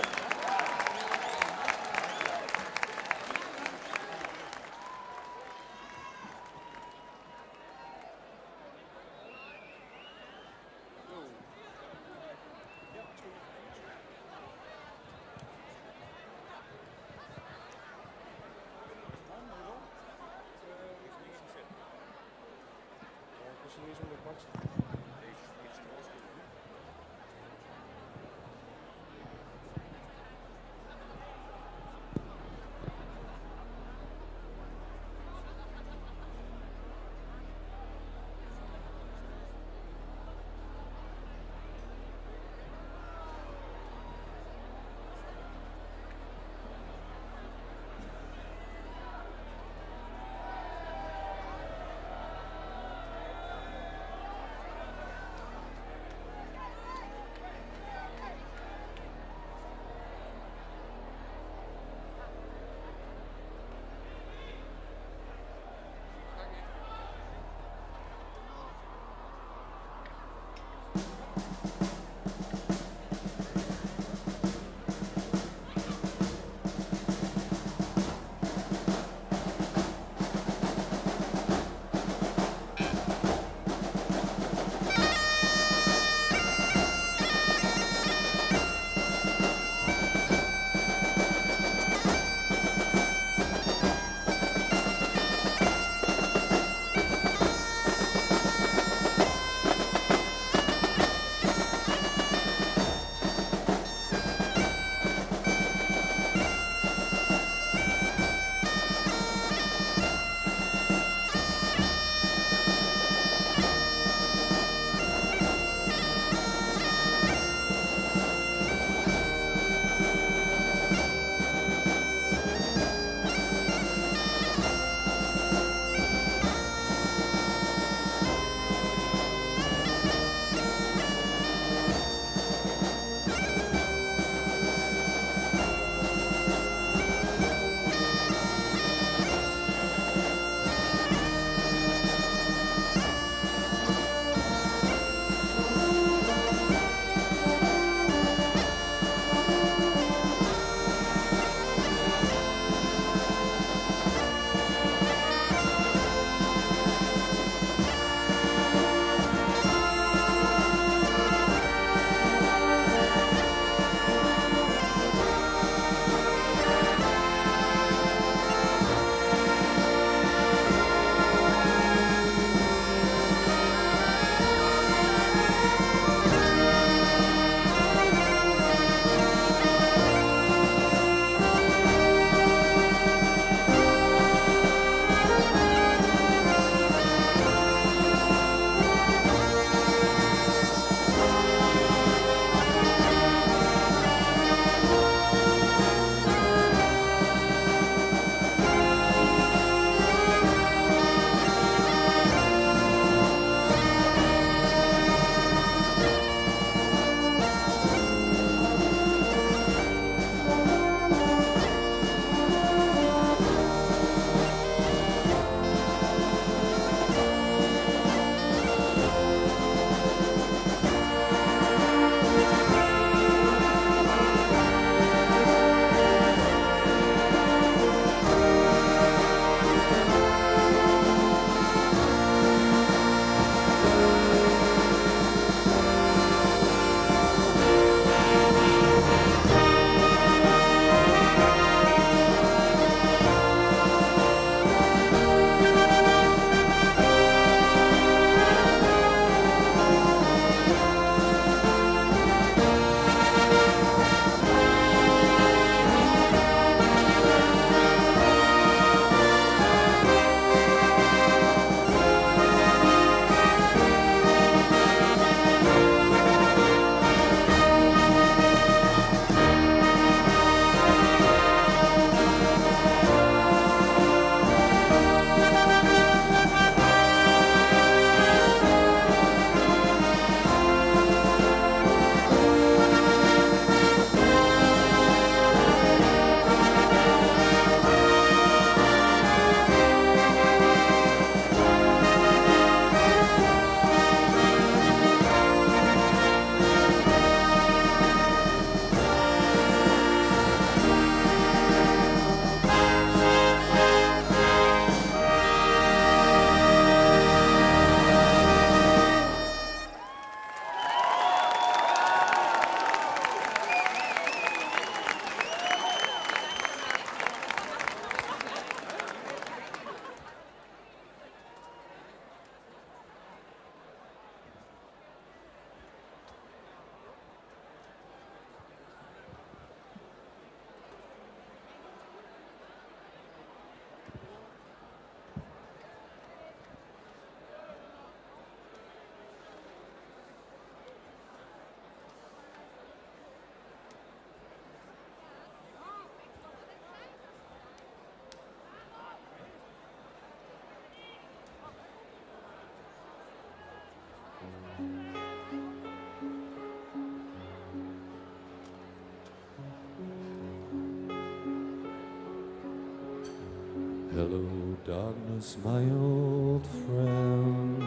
Hello, darkness, my old friend.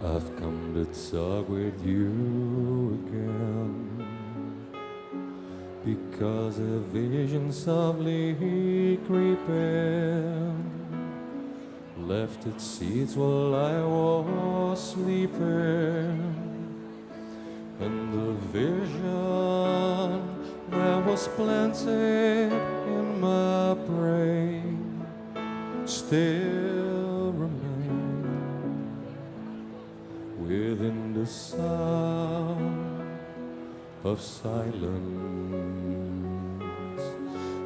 I've come to talk with you again. Because a vision softly creeping left its seeds while I was sleeping. And the vision that was planted in my brain still remains within the sound of silence.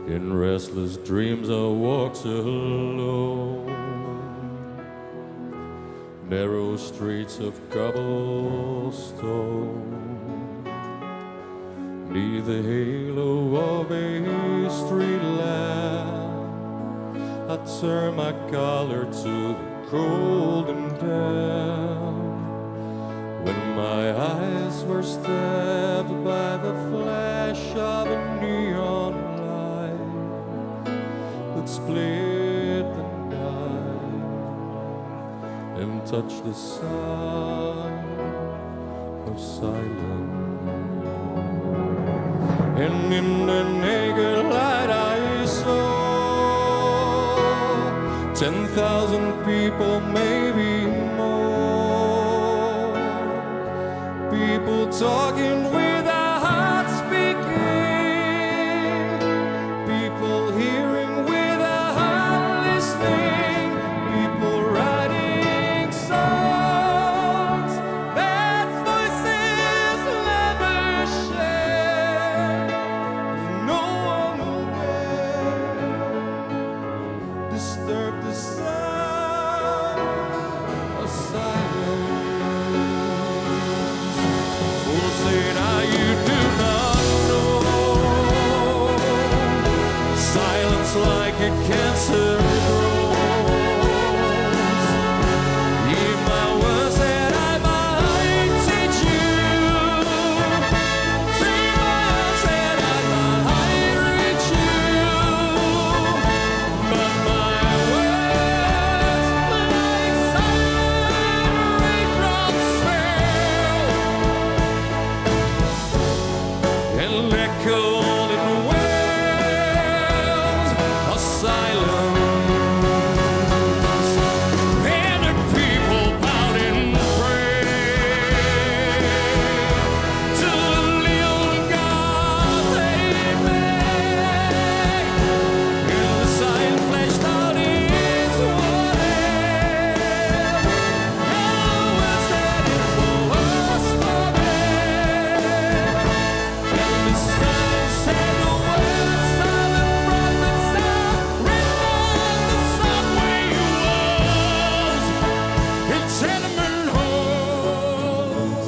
In restless dreams, I walked alone, narrow streets of cobblestone. Neath the halo of a street lamp, I turn my collar to the cold and damp. When my eyes were stabbed by the flash of a neon light that split the night and touched the sound of silence. And in the naked light I saw 10,000 people, maybe more. People talking without speaking, people hearing without listening, people writing songs that voices never share. No one dare disturb the sound of silence. For said I, you do not know. Silence like a cancer grows. Hear my words that I might teach you. Take my arms that I might reach you. But my words, like silent raindrops, fell and echoed in wells of silence. And the people bowed in prayer to the little God they made. And the sign flashed out its warning, and the words that it was for them. And the sign said the words of the prophets are written on the subway walls, in tenement halls,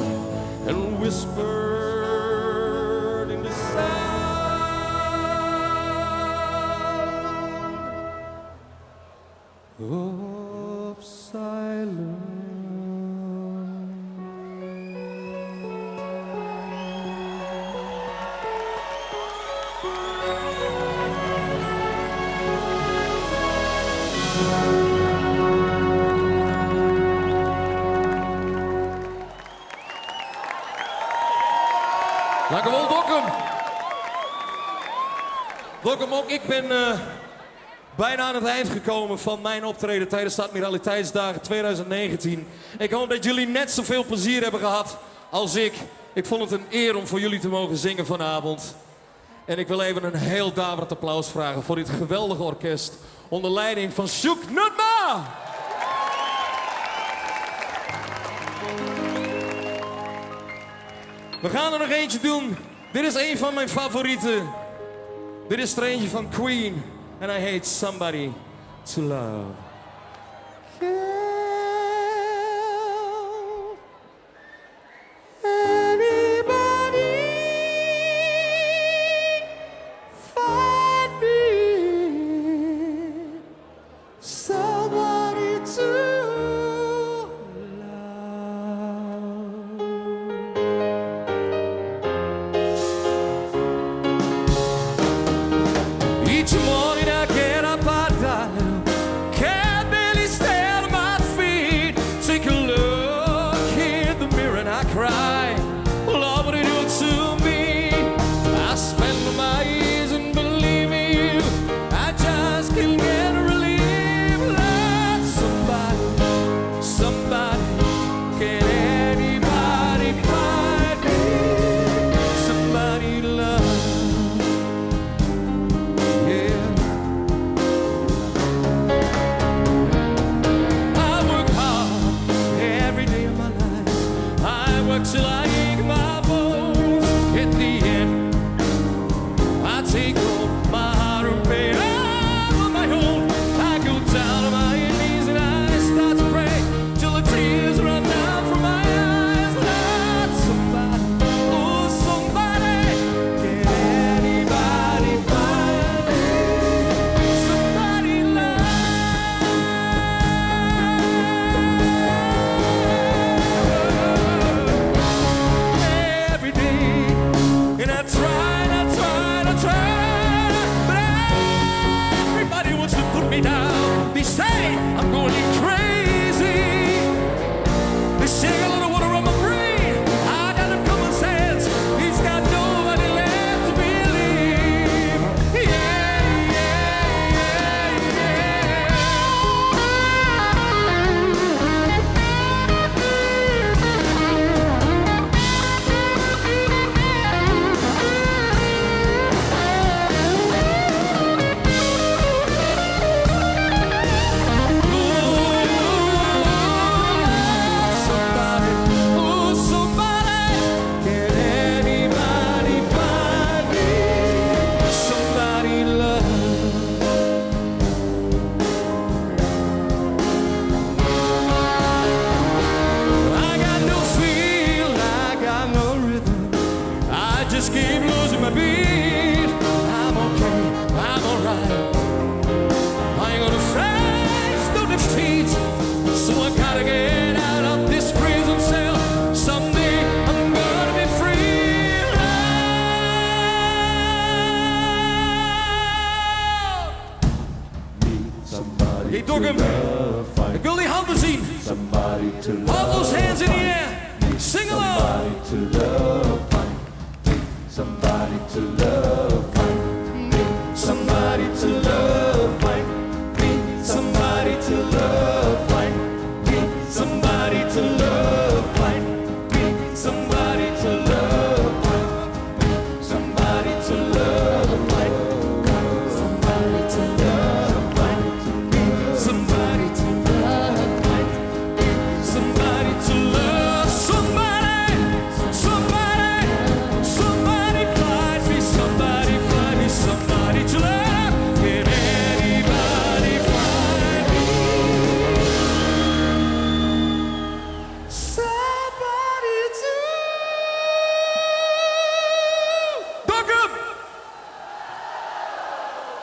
and whispered in the sound of silence. Dankjewel, Dokkum. Dokkum, ook ik ben bijna aan het eind gekomen van mijn optreden tijdens de Admiraliteitsdagen 2019. Ik hoop dat jullie net zoveel plezier hebben gehad als ik. Ik vond het een eer om voor jullie te mogen zingen vanavond. En ik wil even een heel daverend applaus vragen voor dit geweldige orkest onder leiding van Sjoek Nutma. We gaan er nog eentje doen. Dit is een van mijn favorieten. Dit is er eentje van Queen. En hij heet Somebody to Love. Anybody find me somebody to Each morning I get up at just keep losing my beat. I'm okay, I'm alright. I ain't gonna face no defeat. So I gotta get out of this prison cell. Someday I'm gonna be free. Somebody Hey, Dokkum, ik wil die handen zien. Somebody to All those hands in the air. Sing along. Somebody to love, find me. Somebody to love, find me. Somebody to love, find me. Somebody to love, find me. Somebody to love, find me. Somebody to love, find me. Somebody to love, find Somebody to love, find me. Somebody to love, find me. Somebody to love, somebody, somebody, somebody find me, somebody find me, somebody to love. Can anybody find me? Somebody to Dokkum!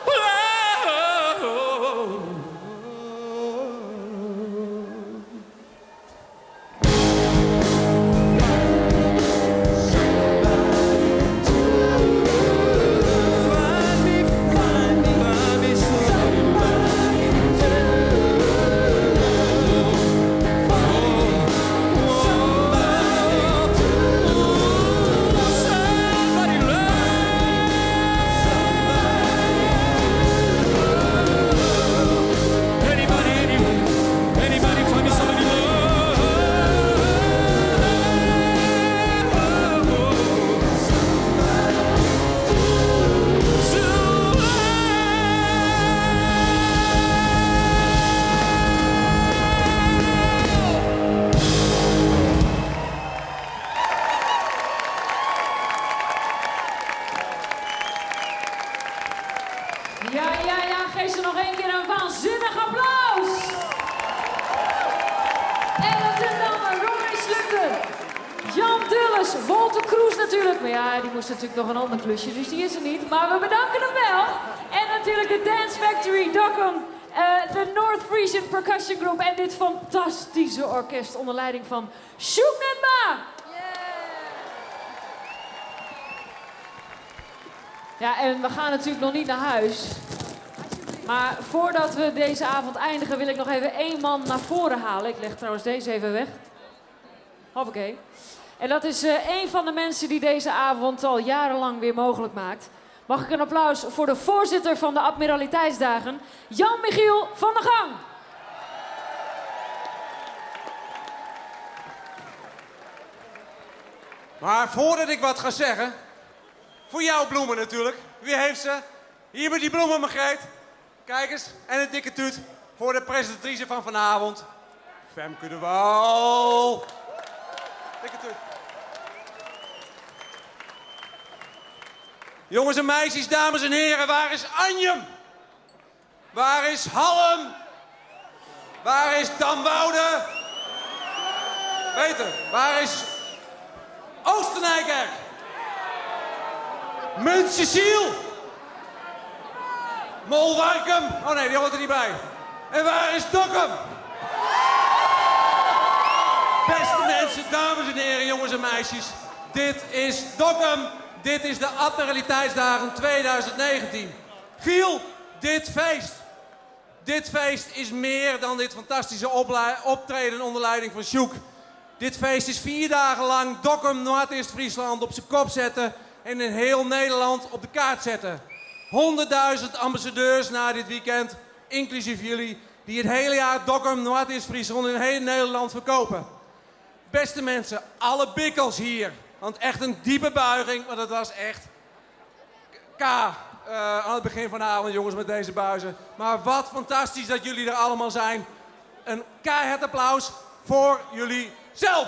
Love. Find me, find me, find me somebody to love. Somebody to somebody love. Anybody, anywhere, anybody find me somebody to love. Ja, ja, ja, geef ze nog één keer een waanzinnig applaus. Ellen ten Damme, Roy Slutter, Jan Dulles, Wolter Kroes natuurlijk. Maar ja, die moest natuurlijk nog een ander klusje, dus die is er niet. Maar we bedanken hem wel. En natuurlijk de Dance Factory Dokkum, de North Frisian Percussion Group en dit fantastische orkest onder leiding van Sjoek Netma. Ja, en we gaan natuurlijk nog niet naar huis. Maar voordat we deze avond eindigen, wil ik nog even één man naar voren halen. Ik leg trouwens deze even weg. Hoppakee. En dat is een van de mensen die deze avond al jarenlang weer mogelijk maakt. Mag ik een applaus voor de voorzitter van de Admiraliteitsdagen, Jan-Michiel van der Gang. Maar voordat ik wat ga zeggen, voor jouw bloemen natuurlijk. Wie heeft ze? Hier met die bloemen, Margreet. Kijk eens, en een dikke tuut voor de presentatrice van vanavond, Femke de Waal. Dikke tuut. Jongens en meisjes, dames en heren, waar is Anjem? Waar is Hallum? Waar is Damwoude? Peter, waar is Oostenijkerk? Muntsjeziel? Molwarkum? Oh nee, die hoort er niet bij. En waar is Dokkum? Beste mensen, dames en heren, jongens en meisjes. Dit is Dokkum. Dit is de Admiraliteitsdagen 2019. Giel, dit feest. Dit feest is meer dan dit fantastische optreden onder leiding van Sjoek. Dit feest is 4 dagen lang Dokkum, Noordoost-Friesland op zijn kop zetten en in heel Nederland op de kaart zetten. 100.000 ambassadeurs na dit weekend, inclusief jullie, die het hele jaar Dokkum, Noordoost-Friesland in heel Nederland verkopen. Beste mensen, alle bikkels hier. Want echt een diepe buiging, want het was echt K aan het begin van de avond, jongens, met deze buizen. Maar wat fantastisch dat jullie er allemaal zijn. Een keihard applaus voor jullie zelf.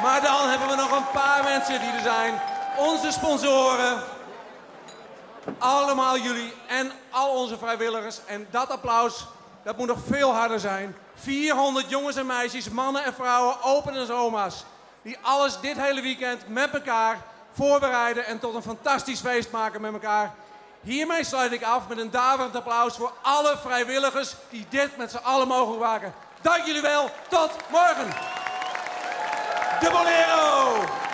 Maar dan hebben we nog een paar mensen die er zijn. Onze sponsoren. Allemaal jullie en al onze vrijwilligers. En dat applaus, dat moet nog veel harder zijn. 400 jongens en meisjes, mannen en vrouwen, open en oma's. Die alles dit hele weekend met elkaar voorbereiden en tot een fantastisch feest maken met elkaar. Hiermee sluit ik af met een daverend applaus voor alle vrijwilligers die dit met z'n allen mogen maken. Dank jullie wel, tot morgen. De Bolero!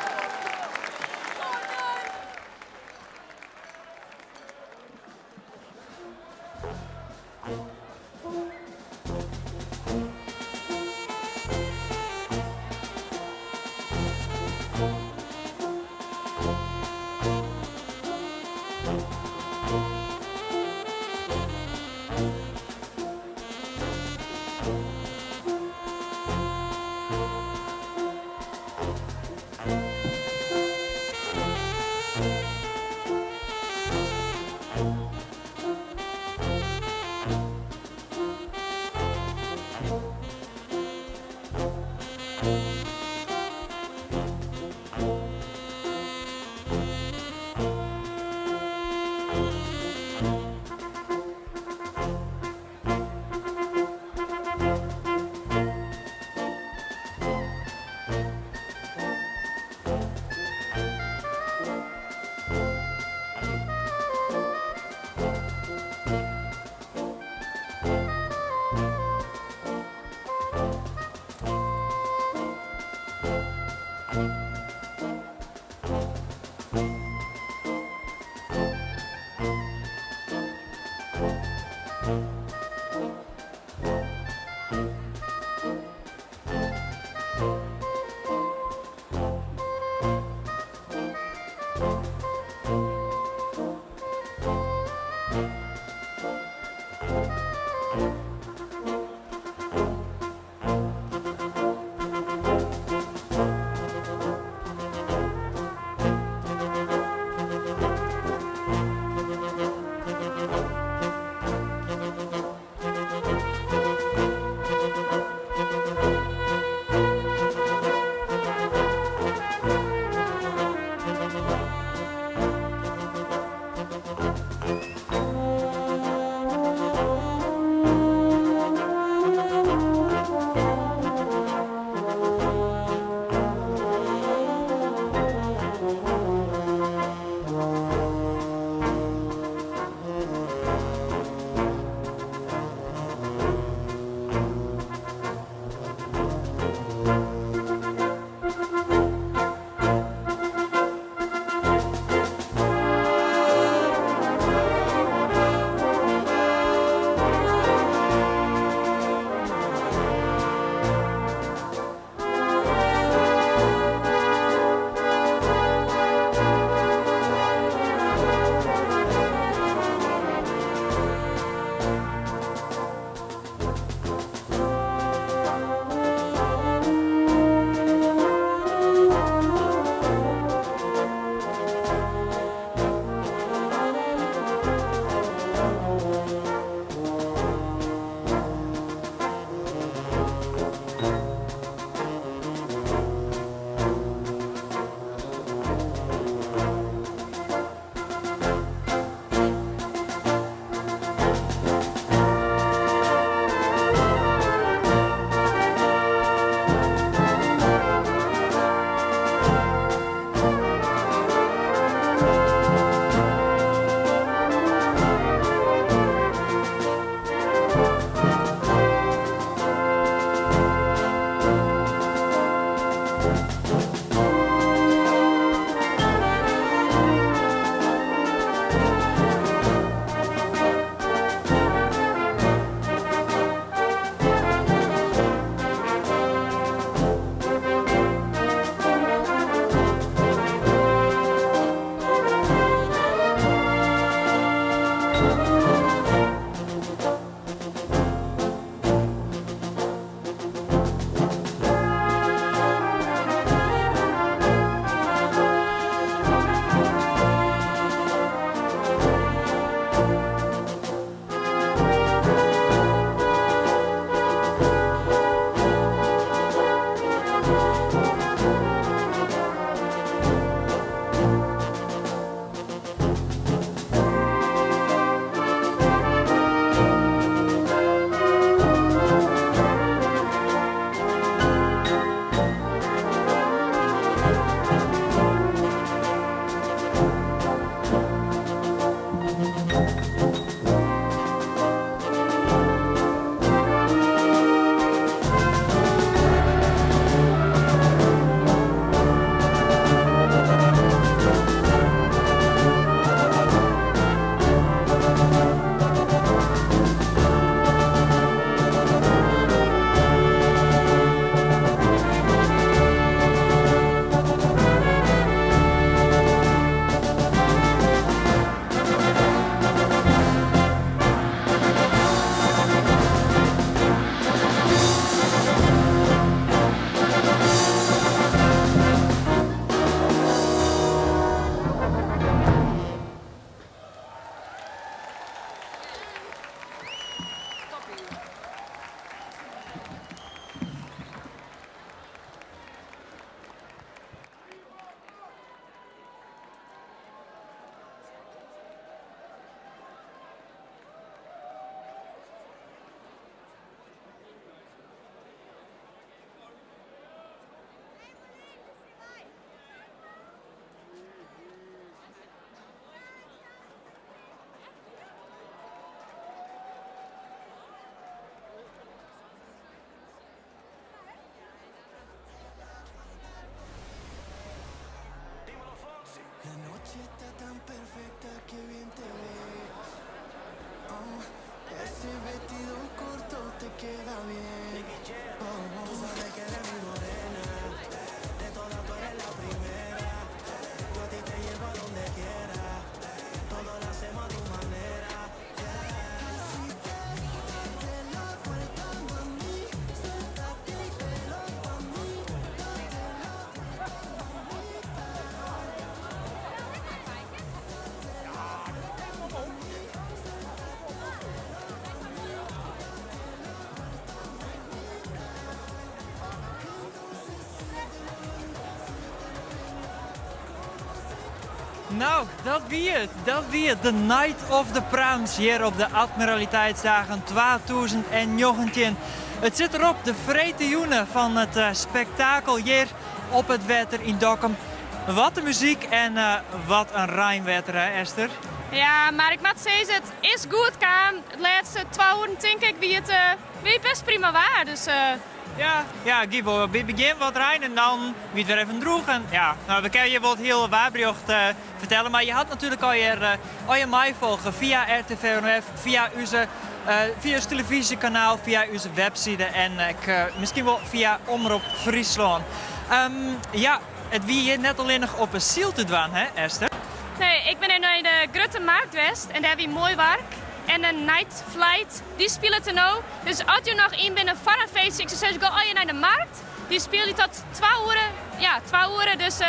Nou, dat wie it. Dat wie it. The Night of the Prams hjir op de Admiraliteitsdagen 2019. It sit derop, de freedtejûn fan it eh, spektakel hjir op it wetter yn Dokkum. Wat in muzyk en eh, wat in reinwetter, hè Esther? Ja, mar ik moat sizze, it is goed kaam. De lêste twa oeren tink ik wie it, eh, wie it bêst prima waar. Dus Ja, ja, gie wol by it begjin wat rein en dan wie it wer even drûch. En ja, nou, we kinne je wol it hiele waarberjocht eh, fertelle, mar je hat natuerlik allegear, eh, allegear meifolge fia RTV NOF, fia ús, eh, fia ús telefyzjekanaal, fia ús webside en ek eh, miskien wol fia Omrop Fryslân. Ehm, ja, it wie hjir net allinnich op 'e syl te dwaan, hè Esther? Nee, ik bin even nei de Grutte Markt west en dêr wie moai waark. En de Night Flight, dy spilet der no. Dus as jo noch yn binne foar in feestje, ik soe sizze go allegear nei de markt. Dy spylje tot twa oere, ja twa oere, dus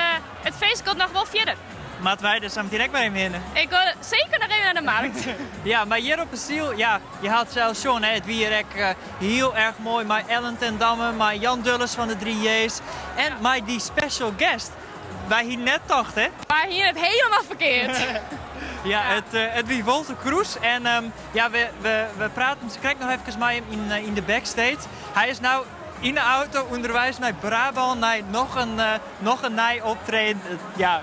it feest giet noch wol fierder. Moatte wy der sametien ek wer even hinne? Ik gean seker noch even nei de markt. Ja, mar hjir op 'e syl, ja, je hat sels sjoen, hè, it wie hjir ek hiel erch moai mei Ellen ten Damme, mei Jan Dulles fan de 3 J's en mei dy special guest. Wy hiene net tocht, hè? Wy hiene it helemaal ferkeard. Ja, it, it wie Wolter Kroes en ehm, ja, we, we, we praten krekt noch efkes mei him yn, yn de backstage. Hy is no yn de auto ûnderweis nei Brabân nei noch in, eh, noch in nij optreden. Ja,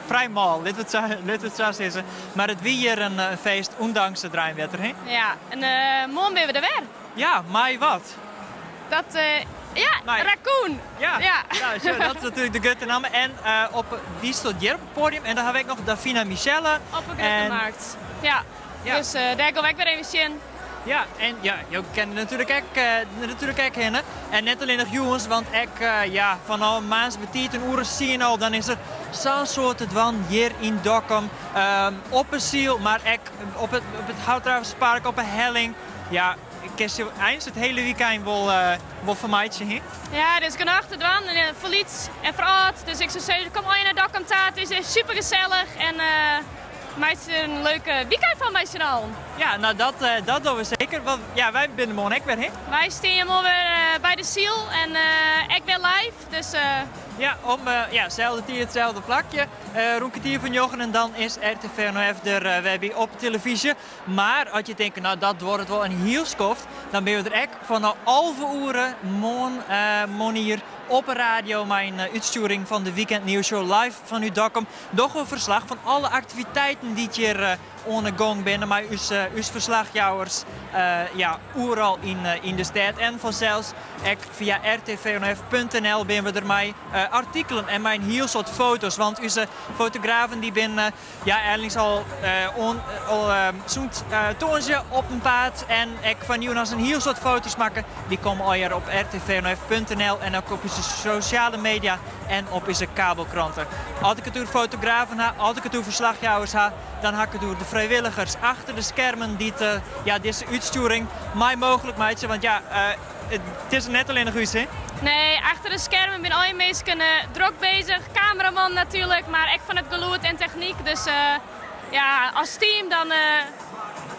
frij mâl, lit it sa, lit it sa sizze. Mar it wie hjir in, in feest, ûndanks it reinwetter, hè? Ja, en uh, moarn binne we der wer. Ja, mei wat? Dat, uh, ja, mei. Raccoon. Ja, ja. ja zo, dat is natuerlik de grutte namme. En uh, op, dy stiet hjir op it poadium. En dan ha we ek noch Davina Michelle. Op de Grutte Markt. Ja. Ja. Dus uh, dêr gean we ek wer even sjen. Ja, en ja, jo kinne natuerlik ek, uh, natuerlik ek hinne. En net allinnich jûns, want ek uh, ja, fanôf moarns betiid in oere tsien al, dan is der sa'n soad te dwaan hjir yn Dokkum. Um, op 'e syl, mar ek op it, op it Houtdraverspark, op 'e helling. Ja, kinst jo eins it hiele wykein wol, uh, wol fermeitsje, hè? Ja, der is genôch te dwaan. En, foar lyts en foar âld. Dus ik soe sizze, kom allegear nei Dokkum ta. It is super gesellich en uh, meitsje der in leuke wykein fan mei syn allen. Ja, nou dat, uh, dat dogge we seker. Want ja, wy binne moarn ek wer, hè? Wy stean moarn wer uh, by de syl en uh, ek wer live. Dus, uh... Ja, om uh, ja, selde tiid, itselde plakje. Uh, rûn kertier foar njoggen en dan is RTV NOF der uh, wer by op telefyzje. Mar as je tinke, nou dat duorret wol in hiel skoft, dan binne we der ek fanôf 11 oere moarn, uh, moarnier op 'e radio mei in útstjoering fan de Weekend Nieuws Show live fanút Dokkum. Dogge we ferslach fan alle aktiviteiten dy't hjir uh, oan 'e gong binne mei ús, uh, ús ferslachjouwers uh, ja, oeral yn, uh, yn de stêd. En fansels ek fia rtvnof.nl binne we der mei uh, artikelen en mei in hiel soad foto's. Want ús fotografen dy binne Ja, einliks al, oan, al sûnt tongersdei op 'en paad en ek fan jûn ha se in hiel soad foto's makke. Dy komme allegear op rtvnof.nl en ek op ús sosjale media en op ús kabelkrante. As ik it oer fotografen ha, as ik it oer ferslachjouwers ha, dan ha ik it oer de frijwilligers achter de skermen dy't ja, dizze útstjoering mei mooglik meitsje. Want ja, it is net allinnich ús, hè? Nee, achter de skermen binne allegear minsken drok bezich. Kameraman natuerlik, mar ek fan it gelûd en technyk. Dus ja, as team dan,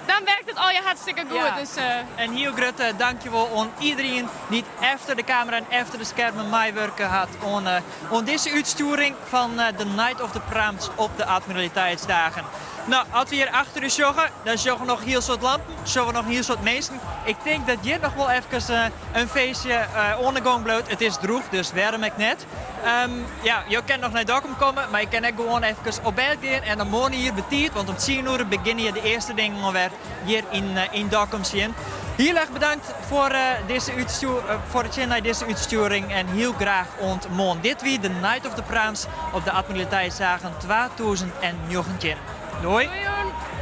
dan wurket it allegear hartstikke goed. Ja. Dus, In hiel grut dankjewol oan iderien dy't efter de kamera en efter de skermen meiwurke hat oan, oan dizze útstjoering fan The Night of the Prams op de Admiraliteitsdagen. No, as we hjir achter ús sjogge, dan sjogge we noch in hiel soad lampen, sjogge we noch in hiel soad minsken. Ik tink dat hjir noch wol efkes in feestje oan de gong bliuwt. It is drûch, dus wêrom ek net. Um, ja, jo kinne noch nei Dokkum komme, mar je kinne ek gewoan efkes op bêd gean en dan moarnier betiid, want om 10 oere begjinne hjir de earste dingen alwer hjir yn, yn Dokkum sjen. Hiel erch bedankt foar, dizze útstjoer, foar it sjen nei dizze útstjoering en hiel graach oant moarn. Dit wie The Night of the Prams op de Admiraliteitsdagen 2019. Doei! Doei.